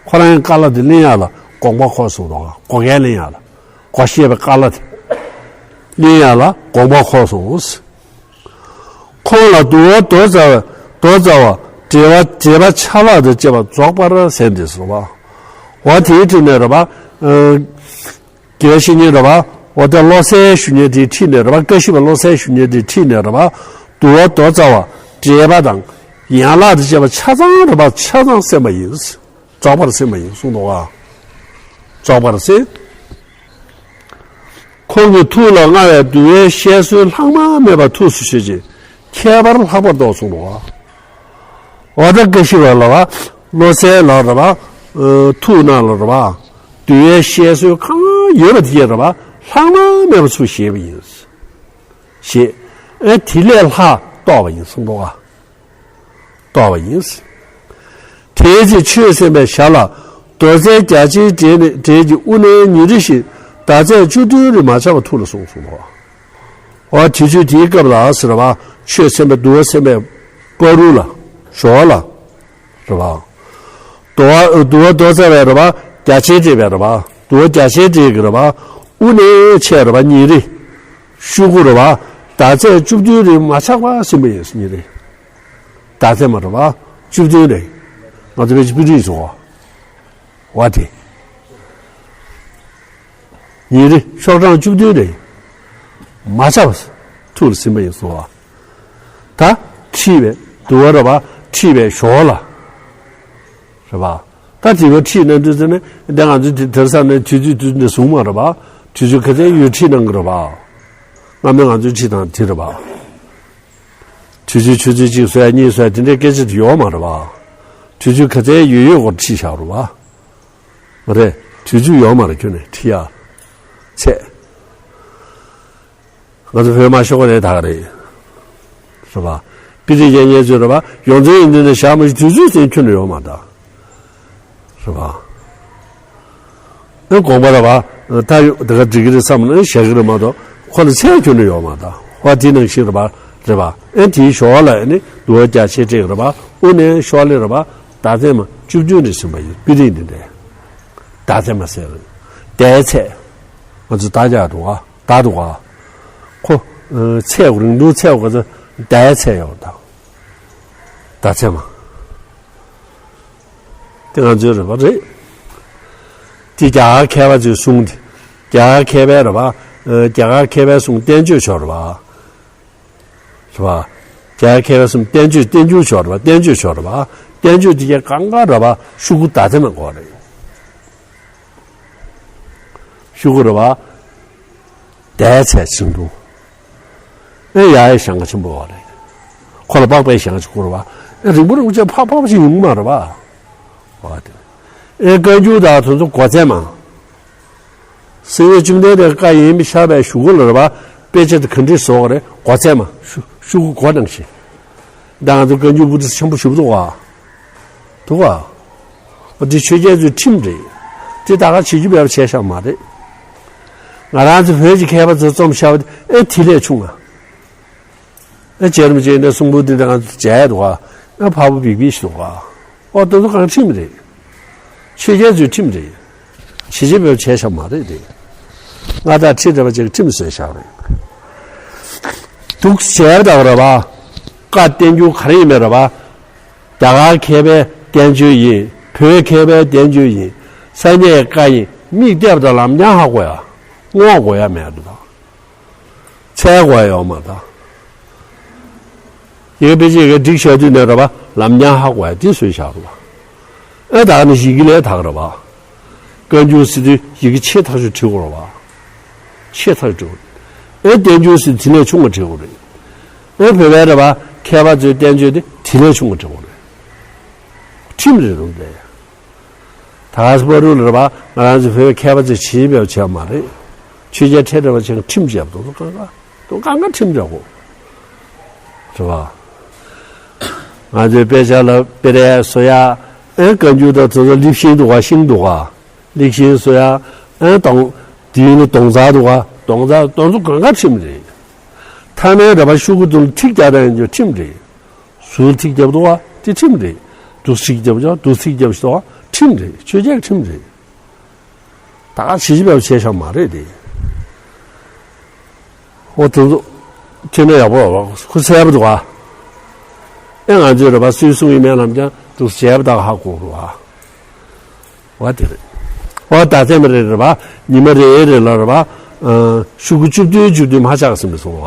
ཁོ་རང་ཡང་ཀ་ལ་དེ་ལེན་ཡག་ལ་དགོངས་པ་ཁོ་སོང་རོགས། བགོ་སྐལ་ལེན་ཡག་ལ། བགོ་བཤའ་བརྒྱབ་པའི་ཀ་ལ་དེ་ལེན་ཡག་ལ་དགོངས་པ་ཁོ་སོང་། ཁོང་ལ་འདུལ་བ་མདོ་རྩ་བ། མདོ་རྩ་བ། འགྲེལ་པ། འགྲེལ་པ་ཆ་ལག་དང་བཅས་པ་རྫོགས་པར་གསན་ཏེ་གསུངས་པ། འོ་དེའི་ཁྲིད་ནས་རེད་པ། ཨ། དགེ་བའི་བཤེས་གཉེན་རེད་པ། འོ་དེ་བློ་གསལ་ཞུ་མཁན་དེའི་ཁྲིད་ནས་རེད་པ། བཀྲ་ཤིས་པ་བློ་གསལ་ཞུ་མཁན་དེའི་ཁྲིད་ནས་རེད་པ། འདུལ་བ་མདོ་རྩ་བ། འགྲེལ་པ་དང་། ཡན་ལག་དང་བཅས་པ་ཆ་ཚང་རེད་པ། ཆ་ཚང་གསན་པ་ཡིན། རྫོགས་པར་གསན་པ་ཡིན་གསུངས་འདུག་ག་རྫོགས་པར་གསན། ཁོང་གི་ཐུགས་ལ་མངའ་བའི་འདུལ་བའི་བཤད་སྲོལ་ལྷག་མ་མེད་པ་ཐུགས་སུ་ཆུད་ཅིང་ཁྱད་པར་ལྷག་པར་རྟོགས་གསུངས་འདུག་ག་འོ་ད་བཀྲ་ཤིས་པ་ལ་བ། བློ་གསལ་ལ་རེད་པ། ཨ། ཐུགས་ནང་ལ་རེད་པ། འདུལ་བའི་བཤད་སྲོལ་གང་ཡོད་པ་དེ་རེད་པ། ལྷག་མ་མེད་པ་ཚུར་བཞེས་པ་ཡིན། ཞེས། ཨེ་དེ་ལས་ལྷག་རྟོགས་པ་ཡིན་གསུངས་འདུག་ག་རྟོགས་པ་ཡིན། དེའི་ཚེ་ཆོས་གསན་པའི་ཞར་ལ་མདོ་རྩའི་རྒྱ་ཆེའི་འགྲེལ་ནི་འགྲེལ་གྱི་དབུ་ནས་ཉིན་རེ་བཞིན་ཟླ་ཚེས་བཅུ་བདུན་རེ་མ་ཆག་པར་ཐུགས་ལ་གསུངས་གསུངས་པ། འོ་དུས་ཚོད་དེའི་སྐབས་ལ་ཟེར་བ། ཆོས་གསན་པའི་འདུལ་བ་གསན་པའི་བར་དུ་ལ་ཞོར་ལ། རེད་པ། འདུལ་བ་འདུལ་བ་མདོ་རྩ་བའི་རེད་པ། རྒྱ་ཆེར་འགྲེལ་པའི་རེད་པ། འདུལ་བ་རྒྱ་ཆེར་འགྲེལ་གྱི་རེད་པ། དབུ་ནས་ཆད་རེད་པ། ཉིན་རེ། ཤོག་གུ་རེད་པ། ཟླ་ཚེས་བཅུ་བདུན་རེ་མ་ཆག་པར་ཟིན་པ་ཡིན་ཉིན་རེ། ཟླ་ཚེས་མ་རེད་པ། བཅུ་བདུན་རེ། ང་ཚོ་བོད་ཀྱི་དཔེ་རིས་སུ་བ། བ་དེ། ཉིན་རེ་ཤོག་གྲངས་བཅུ་བདུན་རེ། མ་ཆག་པར་ཐུགས་ལ་ཟིན་པ་ཡིན་གསུངས་པ། ད་ཁྲིད་པའི་འདུལ་བ་རེད་པ། ཁྲིད་པའི་ཞོར་ལ། རེད་པ། ད་དེ་བས་ཁྲིད་གནང་དུས་ཙམ་ནས་འདི་ང་ཚོས་དེ་དེར་ས་ནས་དུས་ཚོད་དུས་ནས་བཟུང་མ་རེད་པ། དུས་ཚོད་ག་ཚད་ཡོད་ཁྲིད་གནང་གི་རེད་པ། སྔ་མོའི་ང་ཚོའི་ཁྲིད་སྟངས་དེ་རེད་པ། དུས་ཚོད་ཆུ་ཚོད་གཅིག་བཟོ་ཡ་གཉིས་བཟོ་ཡ་དེ་འདྲའི་སྐད་ཆ་དེ་ཡོད་མ་རེད་པ། དུས་ཚོད་ག་ཚད་ཡོད་ཡོད་སྐོར་ཁྲིད་བཞག་རེད་པ། མ་རེད། དུས་ཚོད་ཡོད་མ་རེད་ཁྱོན་ནས་ཁྲིད་ཡ། ཚད། ང་ཚོ་བོད་མ་ཤོག་ག་རེད་ད་ག་རེད། རེད་པ། དཔེ་དེབ་རྒྱག་མཁན་ཚོས་རེད་པ། ཡོངས་འཛིན་ཡིན་དུས་ནས་བཞག་མ་ཤེས་དུས་ཚོད་ཟིན་ཁྱོན་ནས་ཡོད་མ་རེད། རེད་པ། ཨེ་དགོངས་པ་རེད་པ། ད་ཡོད་དེ་ག་འགྲིག་གི་རེད་བསམ་ན་བཞག་གི་རེད་མ་གཏོགས་ཁོ་ལ་ཚད་ཁྱོན་ནས་ཡོད་མ་རེད། ཧོ་དེ་ནང་བཞིན་རེད་པ། རེད་པ། ཨེ་དེའི་ཞོར་ལ་ཨེ་ནི་འདུལ་བ་རྒྱ་ཆེར་འགྲེལ་རེད་པ། དབུ་ནས་ཤོག་ལེ་རེད་པ། ཟླ་ཚེས་མ་བཅུ་བདུན་རེ་ཟིན་པ་ཡིན། དཔེ་རིས་འདི་འདྲས། ཟླ་ཚེས་མ་ཟེར། ཟླའི་ཚད། ང་ཚོ་ཟླ་རྒྱག་འདུག་ག་ཟླ་འདུག་ག་ཁོ། ཨ། ཚད་རིང་ཐུང་ཚད་ག་ཚོད་ཟླའི་ཚད་ཡོད་ད། ཟླ་ཚེས་མ། དེ་ང་ཚོའི་རེད་པ་རེད། དེ་རྒྱ་གར་མཁས་པ་ཚོས་གསུངས་ཏེ། རྒྱ་གར་མཁས་པའི་རེད་པ། ཨ། རྒྱ་གར་མཁས་པའི་གསུང་བསྟན་བཅོས་ཕྱོགས་རེད་པ། རེད་པ། རྒྱ་གར་མཁས་པའི་གསུང་བསྟན་བཅོས་བསྟན་བཅོས་ཕྱོགས་རེད་པ། བསྟན་བཅོས་ཕྱོགས་རེད་པ། བསྟན་བཅོས་དེ་གའི་གང་ག་རེད་པ། ཤོག་གུ་ཟླ་ཚེས་མ་འགོར་རེད། ཤོག་གུ་རེད་པ། བསྡད་ཚད་ཆེན་པོ། ཨེ་ཡ་ཡ་ཞེང་ཁ་ཆེན་པོ་བ་རེད། ཁོ་ལ་སྦག་སྦག་ཞེང་ཁ་ཆེན་པོ་རེད་བ། ཨེ་རིང་པོ་རིང་པོ་བྱས་ཕག་ཕག་ཞིག་ཡོང་གི་མ་རེད་བ། བ་དེ། ཨེ་བཀའ་འགྱུར་དང་དེ་ཚོ་གོ་ཚད་མ། སེང་གེ་བཅོམ་ལྡན་འདས་བཀའ་ཡིན་པའི་ཤར་བའི་གཞུག་གུ་ལ་རེད་བ། དཔེ་ཆ་དེ་ག་འདྲས་བཟོ་བ་རེད། གོ་ཚད་མ་ཤུ་ཤུ་གུ་གོ་ནང་བཞིན། ད་ང་ཚོ་བཀའ་འགྱུར་པོ་ཏི་ཆེན་པོ་ཞིག་འདུག་བ། འདུག་བ། འོ་འདི་ཆོས་རྒྱལ་ཚོའི་ཁྲིམས་རེད། དེ་ད་ག་བྱེད་རྒྱུ་བེར་བྱས་བཞག་མ་རེད། ང་རང་ཚོ་བོད་ཀྱི་མཁས་པ་ཚོས་རྩོམ་བཞག་པ་དེ་ཨེ་དེ་ལས་ཆུང་ང་། ཨེ་རྗེ་རིན་པོ་ཆེ་ནས་གསུང་འབུམ་འདི་འདྲ་ང་ཚོ་མཇལ་འདུག་ག་ཨེ་འཕགས་པ་འབིག་འབིག་ཞིག་འདུག་ག་ཨོ་དེ་ཚོ་གང་ཁྲིམས་རེད། ཆོས་རྒྱལ་ཚོའི་ཁྲིམས་རེད། བྱེད་བྱེད་པའི་བྱས་བཞག་མ་རེད་དེ། ང་དང་ཁྲིམས་རེད་པ་ཅིག་ཁྲིམས་བཟོས་བཞག་རེད། འདུག་བྱས་པ་དང་རེད་པ། བཀའ་བསྟན་འགྱུར་ག་རེ་ཡིན་པའི་རེད་པ། རྒྱ་གར་མཁས་པའི་བསྟན་བཅོས་ཡིན། བོད་མཁས་པའི་བསྟན་བཅོས་ཡིན། ས་གནས་བཀའ་ཡིན། མིག་བལྟས་པ་དང་ལམ་རྐྱང་ཧ་གོ་ཡ། སྔོག་དགོས་ཡ་མེད་འགྲོ་ད། འཚལ་དགོས་ཡོད་མ་རེད། ཡི་གེ་དཔེ་ཆ་ཡི་གེ་སྒྲིག་བྱ་དུས་ནས་རེད་པ། ལམ་རྐྱང་ཧ་གོ་ཡ་དེ་བཟོས་བཞག་རེད་པ། ཨེ་ད་ནི་ཡི་གེ་ལས་དག་རེད་པ། བཀའ་འགྱུར་ཟེར་དུས་ཡི་གེ་ཆེ་ཐག་ཆོད་བྲིས་དགོས་རེད་པ། ཆེ་ཐག་ཆོད་བྲིས་དགོས་རེད། ཨེ་བསྟན་འགྱུར་ཟེར་དུས་དེ་ལས་ཆུང་བ་བྲིས་དགོས་རེད། ཨེ་བོད་པའི་རེད་པ། མཁས་པ་ཚོའི་བསྟན་བཅོས་དེ་དེ་ལས་ཆུང་བ་བྲིས་དགོས་རེད། ཁྲིམས་རེད་རུང་དེ། ད་ག་སེ་བ་རུ་ལ་རེད་པ། ང་རང་ཚོ་བོད་མཁས་པ་ཚོས་བྱེད་པའི་བྱས་མ་རེད། ཆོས་རྒྱལ་ཁྲི་རེད་པ་ཆེན་ཁྲིམས་བྱས་པ་དང་གང་ག་དང་གང་ག་ཁྲིམས་བྱས་གོ་རེད་པ། ང་ཚོའི་དཔེ་ཆ་ལ་དཔེ་རས་བཟོ་ཡ། ཨེ་བཀའ་འགྱུར་དང་དེ་ཚོ་ལེགས་ཤིང་འདུག་ག་ཤིང་འདུག་ག་ལེགས་ཤིང་བཟོ་ཡ། ཨེ་དོང་དེའི་ནི་དོང་རྩ་འདུག་ག་དོང་རྩ་དོང་ཚོ་གང་ག་ཁྲིམས་རེད། མཐའ་མའི་རེད་པ་ཤོག་གུ་དུ་ལ་ཐིག་རྒྱག་རན་རྒྱུ་ཁྲིམས་རེད། ཟུར་ཐིག་རྒྱབ་འདུག་བ་དེ་ཁྲིམས་རེད། འདུག་ཐིག་རྒྱབ་ཀྱང་འདུག་ཐིག་རྒྱབ་ཤོག་ཁྲིམས་རེད། ཆོས་རྒྱལ་ཁྲིམས་རེད། ད་ག་བྱེད་བྱེད་པའི་བྱས་བཞག་མ་རེད་དེ། ཨོ་དེ་ཚོ་ཁྱེད་ནས་ཡག་པོ་ཁུ་གསལ་པོ་འདུག་བ། ཨེ་ང་ཚོས་རེད་པ་སུས་གསུང་ཡིན་མིན་ལབ་ཀྱང་འདུག་བྱས་པ་ད་ག་ཧ་གོ་རུ་བ། བ་དེ་རེད། བ་ད་ཚད་མ་རེད་རེད་པ། ཉི་མ་རེ་རེ་ལ་རེད་པ། ཤོག་གུ་བཅུ་བདུན་བཅུ་བདུན་མ་ཆག་ཟིན་པའི་སོང་བ།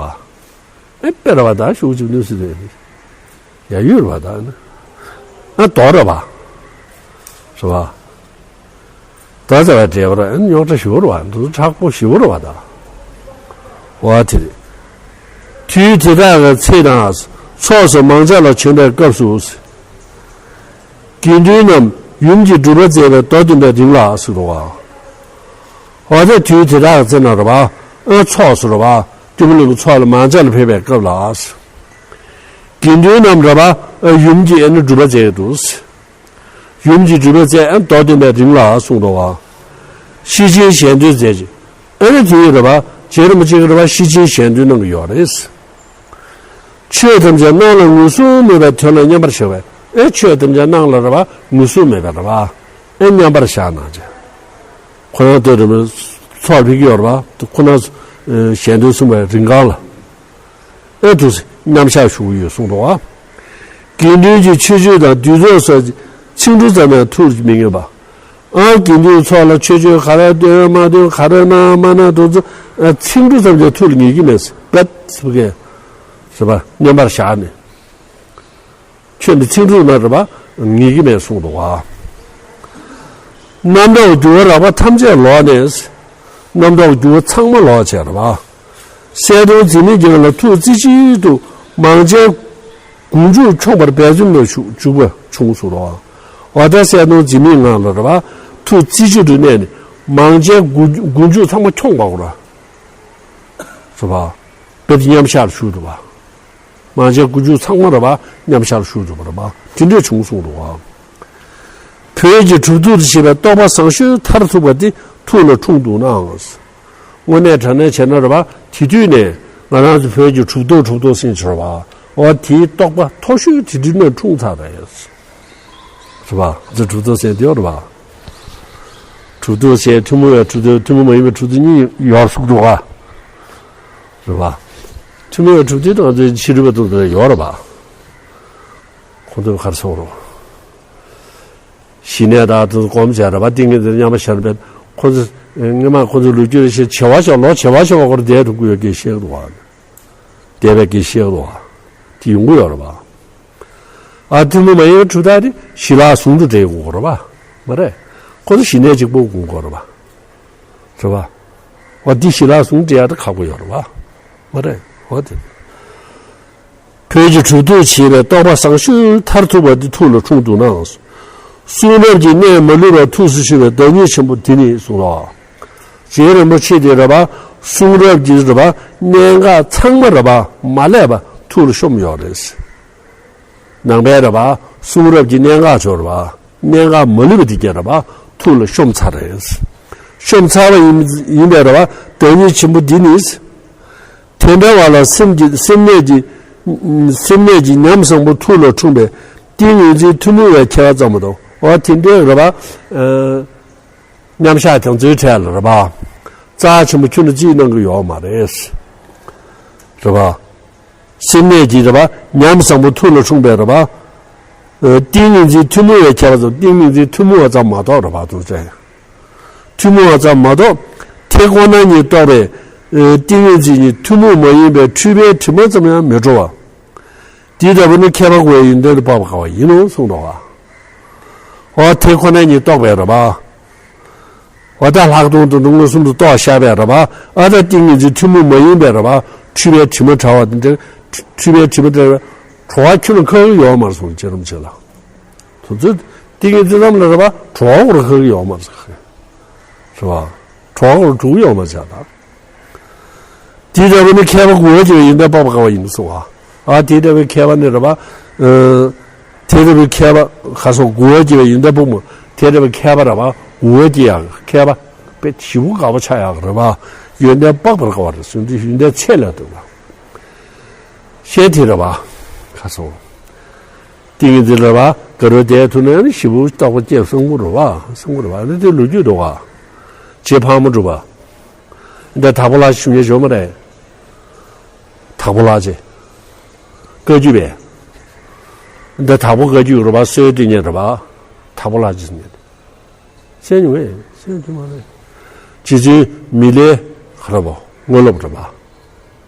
ཨེ་དཔེ་ར་བ་ད་ཤོག་གུ་བཅུ་བདུན་ཟེར་དེ་ཡ་ཡོད་ར་བ་ད་ཨ་དོ་ར་བ་རེད་བ། ད་ཟེར་བ་འདྲེ་བ་ར་ཨེ་རྙོག་དྲ་ཞུ་ར་བ་འདུག་དྲག་པོ་ཞུ་ར་བ་ད། བ་དེ་རེད། དུས་དེ་དག་གི་ཚེ་དང་ཚོགས་སུ་མང་ཇ་ལ་བྱོན་པའི་སྐབས་སུ། དགེ་འདུན་རྣམས་ཡུམ་གྱི་སྒྲུབ་པ་མཛད་པའི་མདོ་འདོན་པའི་རིང་ལ་ཟེར་ར་བ། འོ་ད་དུས་དེ་དག་ཚེ་ན་རེད་པ། ཨ་ཚོགས་སུ་རེད་པ། ཏིང་ལུང་གི་ཚོགས་ལ་མང་ཇ་ལ་ཕེབས་པའི་སྐབས་ལ། དགེ་འདུན་རྣམས་རེད་པ། ཨ་ཡུམ་གྱི་ཨ་ནི་སྒྲུབ་པ་མཛད་འདུག་ཡུམ་གྱི་སྒྲུབ་པ་མཛད་ཨ་མདོ་འདོན་པའི་རིང་ལ་གསུངས་འདུག་བ། ཤེར་ཕྱིན་ཞལ་འདོན་མཛད་ཅིང་། ཨ་ནི་དེ་ཡི་རེད་པ། རྗེ་རིན་པོ་ཆེ་གི་རེད་པ་ཤེར་ཕྱིན་ཞལ་འདོན་གནང་གི་ཡོད་རེད། ཆོས་ཐམས་ཅད་སྣང་ལ་ངོས་བཟུང་མེད་པའི་དོན་ལ་མཉམ་པར་བཞག་པས་ཨེ་ཆོས་ཐམས་ཅད་སྣང་ལ་རེད་པ་ངོས་བཟུང་མེད་པ་རེད་པ། ཨེ་མཉམ་པར་བཞག་གནང་བྱས། ཁོ་རང་ལྟོས་རེད་པ་ཚོགས་ལ་ཕེབས་ཀྱི་ཡོད་རེད་པ་ཁོ་ན་ཞལ་འདོན་གསུངས་པའི་རིང་གང་ལ། ཨེ་དུ་མཉམ་བཞག་ཞུ་གི་ཡོད་གསུངས་འདུག་བ། དགེ་འདུན་གྱི་ཆོས་སྤྱོད་དང་འདུས་ཚོགས་སོགས་ཚིག་འབྲུ་ཙམ་ཡང་ཐུགས་མི་མངོན་པ། ཨ་དགེ་འདུན་ཚོགས་ལ་ཆོས་སྤྱོད་ག་རེ་འདོན་མ་འདོན་ག་རེ་གནང་མ་གནང་དུ་ཚོ་ཚིག་འབྲུ་ཙམ་གྱི་ཐུགས་ལ་ངེས་ཀྱི་མེད་པད་སུ་གས་ཟེར་བ་མཉམ་པར་བཞག་ནས། ཆོས་འདི་ཚིག་འབྲུ་ན་རེད་པ་ངེས་ཀྱི་མེད་གསུངས་འདུག་བ། རྣམ་རྟོག་འགྱུ་བ་རགས་པ་ཐམས་ཅད་ལོག་ནས། རྣམ་རྟོག་འགྱུ་བ་ཚང་མ་ལོག་བྱས་རེད་པ། གསལ་སྟོང་འཛིན་མེད་ཀྱི་ངང་ལ་ཐུགས་རྩེ་གཅིག་ཏུ་མང་ཇའི་མགོ་མཇུག་འཁྱོངས་པར་འབད་བརྩོན་ལ་ཞུགས་པ་བྱུང་སོང་རོ། འོ་ད་གསལ་སྟོང་འཛིན་མེད་ངང་ལ་རེད་པ། ཐུགས་རྩེ་གཅིག་ཏུ་གནས་ནས་མང་ཇའི་མགོ་མགོ་མཇུག་ཚང་མ་འཁྱོངས་པ་གོ་ར། རེད་པ། དཔེ་དེ་མཉམ་བཞག་ལ་ཞུགས་འདུག་པ། མང་ཇའི་མགོ་མཇུག་ཚང་མ་རེད་པ། མཉམ་བཞག་ལ་ཞུགས་འདུག་པ་རེད་པ། དེ་འདྲས་བྱུང་སོང་རེད་པ། བོད་ཀྱི་གྲུབ་ཐོབ་ཏུ་བྱེད་པའི་རྟོགས་པ་བཟང་ཤོས་མཐར་ཐུག་པ་དེ་ཐུགས་ལ་འཁྲུངས་འདུག་ནའང་། དངོས་གནས་དྲང་གནས་བྱས་ན་རེད་པ། དེ་དུས་ནས་ང་རང་ཚོ་བོད་ཀྱི་གྲུབ་ཐོབ་གྲུབ་ཐོབ་ཟེར་གྱི་རེད་པ། འོ་དེའི་རྟོགས་པ་མཐོ་ཤོས་དེ་དུས་ནས་འཁྲུངས་ཚར་རེད། རེད་པ། ང་ཚོ་གྲུབ་ཐོབ་ཟེར་དེ་རེད་པ། གྲུབ་ཐོབ་ཟེར་ཐུན་མོང་བའི་གྲུབ་ཐོབ་ཐུན་མོང་མ་ཡིན་པའི་གྲུབ་ཐོབ་གཉིས་ཡོད་སུག་འདུག་ག་རེད་པ། ཐུན་མོང་བའི་གྲུབ་ཐོབ་དང་ང་ཚོའི་ཕྱི་རོལ་པ་དང་དེ་ཡོད་རེད་པ། ཁོང་ཚོས་ག་རེ་གསུངས་རོགས། ཞི་གནས་དང་དེ་ཚོ་སྒོམ་བྱས་རེད་པ། ཏིང་ངེ་འཛིན་མཉམ་པ་ཤར་བས་ཁོ་ཚོ་སྔོན་མ་ཁོ་ཚོ་ལོ་རྒྱུས་རེ་བཤད་བྱེ་བ་ཤོག་ལོ་བྱེ་བ་ཤོག་བ་སྐོར་བསྡད་འགྲོ་གི་ཡོད་ཀྱི་བཤད་འདུག་བ། བསྡད་པའི་ཀྱི་བཤད་འདུག་བ། དེ་ཡོང་གི་ཡོད་རེད་པ། ཨ་ཐུན་མོང་མ་ཡིན་པའི་གྲུབ་མཐའ་དེ་ཞི་ལྷག་ཟུང་དུ་འབྲེལ་དགོས་རེད་པ། མ་རེད། ཁོ་ཚོ་ཞི་གནས་གཅིག་པོ་དགོས་དགོས་རེད་པ། རེད་པ། བ་འདི་ཞི་ལ་གསུང་འདྲི་ཡ་ད་ཁག་པོ་ཡོད་རེད་བ། མ་རེད་བ་དེ། བོད་ཀྱི་གྲུབ་ཐོབ་བྱེད་པའི་རྟོགས་པ་བཟང་ཤོས་མཐར་ཐུག་པ་འདི་ཐུགས་ལ་འཁྲུངས་འདུག་ན། གསུང་རབ་ཀྱི་གནད་མ་ལུས་པ་ཐུགས་སུ་ཆུད་པའི་བདག་ཉིད་ཆེན་པོ་འདི་ནི་གསུངས་ལ། རྗེ་རིན་པོ་ཆེ་དེ་རེད་པ། གསུང་རབ་ཀྱི་རེད་པ། གནད་འགག་ཚང་མ་རེད་པ། མ་བསླད་པ་ཐུགས་ལ་ཤོམ་ཡོད་རེད། ནང་པའི་རེད་པ། གསུང་རབ་ཀྱི་གནད་འགག་ཆོ་རེད་པ། གནད་འགག་མ་ལུས་པ་དེ་གྱད་རེད་པ། ཐུགས་ལ་ཤོམ་ཚར་རེད། ཤོམ་ཚར་བ་ཡིན་ཡིན་པའི་རེད་པ། བདག་ཉིད་ཆེན་པོ་འདི་ནི། དེ་འདྲ་བ་ལ་སེམས་ཀྱི་སེམས་གནས་ཀྱི་སེམས་གནས་ཀྱི་ཉམས་བཟང་པོ་ཐུགས་ལ་འཁྲུངས་པའི་ཏིང་ངེ་འཛིན་ཐུན་མོང་བའི་ཁྱད་པར་ཙམ་མ་གཏོགས། འོ་དེ་འདྲའི་རེད་པ། མཉམ་བཞག་དེ་ཚོའི་གྲས་ལ་རེད་པ། རྩ་ཆེན་པོ་ཁྱོན་ནས་རྩིས་གནང་གི་ཡོད་མ་རེད། རེད་པ། སེམས་གནས་ཀྱི་རེད་པ། ཉམས་བཟང་པོ་ཐུགས་ལ་འཁྲུངས་པའི་རེད་པ། ཏིང་ངེ་འཛིན་ཐུན་མོང་བའི་ཁྱད་པར་ཙམ། ཏིང་ངེ་འཛིན་ཐུན་མོང་བ་ཙམ་མ་གཏོགས་རེད་པ། ཐུགས་རྗེ། ཐུན་མོང་བ་ཙམ་མ་གཏོགས། དེ་ཁོ་ན་ཉིད་རྟོགས་པའི་ཏིང་ངེ་འཛིན་ཉིད་ཐུན་མོང་མ་ཡིན་པའི་འཁྲུལ་པའི་དྲི་མ་ཙམ་ཡང་མི་འགྲོ་བ། དེ་ལྟ་བུ་ནི་མཁས་པ་གོ་བའི་ཡོན་ཏན་དུ་དཔག་པ་དཀའ་བ་ཡིན་ནོ་གསུངས་འདུག་བ། འོ་དེ་ཁོ་ན་ཉིད་རྟོགས་པའི་རེད་པ། འོ་ད་ལྷག་མཐོང་དུ་མངོན་སུམ་དུ་རྟོགས་བཞག་པའི་རེད་པ། ཨ་ད་ཏིང་ངེ་འཛིན་ཐུན་མོང་མ་ཡིན་པའི་རེད་པ། འཁྲུལ་པའི་དྲི་མ་བྲལ་བ་དེ་འདྲ། འཁྲུལ་པའི་དྲི་མ་བྲལ་བའི་གྲོགས་ཁྱོད་ལ་ཁག་གི་ཡོད་མ་རེད་གསུངས། རྗེ་རིན་པོ་ཆེ་ལ། དུ་ཚོད་ཏིང་ངེ་འཛིན་ཙམ་ལ་རེད་པ། གྲོགས་ཁོ་ལ་ཁག་གི་ཡོད་མ་རེད། རེད་པ། གྲོགས་ཁོ་ལ་གྲོགས་ཡོད་མ་རེད་ད། དེ་ལྟ་བུ་ནི་མཁས་པ་གོ་བ་སྐྱེ་བའི་ཡོན་ཏན་དཔག་པ་དཀའ་བ་ཡིན་གསུང་བ། ཨ་དེ་ལྟ་བུའི་མཁས་པ་ནི་རེད་པ། ཨ་དེ་ལྟ་བུའི་མཁས་པ་ཁ་སོགས་གོ་བ་སྐྱེ་བའི་ཡོན་ཏན་དཔག་མོ། དེ་ལྟ་བུའི་མཁས་པ་རེད་པ། གོ་བ་སྐྱེ་ཡག་མཁས་པ་དཔེ་ཞེ་པོ་དགའ་པོ་ཆགས་ཡག་རེད་པ། ཡོན་ཏན་དཔག་པར་དཀའ་བ་རེད་གསུངས་དུས་ཡོན་ཏན་ཚད་ལས་འདུག་པ། ཤེས་དེ་རེད་པ། ཁ་སོགས་ཏིང་ངེ་འཛིན་རེད་པ། དགའ་རོས་དེ་ཐུག་ན་ནི་ཞེ་པོ་རྟོགས་པ་སྐྱེ་བསམ་གྱི་རེད་པ། བསམ་གྱི་རེད་པ། ཨ་ནི་དེ་ལོ་རྒྱུས་འདུག་ག་རྗེ་ཕག་མོ་གྲུ་པ། འདི་དྭགས་པོ་ལགས་ཞུ་མཁན་བྱུང་མ་རེད། དྭགས་པོ་ལགས་ཀྱི་བཀའ་བརྒྱུད་པས། འདི་དྭགས་པོ་བཀའ་བརྒྱུད་རེད་པ། སྲོལ་དེ་ཉིད་རེད་པ། དྭགས་པོ་ལགས་ཀྱི་ཉིད་གསན་མྱོང་ངས་གསན་རྒྱུ་མ་རེད། རྗེ་བཙུན་མི་ལའི་ཧ་ར་པོ་དངོས་སློབ་རེད་པ། རེད་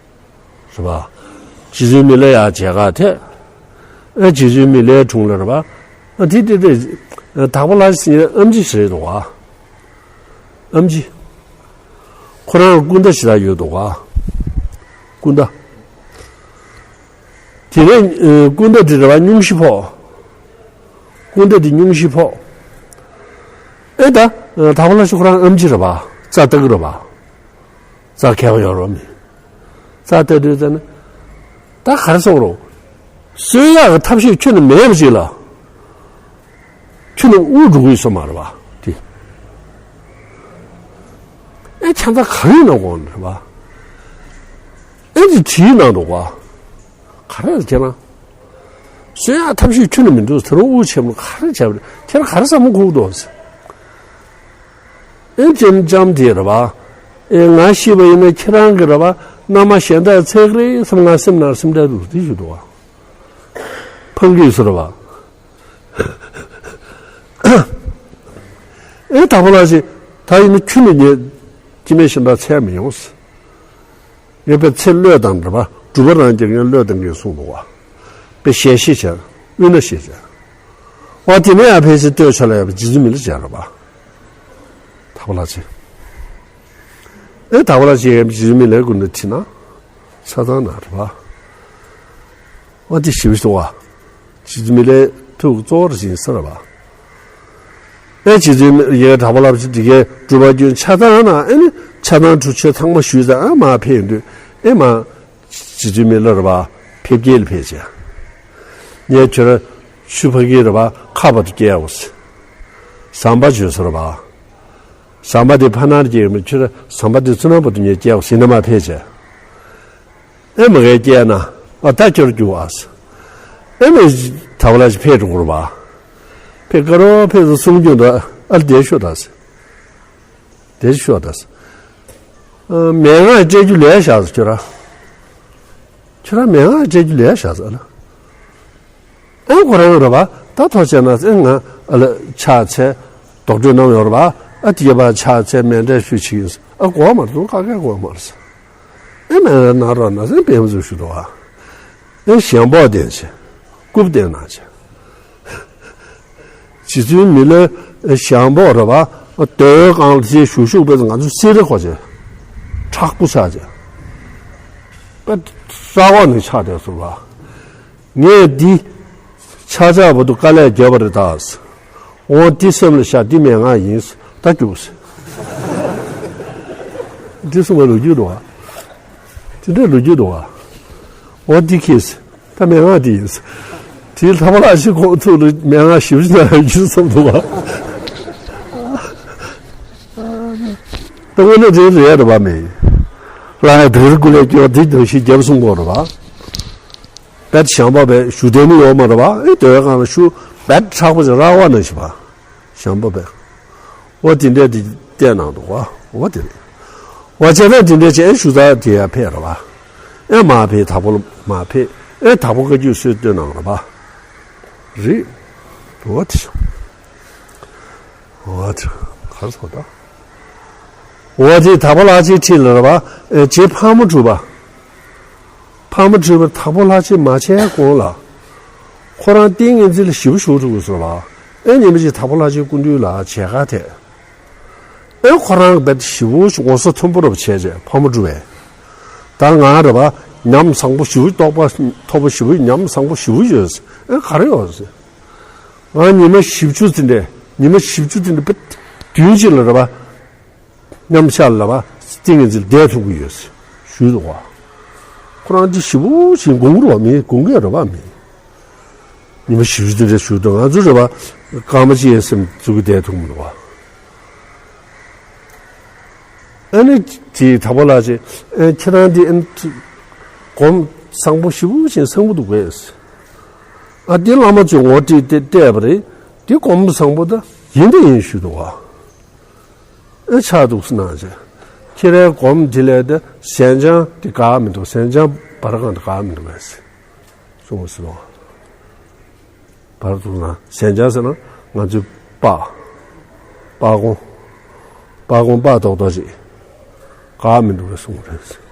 པ། རྗེ་བཙུན་མི་ལའི་ཡ་མཇལ་ཁ་ཐད། ཨ་རྗེ་བཙུན་མི་ལའི་དྲུང་ལ་རེད་པ། ཨ་དེ་དེ་དེ་དྭགས་པོ་ལགས་ཟེར་མཁན་ཨེམ་ཆི་ཞིག་རེད་འདུག་ག་ཨེམ་ཆི། ཁོ་རང་སྐུ་ཟླ་ཞེ་དྲག་ཡོད་འདུག་ག་སྐུ་ཟླ། དེ་ནས་ཨ་སྐུ་ཟླ་དེ་རེད་པ། སྙུང་གཞི་ཕོག་སྐུ་ཟླ་དེ་སྙུང་གཞི་ཕོག་ཨེ་ད་དྭགས་པོ་ལགས་ཁོ་རང་ཨེམ་ཆི་རེད་པ། རྩ་ལྟ་གི་རེད་པ། རྩ་མཁས་པ་ཡོད་རེད་པ། མི་རྩ་ལྟ་དུས་ཙ་ན། ད་ག་རེ་ཟེར་དགོས་རེད། གསོད་ཡག་གི་ཐབས་ཤེས་ཁྱོན་ནས་མེད་པ་ཅིག་ལ། ཁྱོད་ནི་དབུགས་འགྲོ་གི་ཡོད་ས་མ་རེད་པ། དེ། ཨེ་ཁྱེད་ཚོ་ག་རེ་ཡིན་ན་དགོངས་རེད་པ། ཨེ་འདི་བྲིས་གནང་འདུག་པ། ག་རེ་རེད་ཁྱེད་རང་། གསོད་ཡག་ཐབས་ཤེས་ཁྱོན་ནས་མི་འདུག་ད་རུང་དབུགས་ཆད་མོ་ག་རེ་བྱས་པ་རེད། ཁྱེད་རང་ག་རེ་བསམ་བློ་འཁོར་འདུག་ཨེ་ཅེམ་ཅམ་དེ་རེད་པ། ཨེ་ང་ཤི་བ་ཡིན་ན་ཁྱེད་རང་གི་རེད་པ། མནའ་མ་གཞན་དག་འཚོལ་གི་རེད་བསམ་ང་སེམས་ནང་སེམས་ཁྲལ་འདུག་དེ་ཞུ་འདུག་པ། ཕངས་གི་ཡོད་ས་རེད་པ། ཨེ་དྭགས་པོ་ལགས་ཀྱིས་ད་ཡིན་ན་ཁྱོད་ནི་ངས་སྐྱེ་དམན་གཞན་དག་འཚོལ་མི་ཡོང་ཟེར། ངས་དཔེ་ཚེ་བློས་བཏང་འདྲ་པ། སྒྲུབ་པ་རང་རྒྱལ་ངས་བློས་བཏང་གིན་གསུངས་འདུག་པ། དཔེ་ཞལ་བཞེས་བྱས། དབུས་ན་བཞེས་བྱས། འོ་དེ་ནས་ཡང་ཕལ་ཆེར་ལྟོས་ཆ་ལ་ཡོད་པ་རྗེ་བཙུན་མི་ལ་མཇལ་རེད་པ། དྭགས་པོ་ལགས་ཀྱིས། ཨེ་དྭགས་པོ་ལགས་ཀྱིས་ཡང་རྗེ་བཙུན་མི་ལའི་སྐུ་མདུན་ཁྲིད་ན། ཆ་ཚང་ན་རེད་པ། འོ་དེ་ཞིབ་ཞིབ་བ། རྗེ་བཙུན་མི་ལའི་ཐུགས་གཙོ་བོར་ཕྱིན་ས་རེད་པ། ཨེ་རྗེ་བཙུན་མི་ལའི་དྭགས་པོ་ལགས་ཀྱིས་འདི་གའི་སྒྲུབ་པ་རྒྱུན་ཆ་ཚང་ན་ཨེ་ནི་ཆ་ཚང་གྲུབ་ཆོས་ཚང་མ་ཞུས་ཙང་ཨ་མ་ཕེབས་ཡོང་དུས་ཨེ་མ། རྗེ་བཙུན་མི་ལ་རེད་པ། ཕེབས་སྐྱེལ་ཕེབས་བྱས། ངས་ཁྱོད་ར་ཆུ་ཕ་གི་རེད་པ་ཁ་བར་དུ་བསྐྱལ་འོ་ཟེར། ཟམ་པ་བྱོས་ཟེར་རེད་པ། ཟམ་པ་དེ་ཕ་ནར་སྐྱེལ་མི་ཁྱོད་ར་ཟམ་པ་དེ་ཚུར་ནང་བར་དུ་ངས་བསྐྱལ་འོ་ཟེར་ན་མ་ཕེབས་བྱས། ཨེ་མ་གས་བསྐྱལ་ན་ཨ་ད་ཁྱོད་རྒྱུག་ཨ་ཟེར། ཨེ་མ་དྭགས་པོ་ལགས་ཀྱིས་ཕེབས་འགྲོ་གི་རེད་པ། ཕེབས་ཀ་རོ་ཕེབས་སུ་གསུང་རྒྱུ་འདུག་ཨ་ལ་བསྡད་ཤོག་ད་ཟེར། དེ་ཤོག་ད། མན་ངག་སྤྲད་རྒྱུ་ལས་བཞག་ཟེར་ཁྱོད་རང་། ཁྱོད་རང་མན་ངག་སྤྲད་རྒྱུ་ལས་བཞག་ཟེར་ཨ་ལ། ཨེ་ཁོ་རང་རེད་པ། ད་ཐོག་བྱས་ན་ཨེ་ང་ཨ་ལ་ཕྱག་འཚལ་རྡོག་བྲོས་གནང་ཡོད་རེད་པ། ཨ་དེ་རྗེས་ཕར་ཕྱག་འཚལ་མཎྜལ་ཞུ་ཅིག་ཡིན་ཟེར། ཨ་གོ་བ་མ་རེད་དུང་ཁ་སྐད་གོ་བ་མ་རེད་ཟེར། ཨེ་མན་ངག་གནང་རོགས་གནང་ཟེར་དཔེ་མི་སྲིད་ཞུ་འདུག་ཨ། ཨེ་ཞལ་འབོག་བསྟན་བྱས། རྐུབ་བསྟན་གནང་བྱས། རྗེ་བཙུན་མི་ལའི་ཞལ་འབོག་རེད་པ། དོན་གང་ལ་དེ་ཞུ་ཤུགས་པས་ང་ཚོ་སྲིད་རེ་གོ་བྱས། མཁྲེགས་པོ་ཆགས་བྱས། པ་ར་བ་ནས་ཆགས་བསྡད་སོང་བ། ངས་འདི་ཆ་ཆག་བར་དུ་དཀའ་ལས་བརྒྱབ་པ་རེད་ད། འོ་འདི་སེམས་ལ་བཞག་འདི་མན་ངག་ཡིན། ད་རྒྱུགས། འདི་གསུངས་པའི་ལོ་རྒྱུས་འདུག་བ། དེ་འདྲའི་ལོ་རྒྱུས་འདུག་བ། འོ་འདི་ཁྱེར། ད་མན་ངག་འདི་ཡིན། དེའི་ཐ་མ་ལ་ཞིག་ཁོང་ཐུགས་ལ་མན་ངག་ཞིབ་ཅིག་ན་ཡོད་ཀྱི་བསམ་འདུག་བ། ད་དངོས་གནས་དེ་རེད་རེད་པ་མེད། ལ་ཡ་དེར་ཀུ་ལས་སྐྱོ་འདི་དང་ཞིག་རྒྱབ་གསུང་གོ་རེད་པ། བེད་ཞང་པ་བེད་ཞུ་དེ་མི་ཡོད་མ་རེད་པ། ཨེ་དེ་བས་གང་ལ་ཞུ་བེད་མཁྲེགས་པོ་ཅིག་ར་བ་ན་ཞིག་པ། ཞང་པ་བེད། འོ་དེ་འདྲས་དེ་བལྟས་གནང་འདུག་བ། འོ་དེ་རེད། འོ་བྱས་ན་དེ་འདྲས་བྱས་ཨེ་ཞུ་ད་དེ་ཡ་ཕེབས་རེད་པ། ཨེ་མ་ཕེབས་དྭགས་པོ་ལ་མ་ཕེབས་ཨེ་དྭགས་པོ་བཀའ་བརྒྱུད་སྲོལ་བཏོད་གནང་རེད་པ། རེད། འོ་དེ་ཞོ། འོ་དེ་གར་སོང་ད། འོ་དེ་དྭགས་པོ་ལྷ་ཆེན་ཁྲིད་ལ་རེད་པ། ཨེ་རྗེ་ཕག་མོ་གྲུ་པ། ཕག་མོ་གྲུ་པ་དྭགས་པོ་ལྷ་ཆེན་མ་བྱས་གོང་ལ། ཁོ་རང་ཏིང་ངེ་འཛིན་ལ་ཞེ་པོ་ཞུགས་འགྲོ་དགོས་སོ་རེད་པ། ཨེ་ཉི་མ་ཅིག་དྭགས་པོ་ལྷ་ཆེན་སྐུ་མདུན་ལ་མཇལ་ཁ་ཐེག་ཨེ་ཁོ་རང་བེད་ཞེ་པོ་ཞིག་ངོ་སོ་མཐོན་པོ་རབ་བྱས་རྗེས་ཕག་མོ་གྲུ་པས། ད་ང་རེད་པ། ཉམས་བཟང་པོ་ཞེ་པོ་རྟོགས་པ་མཐོ་པོ་ཞེ་པོ་ཉམས་བཟང་པོ་ཞེ་པོ་ཡོད། ཨེ་ག་རེ་ཡོད། ང་ཉི་མ་བཞི་བཅུ་ཙམ་འདྲ་ཉི་མ་བཞི་བཅུ་ཙམ་འདྲ་བེད་བདུན་ཅིག་ལ་རེད་པ། མཉམ་བཞག་ལ་རེད་པ། ཏིང་ངེ་འཛིན་ལ་བསྡད་ཐུབ་ཀྱི་ཡོད། ཞུས་འདུག་བ། ཁོ་རང་འདི་ཞེ་པོ་ཞིག་དགོངས་རེད་པ་མེད་དགོངས་ཀྱི་རེད་པ་མེད། ཉི་མ་བཞི་བཅུ་དེ་འདྲ་བཞུགས་དུས་ང་ཚོ་རེད་པ། སྐར་མ་གཅིག་ཡས་སེམས་བཙུགས་ཀྱི་བསྡད་ཐུབ་མི་འདུག་བ། ཨ་ནི་དེ་དྭགས་པོ་ལྷ་ཆེན་ཨ་ཁྱེད་རང་འདི་ཨ་ནི་སྒོམ་བཟང་པོ་ཞེ་པོ་ཞིག་བཟང་པོ་འདུག་གས། ཨ་འདི་བླ་མ་ཚོས་ངོ་སྤྲད་དེ་བལྟས་པ་རེད། འདི་སྒོམ་བཟང་པོ་ད་ཡིན་ད་ཡིན་ཞུས་འདུག་བ། ཨ་ཆགས་འདུག་སེ་གནང་བྱས། ཁྱེད་རའི་སྒོམ་འདི་ལས་ད་ཟན་ལྕང་འདི་དགའ་མི་འདུག་ཟན་ལྕང་བར་གང་འདི་དགའ་མི་འདུག་གས། གསུངས་པ་ཟེར་བ། བར་དུ་ན་ཟན་ལྕང་ཟེར་ན་ང་ཚོའི་སྤགས། སྤགས་ཀོང་། སྤགས་ཀོང་སྤགས་རྡོག་རྡོག་ཅིག་དགའ་མི་འདུག་གས་གསུངས་པ་རེད།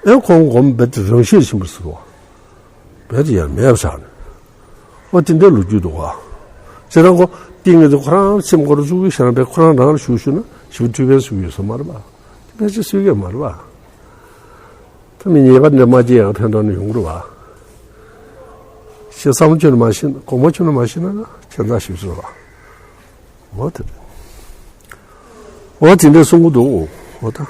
ཨེ་ཁོང་སྒོམ་བེད་རང་ཤེད་ཕྱིན་པ་ཟེར་བ། བེད་ཡང་མེད་པ་ཆགས་ནས། ཨོ་དེ་འདྲའི་ལོ་རྒྱུས་འདུག་བ། ཟེར་ན་ཁོ་ཏིང་ངེ་འཛིན་ཁོ་རང་སེམས་ཁོ་རང་བཙུགས་ཀྱི་ཤ་རང་བེད་ཁོ་རང་རང་ལ་ཞུགས་ཞུགས་ན་ཞེ་པོ་འཁྲུལ་པའི་སུ་ཡོད་ས་མ་རེད་པ། དེ་བེད་ཅིག་སུས་ཀྱང་མ་རེད་པ། ད་མི་ཉེས་པ་འདྲ་མ་སྐྱེ་ཡང་ཕན་ཐོགས་ནི་ཡོང་གི་རེད་པ། ཞེས་བསམ་བློ་ཁྱོན་ནས་མ་ཤེས་ན་གོང་མ་ཁྱོན་ནས་མ་ཤེས་ན་ཁྱོད་འདྲ་ཞིག་བཟོ་བ། འོ་དེ་རེད། འོ་དེ་འདྲ་གསུང་གི་འདུག་འོ་ད།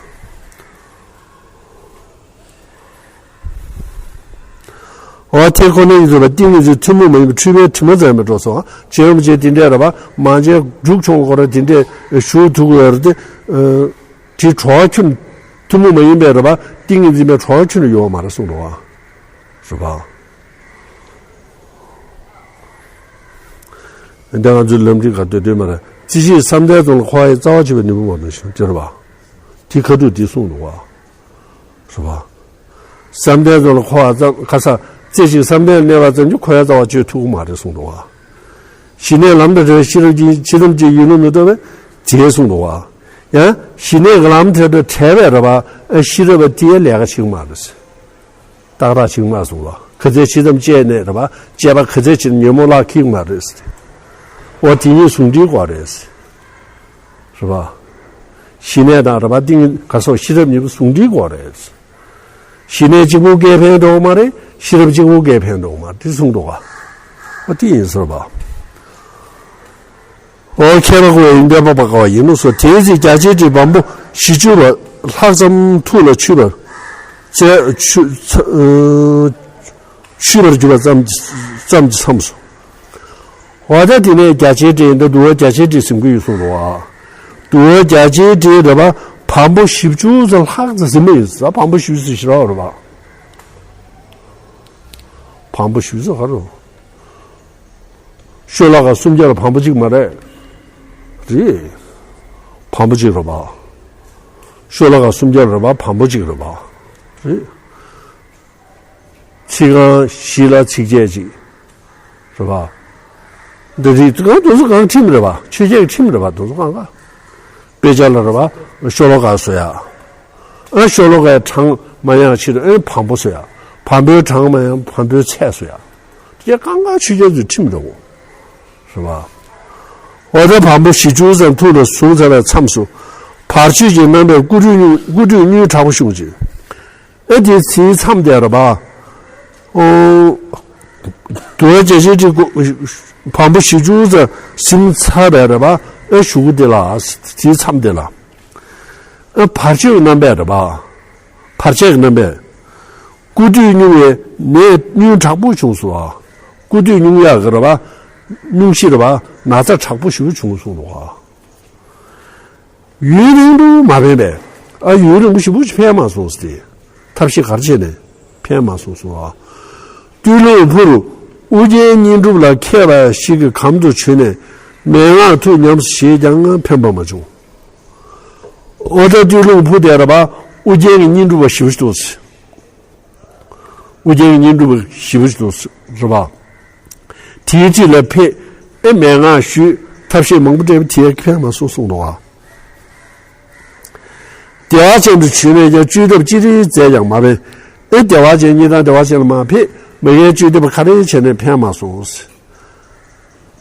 འོ་དེ་ཁོ་ནའི་ཡིན་ཟེར་བ་ཏིང་ངེ་འཛིན་ཐུན་མོང་མ་ཡིན་པའི་འཁྲུལ་པའི་དྲི་མ་ཙམ་མི་འགྲོ་སོང་། རྗེ་རིན་པོ་ཆེ་དེ་འདྲས་རེད་པ། མ་མཇལ་མཇུག་ཆུང་ཁོ་ར་དེ་འདྲས་ཞུ་ཐུབ་ཀྱི་ཡོད་རེད་དེ། དེ་གྲོགས་ཁྱོད་ཐུན་མོང་མ་ཡིན་པའི་རེད་པ། ཏིང་ངེ་འཛིན་པའི་གྲོགས་ཁྱོད་ཡོད་མ་རེད་གསུངས་འདུག་བ། རེད་པ། འདི་ང་ཚོའི་ལམ་རིམ་ག་སྡོད་སྡོད་མ་རེད། རྩེ་གཅིག་བསམ་གཏན་རྫོགས་ལ་འཁོར་བའི་རྩ་བ་གཅིག་པའི་ནུས་པ་མ་ནུས་ཤིང་དེ་རེད་པ། དེ་ཁ་ཐུག་དེ་གསུངས་འདུག་བ། རེད་པ། བསམ་གཏན་རྫོགས་ལ་འཁོར་བ་ཙམ་ཁ་ས་རྩེ་གཅིག་བསམ་གཏན་གནས་པ་ཙམ་གྱིས་འཁོར་བའི་རྩ་བ་གཅོད་ཐུབ་ཀྱི་མ་རེད་གསུངས་འདུག་བ། ཞི་གནས་ལམ་དང་བྲལ་བའི་ཤེས་རབ་ཀྱི་ཕྱི་ཐམས་ཅད་ཡུལ་ལུང་མི་རྟོག་པས་དེ་གསུངས་འདུག་བ། ཡང་ཞི་གནས་ཀྱི་ལམ་དེ་དང་བྲལ་བའི་རེད་པ། ཤེས་རབ་པ་དེའི་ལས་ཀ་བྱེད་ཀྱི་མ་རེད། ཏག་ཏག་ཅིག་མ་གསུངས་ལ། ག་ཚད་ཇི་ཙམ་དཔྱད་ནས་རེད་པ། དཔྱད་པ་ག་ཚད་ཅིག་ཉོན་མོངས་ལ་ཁེགས་མ་རེད། འོ་དེ་གཉིས་ཟུང་འབྲེལ་དགོས་རེད། རེད་པ། ཞི་གནས་དང་རེད་པ། ཏིང་ག་སོགས་ཤེས་རབ་གཉིས་པོ་ཟུང་འབྲེལ་དགོས་རེད། ཞི་གནས་གཅིག་པོ་གིས་ཕན་ཐོགས་མ་རེད། ཤེས་རབ་གཅིག་པོ་གིས་ཕན་ཐོགས་མ་རེད་གསུངས་འདུག་ག་འོ་དེ་ཡིན་ཟེར་བ། འོ་ཁྱད་པར་དགུ་བ་ཡིན་པས་འཕགས་པ་དགའ་བ་ཡིན་ནོ་སོ། དེའི་ཚེ་རྒྱ་ཆེར་བྲིས་བམ་པོ་བཞི་བཅུ་པ་ལྷག་ཙམ་ཐུགས་ལ་ཆུད་པར་ཚེ་ཆུ་ཚ་ཨ་ཆུད་པར་གྱུར་པ་ཙམ་ཙམ་གྱིས་མཚམས་སོ། འོ་ད་དེ་ནས་རྒྱ་ཆེར་བྲིས་འདི་འདུག་བ། རྒྱ་ཆེར་བྲིས་ཟིན་གྱི་ཡོད་གསུངས་འདུག་བ། འདུག་བ་རྒྱ་ཆེར་བྲིས་རེད་པ། བམ་པོ་བཞི་བཅུ་ཙམ་ལྷག་ཙམ་ཟིན་པ་ཡིན་ས། བམ་པོ་བཞི་བཅུ་ཞེ་རག་རེད་པ། བམ་པོ་བཞི་བཅུ་ཙམ་ག་རེ། ཤོ་ལོ་ཀ་སུམ་བརྒྱ་ལ་བམ་པོ་གཅིག་མ་རེད། རེད། བམ་པོ་གཅིག་རེད་པ། ཤོ་ལོ་ཀ་སུམ་བརྒྱ་ལ་རེད་པ། བམ་པོ་གཅིག་རེད་པ། རེད། ཚིག་རྐང་བཞི་ལ་ཚིགས་བཅད་གཅིག་རེད་པ། འདི་རེད། ཚིག་རྐང་དེ་ཚོ་གང་ཁྲིམས་རེད་པ། ཆོས་བརྒྱད་ཀྱི་ཁྲིམས་རེད་པ། དེ་ཚོ་གང་ག་དཔེ་ཆ་ལ་རེད་པ། ཤོ་ལོ་ཀ་བཟོ་ཡ། ཨ་ཤོ་ལོ་ཀའི་གྲངས་མ་ཡང་ཕྱིར་ཨེ་བམ་པོ་བཟོ་ཡ། བམ་པོའི་གྲངས་མ་ཡང་བམ་པོའི་ཚད་བཟོ་ཡ། དེ་གང་ག་ཆོས་བརྒྱད་ཚོའི་ཁྲིམས་རེད་གོ། རེད་པ། འོ་ད་བམ་པོ་བཞི་བཅུ་ཙམ་ཐུགས་ལ་བཟུང་ཚར་བའི་མཚམས་སུ། བར་ཆད་ཀྱི་རྣམ་པས་སྐུ་ཁྲུས་སྙུང་། སྐུ་ཁྲུས་སྙུང་དྲག་པོ་ཞུགས་ཅིང་། ཨེ་དེའི་ཚེའི་མཚམས་དེར་བ། ཨོ། དུ་བ་བརྒྱ་བྱིན་གྱིས་སྐུ། བམ་པོ་བཞི་བཅུ་ཙམ་ཟིན་ཚར་བའི་རེད་བ། ཨེ་གཞུག་གུ་དེ་ལ། དེའི་མཚམས་དེ་ལ། ཨེ་བར་ཆད་ཀྱི་རྣམ་པས་རེད་བ། བར་ཆད་ཀྱི་རྣམ་པས། སྐུ་ཁྲུས་སྙུང་བའི་ནད་སྙུང་དྲག་པོ་བྱུང་སོང་བ། སྐུ་ཁྲུས་སྙུང་ཡག་གི་རེད་བ། སྙུང་གཞི་རེད་བ། ན་ཚ་དྲག་པོ་ཞིག་བྱུང་སོང་བ། ཡུན་རིང་པོ་མ་ཕན་པས། ཨ་ཡུན་རིང་པོ་ཞེ་པོ་ཅིག་ཕན་མ་སོང་ཟེར་ཏེ། ཐབས་ཤེས་ག་རེ་བྱས་ནས་ཕན་མ་སོང་ཟེར་བ། སྟོད་ལུང་ཕུར་ཨོ་རྒྱན་བསྙེན་སྒྲུབ་ལ་མཁས་པ་ཞིག་གི་གམ་དུ་བྱོན་ནས་མན་ངག་ཐུགས་ཉམས་སུ་བཞེས་ཀྱང་ཕན་པ་མ་བྱུང་། ཨོ་ད་སྟོད་ལུང་ཕུ་དེ་རེད་བ། ཨོ་རྒྱན་གྱི་བསྙེན་སྒྲུབ་པ་ཞེ་པོ་ཅིག་འདུག་ཟེར། ཨོ་རྒྱན་གྱི་བསྙེན་སྒྲུབ་པ་ཞེ་པོ་ཅིག་འདུག་ཟེར་རེད་བ། དེའི་རྩིས་ལ་ཕེབས། ཨེ་མན་ངག་ཞུས། ཐབས་ཤེས་མང་པོ་སྤྲད་པ་དེ་ཡང་ཕན་མ་སོང་གསུངས་འདུག་བ། བདེ་བ་ཅན་དུ་བྱོན་ནས་ཀྱང་བཅོས་ཐབས་ཅི་རིགས་མཛད་ཀྱང་མ་ཕན། ཨེ་བདེ་བ་ཅན་གཉིས་དང་བདེ་བ་ཅན་ལ་མ་ཕེབས། མ་གིའི་བཅོས་ཐབས་ག་རེ་བྱས་ནས་ཕན་མ་སོང་།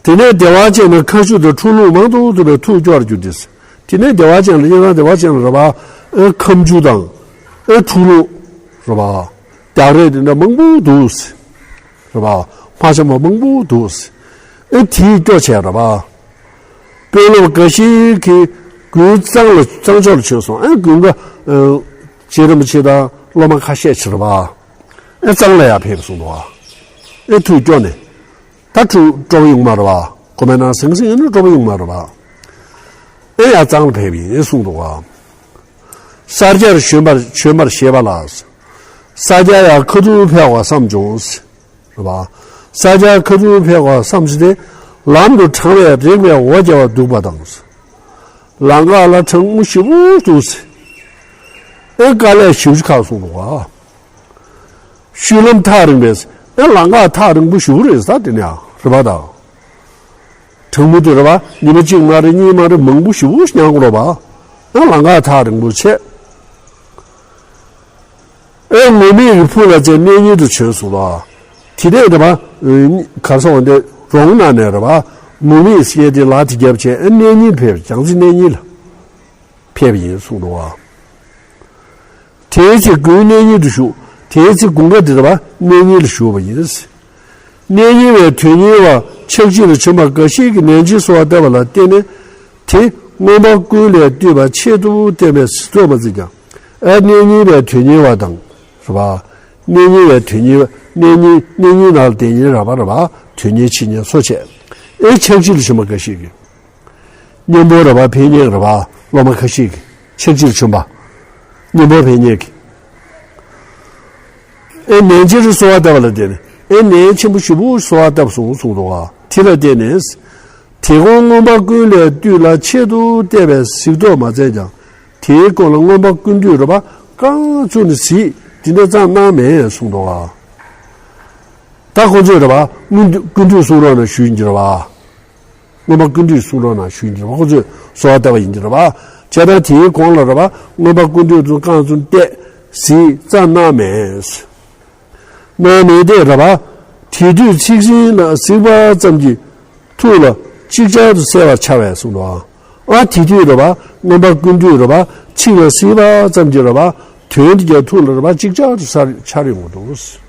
དེ་ནས་བདེ་བ་ཅན་ནི་ཁ་ཆུ་དང་ཁྲུ་ལུང་མང་དུ་ཐོབ་པས་ཐུགས་སྐྱོ་བར་གྱུར་ཏེ། དེ་ནས་བདེ་བ་ཅན་ལ་ཡང་བདེ་བ་ཅན་ལ་རེད་བ། ཨེ་ཁ་ཆུ་དང་། ཨེ་ཁྲུ་ལུང་། རེད་བ། རྒྱག་རེས་དེ་འདྲ་མང་པོ་འདུག་ཟེར། རེད་བ། མ་འཆམ་པ་མང་པོ་འདུག་ཟེར། ཨེ་དེས་སྐྱོ་བྱས་རེད་བ། དཔོན་སློབ་འགའ་ཞིག་གིས་དགུན་གཙང་ལ་གཙང་ཕྱོགས་ལ་བྱོན་སོང་། ཨེ་དགུན་ཁ། ཨེ་རྗེ་རིན་པོ་ཆེ་དང་སློབ་མ་ཁ་ཤས་ཤིག་རེད་བ། ཨེ་གཙང་ལ་ཡར་ཕེབས་སོང་འདུག་བ། ཨེ་ཐུགས་སྐྱོ་ནས། ད་ཁྲུ་སྤྲོ་པོ་ཡོང་མ་རེད་བ། ཁོ་མེད་ན་ཟང་ཟིང་ཡིན་ན་སྤྲོ་པོ་ཡོང་མ་རེད་བ། ཨེ་ཡར་གཙང་ལ་ཕེབས་ཡིན་གསུངས་འདུག་བ། ས་སྐྱར་བྱོན་པར་བྱོན་པར་བཞེད་པ་ལ། ས་སྐྱར་ཡང་ཁ་ཐུག་ཕེབས་པར་བསམ་བྱུང་། རེད་བ། ས་སྐྱར་ཁ་ཐུག་ཕེབས་པར་བསམ་བྱུང་སྟེ། ལམ་དུ་གྲང་བས་རེག་པའི་འོ་བརྒྱལ་བར་འདུག་པ་དང་། ལམ་ཁ་ལ་གྲང་མོ་ཞེ་པོ་འདུག་ཟེར། ཨེ་དཀའ་ལས་ཞེ་པོ་ཅིག་ཁག་སོང་འདུག་བ། ཤུལ་ལམ་ཐག་རིང་བས། ཨེ་ལམ་ཁ་ཐག་རིང་པོ་ཞེ་པོ་རེད་ཟེར་དེ་ནས་རེད་པ་དང་། གྲང་མོ་དེ་རེད་པ། ཉི་མ་གཅིག་མ་རེད་གཉིས་མ་རེད་མང་པོ་ཞེ་པོ་ཞིག་མྱངས་དགོས་རེད་པ། ཨེ་ལམ་ཁ་ཐག་རིང་པོ་བྱས། ཨེ་ངུར་སྨྲིག་གི་ཕུ་ལ་བཅར་གནས་རྙིང་དུ་བྱོན་སོང་ལ། དེ་ནས་རེད་པ། གར་སོང་དེ་རོང་ནང་ནས་རེད་པ། ངུར་སྨྲིག་སྐྱེས་ཏེ་ལ་དེ་རྒྱབ་བྱས་ཨེ་གནས་རྙིང་ཕེབས། བྱང་རྩེ་གནས་རྙིང་ལ། ཕེབས་པ་ཡིན་གསུངས་འདུག་བ། དེའི་ཚེ་དགུན་གནས་རྙིང་དུ་བཞུགས། དེའི་ཚེ་དགུན་ཁ་འདིར་བ་གནས་རྙིང་ལ་བཞུགས་པ་ཡིན། གནས་རྙིང་བའི་དོན་གཉེར་བ་ཕྱག་ཕྱི་ལ་བྱོན་པ་འགའ་ཞིག་གིས་ནན་གྱིས་གསོལ་བ་བཏབ་པ་ལ་བརྟེན་ནས་དེ་མངོན་པ་ཀུན་ལས་བཏུས་པ་ཆེད་དུ་བསྟན་པས་གཟིགས་རྟོག་མ་མཛད་ཀྱང་། ཨ་གནས་རྙིང་བའི་དོན་གཉེར་བ་དང་། རེད་བ། གནས་རྙིང་བའི་དོན་གཉེར་བ་གནས་རྙིང་གནས་རྙིང་ནང་ལ་བསྡད་མཁན་རེད་བ། རེད་བ། དོན་གཉེར་བྱེད་མཁན་ཚོ་བྱས། ཨེ་ཕྱག་ཕྱི་ལ་བྱོན་པ་འགའ་ཞིག་གིས། མཉམ་པོ་རེད་བ། ཕེབས་མཁན་རེད་བ། སློབ་མ་ཁ་ཤས་ཀྱིས་ཕྱག་ཕྱིར་བྱོན་པ། མཉམ་པོ་ཕེབས་མཁན་གྱིས། ཨེ་ནན་ཆེར་གསོལ་བ་བཏབ་པ་ལ་བརྟེན་ནས་ཨེ་ནན་ཆེན་པོ་ཞེ་པོ་གསོལ་བ་བཏབ་སོང་གསུངས་འདུག་བ། དེ་ལ་བརྟེན་ནས། དེ་གོང་མངོན་པ་ཀུན་ལས་བཏུས་ལ་ཆེད་དུ་བསྟན་པས་གཟིགས་རྟོག་མ་མཛད་ཀྱང་། དེའི་སྐོར་ལ་མངོན་པ་ཀུན་བཏུས་རེད་བ། རྐང་བཙུགས་ནས་གཟིགས་དེ་འདྲ་ཙམ་གནང་མེད་གསུངས་འདུག་བ། ད་ཁོང་ཚོས་རེད་བ། མངོན་བཏུས་ཀུན་བཏུས་གསུང་རོགས་གནང་ཞུས་ཡིན་གྱི་རེད་བ། མངོན་པ་ཀུན་བཏུས་གསུང་རོགས་གནང་ཞུས་ཡིན་གྱི་རེད་བ། ཁོ་ཚོས་གསོལ་བ་བཏབ་པ་ཡིན་གྱི་རེད་བ། བྱས་ཙང་དེའི་གོང་ལ་རེད་བ། མངོན་པ་ཀུན་བཏུས་དུ་རྐང་བཙུགས་བལྟས་གཟིགས་ཙམ་གནང་མེད། གནང་མེད་དེ་རེད་བ། དེ་དུས་ཚིག་ཟིན་ལ་གཟིགས་པ་ཙམ་གྱིས་ཐུགས་ལ་ཅིག་ཅར་དུ་གསལ་བར་འཆར་བས་གསུངས་པ། ཨ་དེ་དུས་རེད་བ། མངོན་པ་ཀུན་བཏུས་རེད་བ། ཚིག་ལ་གཟིགས་པ་ཙམ་གྱིས་རེད་བ། དོན་དེ་ཀྱང་ཐུགས་ལ་རེད་བ། ཅིག་ཅར་དུ་འཆར་ཡོང་གི་འདུག་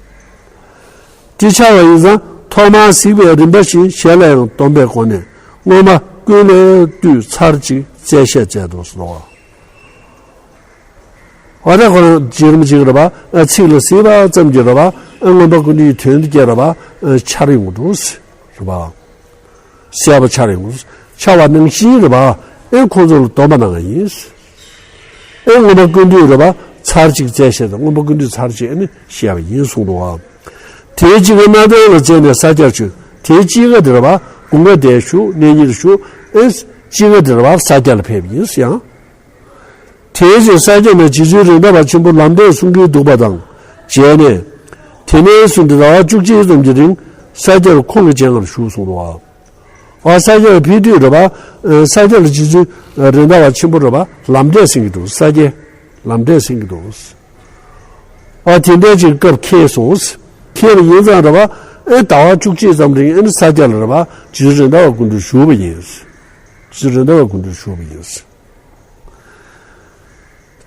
དེ་འཆར་བ་ཡིན་ཙང་ཐོག་མར་གཟིགས་པའི་རིམ་པ་བཞིན་ཞལ་ལ་ཡང་སྡོམ་པའི་སྒོ་ནས་མངོན་པ་ཀུན་ལས་བཏུས་ཚར་གཅིག་བཙལ་བཤད་མཛད་དོ་ཟེར་བ། འོ་ད་ཁོ་རང་རྗེ་རིན་པོ་ཆེ་གིས་རེད་བ། ཚིག་ལ་གཟིགས་པ་ཙམ་གྱིས་རེད་བ། མངོན་པ་ཀུན་བཏུས་དོན་དེ་ཀྱང་རེད་བ། འཆར་ཡོང་གི་འདུག་ཟེར་བ། གསལ་པོ་འཆར་ཡོང་གི་འདུག་འཆར་བ་ནང་བཞིན་རེད་བ། ཨེ་ཁོང་ཚོ་ལ་སྡོམ་པ་གནང་བ་ཡིན། ཨེ་མངོན་པ་ཀུན་བཏུས་རེད་བ། ཚར་གཅིག་བཙལ་བཤད་དང་མངོན་པ་ཀུན་བཏུས་ཚར་གཅིག་ཨ་ནི་བཤད་པ་ཡིན་གསུངས་འདུག་བ། དེའི་དཔྱིད་ཀ་སྣ་ཐན་ལ་བཙལ་ནས་ས་སྐྱར་བྱོན། དེའི་དཔྱིད་ཀ་དེ་རེད་བ། དགུན་ཁ་དེར་བཞུགས་གནས་རྙིང་དུ་བཞུགས། ཨེ་དཔྱིད་ཀ་དེ་རེད་བ། ས་སྐྱ་ལ་ཕེབས་ཡིན་ཡང་། དེའི་ཚེ་ས་སྐྱ་ན་རྗེ་བཙུན་རེད་མདའ་བ་ཆེན་པོ་ལམ་འབྲས་གསུང་གིན་འདུག་པ་དང་མཇལ་ནས། དེ་ནས་བཟུང་སྟེ་ཟླ་བ་བཅུ་གཅིག་ཙམ་གྱི་རིང་ས་སྐྱར་ཁོང་གི་སྤྱན་སྔར་བཞུགས་གསུངས་འདུག་བ། ཨ་ས་སྐྱར་ཕེབས་དུས་རེད་བ། ས་སྐྱ་ལ་རྗེ་བཙུན་རེད་མདའ་བ་ཆེན་པོ་རེད་བ། ལམ་འབྲས་གསན་གྱི་འདུག་ས་སྐྱའི་ལམ་འབྲས་གསན་གྱི་འདུག་ཨ་དེ་འདྲའི་ཅིག་སྐབས་འཁེལ་སོང་། འཁེལ་བ་ཡིན་ཙང་རེད་བ། ཨེ་ཟླ་བ་བཅུ་གཅིག་ཙམ་རིང་ཨེ་ནི་ས་སྐྱ་ལ་རེད་བ། རྗེ་བཙུན་རེད་མདའ་བ་སྐུ་མདུན་བཞུགས་པ་ཡིན། རེད་མདའ་བ་སྐུ་མདུན་བཞུགས་པ་ཡིན།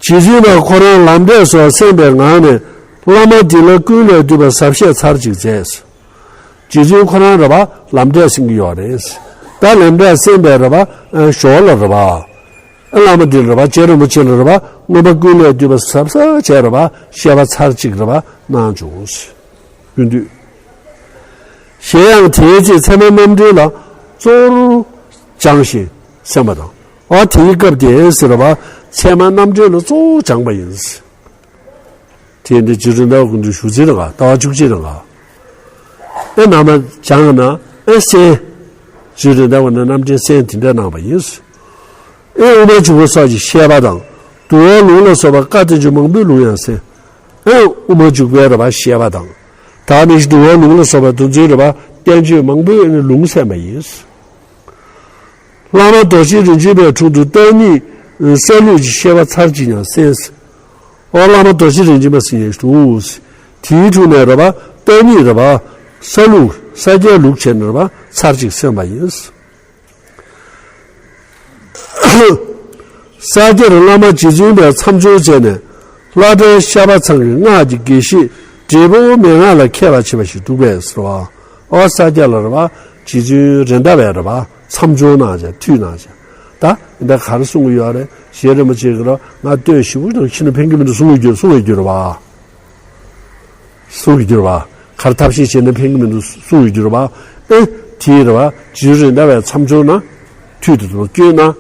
རྗེ་བཙུན་པ་ཁོ་རང་ལམ་འབྲས་སོགས་སེམས་པའི་ངང་ནས་བླ་མ་འདི་ལ་ཀུན་ལས་བཏུས་པ་ཟབ་བཤད་ཚར་གཅིག་མཛད། རྗེ་བཙུན་ཁོ་རང་རེད་པ་ལམ་འབྲས་སེམས་ཀྱི་ཡོད་རེད། ད་ལམ་འབྲས་སེམས་པའི་རེད་པ་ཞོར་ལ་རེད་པ། བླ་མ་འདི་རེད་པ་རྗེ་རིན་པོ་ཆེ་ལ་རེད་པ་མངོན་པ་ཀུན་ལས་བཏུས་པ་ཟབ་ཟབ་བྱས་རེད་པ་བཤད་པ་ཚར་གཅིག་རེད་པ་གནང་བྱུང་། ཀུན་བཏུས། གཞན་ཡང་དེའི་ཚེ་ཚད་མ་རྣམ་འགྲེལ་ལ་གཙོ་བོར་སྦྱངས་ཤིང་གསན་པ་དང་། ཨ་དེའི་སྐབས་དེ་ཟེར་བ་ཚད་མ་རྣམ་འགྲེལ་ལ་གཙོ་བོ་སྦྱངས་པ་ཡིན། དེ་འདི་རྗེ་རེད་མདའ་བ་ཀུན་བཏུས་ཞུ་ཚིག་རེད་ག་ཟླ་བ་བཅུ་གཅིག་རེད་ག་ཨེ་ནང་མ་སྦྱངས་ན་ཨེ་གསན། རྗེ་རེད་མདའ་བ་ནས་རྣམ་འགྲེལ་གསན་དེ་འདྲ་གནང་བ་ཡིན། ཨེ་དབུ་མ་འཇུག་པ་སོགས་ཀྱི་བཤད་པ་དང་དུ་བ་ལུང་ལ་སོགས་པ་བཀའ་བསྟན་བཅོས་མང་པོའི་ལུང་ཡང་གསན། ཨེ་དབུ་མ་འཇུག་པའི་རེད་པ་བཤད་པ་དང་། ད་ནི་དུ་བ་ལུང་ལ་སོགས་པ་དུ་མཚོན་རེད་པ་བསྟན་བཅོས་མང་པོའི་ལུང་གསན་པ་ཡིན། བླ་མ་རྡོ་རྗེ་རིན་ཆེན་པའི་དྲུང་དུ་བརྟག་གཉིས་གསལ་ལུགས་ཀྱི་བཤད་པ་ཚར་གཅིག་ཡང་གསན། ཨོ་བླ་མ་རྡོ་རྗེ་རིན་ཆེན་པ་ཟེར་མཁན་ཞིག་འདུག་དེའི་དྲུང་ནས་རེད་པ་བརྟག་གཉིས་རེད་པ་ས་ལུགས་ས་སྐྱའི་ལུགས་བྱས་ནས་རེད་པ་ཚར་གཅིག་གསན་པ་ཡིན། ས་སྐྱར་བླ་མ་རྗེ་བཙུན་པས་མཚམས་སྦྱོར་བྱས་ནས་བླ་བྲང་ཤར་པ་ཚང་གི་སྔགས་ཀྱི་དགེ་བཤེས་བགྲེས་པོ་མན་ངག་ལ་མཁས་པ་བྱེད་པ་ཞིག་འདུག་པས་ཟེར་བ། ཨོ་ས་སྐྱ་ལ་རེད་པ་རྗེ་བཙུན་རེད་མདའ་བས་རེད་པ་མཚམས་སྦྱོར་གནང་བྱས་ཐུགས་གནང་བྱས། ད་འདི་ག་རེ་གསུང་གི་ཡོད་རེད། རྗེ་རིན་པོ་ཆེ་གིས་རོ་ང་ལྟོས་ཞིབ་པོ་ཞིག་ནང་ཕྱིན་ན་ཕན་གྱི་མི་འདུག་གསུང་གི་རྒྱུ་གསུང་གི་རྒྱུ་རེད་པ། གསུང་གི་རྒྱུ་རེད་པ། ག་རེ་ཐབས་ཤེས་བྱས་ན་ཕན་གྱི་མི་འདུག་གསུང་གི་རྒྱུ་རེད་པ། ཨེ་དེའི་རེད་པ་རྗེ་རིན་མདའ་བས་མཚམས་སྦྱོར་གནང་། ཐུགས་དེ་ཚོ་བསྐྱོན་གནང་།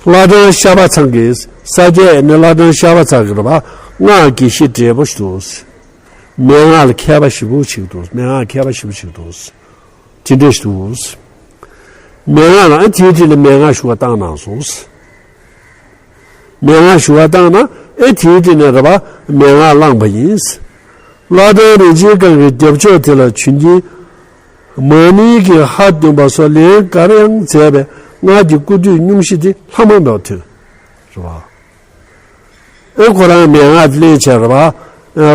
བླ་བྲང་ཤར་པ་ཚང་གིས་ས་སྐྱའི་ནི་བླ་བྲང་ཤར་པ་ཚང་གི་རེད་པ་སྔགས་དགེ་བཤེས་བགྲེས་པོ་ཞིག་འདུག་མན་ངག་ལ་མཁས་པ་ཞེ་པོ་ཅིག་འདུག་མན་ངག་མཁས་པ་ཞེ་པོ་ཅིག་འདུག་དེ་འདྲ་ཞིག་འདུག་མན་ངག་ལ་ཨ་དེའི་དེ་ལ་མན་ངག་ཞུ་བ་བཏང་གནང་སོང་། མན་ངག་ཞུ་བ་བཏང་ན་ཨེ་དེའི་དེ་ནས་རེད་པ་མན་ངག་བླངས་པ་ཡིན། བླ་བྲང་རིན་ཆེན་སྒང་གི་རྒྱབ་ཕྱོགས་དེ་ལ་བྱོན་གྱིན། མ་ཎི་གི་ཧ་འདོན་པ་སོགས་ལན་འགའ་ཡང་མཛད་པས་སྔགས་ཀྱི་སྐུ་བསྡུས་སྙུང་གཞི་དེ་ལྷག་མ་མེད་པར་ཐོན། རེད་པ། ཨེ་ཁོ་རང་མན་ངག་ལེན་བྱས་རེད་པ།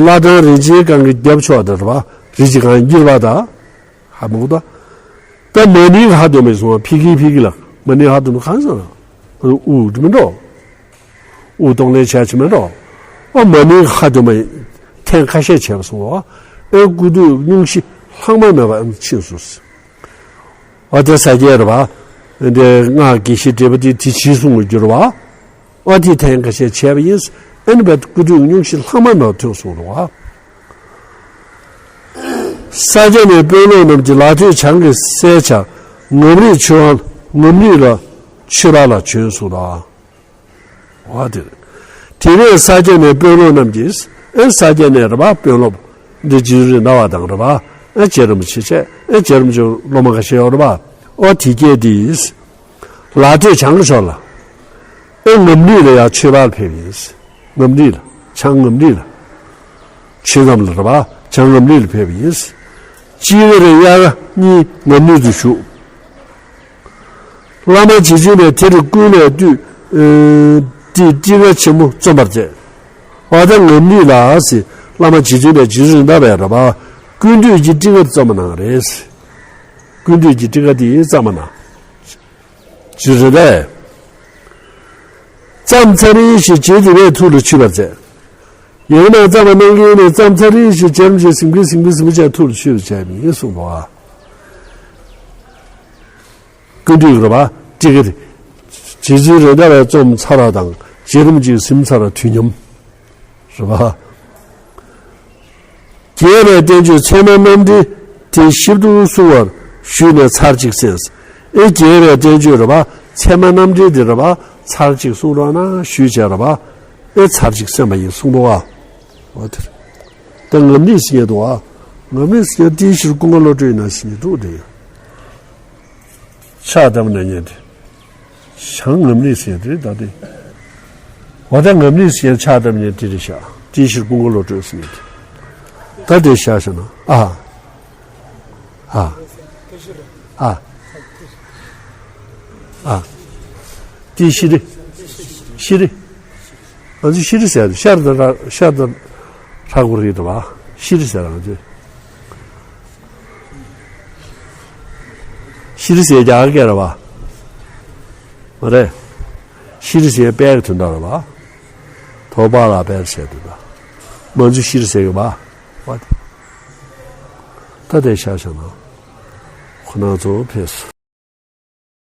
བླ་བྲང་རིན་ཆེན་སྒང་གི་རྒྱབ་ཕྱོགས་དེ་རེད་པ་རི་ཆེ་སྒང་འགྱིར་བ་དང་། ཧ་མ་གོ་ད། ད་མ་ཎི་ཧ་འདོན་པ་ཡིན་སོང་བ་ཕི་གི་ཕི་གི་ལ་མ་ཎི་ཧ་འདོན་པ་གང་ཟེར་ན། དབུ་དེ་མི་འགྲོ། དབུ་གཏོང་ལེན་བྱས་ཆེ་མི་འགྲོ། ཨ་མ་ཎི་ཧ་འདོན་པ་ཐེངས་ཁ་ཤས་བྱས་པ་སོང་བ། ཨེ་སྐུ་བསྡུས་སྙུང་གཞི་ལྷག་མ་མེད་པ་ཨེམ་ཕྱིན་སོང་། ཨ་དེ་ས་སྐྱའི་རེད་པ། འདི་སྔགས་དགེ་བཤེས་བགྲེས་པོ་དེ་དེ་ཕྱིས་གསུང་གི་འགྱུར་བ། ཨ་དེ་ཐེངས་ཁ་ཤས་བྱས་པ་ཡིན། ཨ་ནི་བས་སྐུ་བསྡུས་སྙུང་གཞི་ལྷག་མ་མེད་པ་ཐོན་སོང་རེད་པ། ས་སྐྱ་ནས་དཔོན་སློབ་རྣམས་ཀྱིས་ལ་སྟོད་བྱང་གི་སའི་ཆ་ངམ་རིང་ཆོས་ངམ་རིང་ལ་ཆོས་པ་ལ་བྱོན་སོང་ལ། འོ་དེ་རེད། དེ་ནས་ས་སྐྱ་ནས་དཔོན་སློབ་རྣམས་ཀྱིས་ཨེ་ས་སྐྱ་ནས་རེད་པ་དཔོན་སློབ་འདི་རྗེ་རིན་མདའ་བ་དང་རེད་པ་ཨེ་རྗེ་རིན་པོ་ཆེ་བྱས་ཨེ་རྗེ་རིན་པོ་ཆེ་སློབ་མ་ཁ་ཤས་ཡོད་རེད་པ། ཨོ་དེ་སྐད་དེ་ལ་སྟོད་བྱང་གི་ཕྱོགས་ལ། ཨེ་ངམ་རིང་ལ་ཡང་ཆོས་པར་ཕེབས་ཡིན། ངམ་རིང་ལ་བྱང་ངམ་རིང་ལ། ཆོས་ངམ་ལ་རེད་པ་བྱང་ངམ་རིང་ལ་ཕེབས་ཡིན། སྤྱི་བོ་རེ་དབྱར་གཉིས་ངམ་རིང་དུ་བཞུགས། བླ་མ་རྗེ་བཙུན་པས་དེར་ཀུན་ལས་བཏུས། ཏི་ཏི་ཀ་ཆེན་མོ་རྩོམ་པར་མཛད། འོ་ད་ངམ་རིང་ལ་ཟེར་བླ་མ་རྗེ་བཙུན་པས་རྗེ་བཙུན་རེད་མདའ་བས་རེད་པ། ཀུན་བཏུས་ཀྱི་ཏི་ཀ་རྩོམ་པ་གནང་རེད། ཀུན་བཏུས་ཀྱི་ཏི་ཀ་དེ་རྩོམ་པ་གནང་། རྗེ་རེད་པས། བརྩམས་ཚར་རིང་ཞིག་རྗེ་འདི་པའི་ཐུགས་ལ་ཆུད་པར་མཛད། ཡང་ན་བརྩམས་པ་གནང་མཁན་ནི་བརྩམས་ཚར་རིང་ཞིག་རྗེ་རིན་པོ་ཆེ་གཟིམ་གིན་གཟིམ་གིན་གཟིམ་གིན་བྱས་ཐུགས་ལ་ཆུད་པར་བྱས་པ་ཡིན་གསུངས་པ། ཀུན་བཏུས་རེད་པ་ཏི་ཀ་རེད། རྗེ་བཙུན་རེད་མདའ་བས་རྩོམ་ཚར་བ་དང་རྗེ་རིན་པོ་ཆེ་གཟིམས་ཚར་བ་དུས་མཉམ། རེད་པ། རྒྱས་པའི་བསྟན་བཅོས་ཚད་མ་རྣམ་འགྲེལ་དེ་ཞིབ་ཏུ་གསུང་བར་ཞུས་ནས་ཚར་གཅིག་གསན། ཨེ་རྒྱས་པའི་བསྟན་བཅོས་རེད་པ་ཚད་མ་རྣམ་འགྲེལ་དེ་རེད་པ་ཚར་གཅིག་གསུང་རོགས་གནང་ཞུས་བྱས་རེད་པ། ཨེ་ཚར་གཅིག་གསན་པ་ཡིན་གསུང་རོགས་ཨ། འོ་དེ་རེད། ད་ངམ་རིང་ཟེར་མཁན་འདུག་ཨ། ངམ་རིང་ཟེར་མཁན་ཏི་ཤྲི་ཀུན་དགའ་བློ་གྲོས་ཡིན་ན་ཟེར་མཁན་འདུག་དེ་ཡང་། ཕྱག་བཏབ་ན་ཉན་ཏེ། བྱང་ངམ་རིང་ཟེར་དེ་ད་དེ། འོ་ད་ངམ་རིང་ཟེར་ཕྱག་བཏབ་ཉན་དེ་རེད་ཤག་ཏི་ཤྲི་ཀུན་དགའ་བློ་གྲོས་ཟེར་དེ། ད་དེ་བཞག་ཤག་ན་ཨ། ཨ། ཨ། ཨ། ཏི་ཤྲི། ཤྲི། ང་ཚོ་ཤྲི་ཟེར་ཤར་དང་ཤར་དང་ཧྲ་གོ་རེད་དོ་བ། ཤྲི་ཟེར་ང་ཚོས། ཤྲི་ཟེར་རྒྱ་གར་སྐད་རེད་བ། མ་རེད། ཤི་རི་ཟེར་པའི་དོན་དག་རེད་བ། ཐོག་པ་ལ་པའི་ཟེར་དོན་དག་མ་འཛུ་ཤི་རི་ཟེར་གི་བ། བ་དེ། ད་དེ་ཤ་ཤ་ན། ཁོ་ན་ཚོ་ཕེབས་སོ།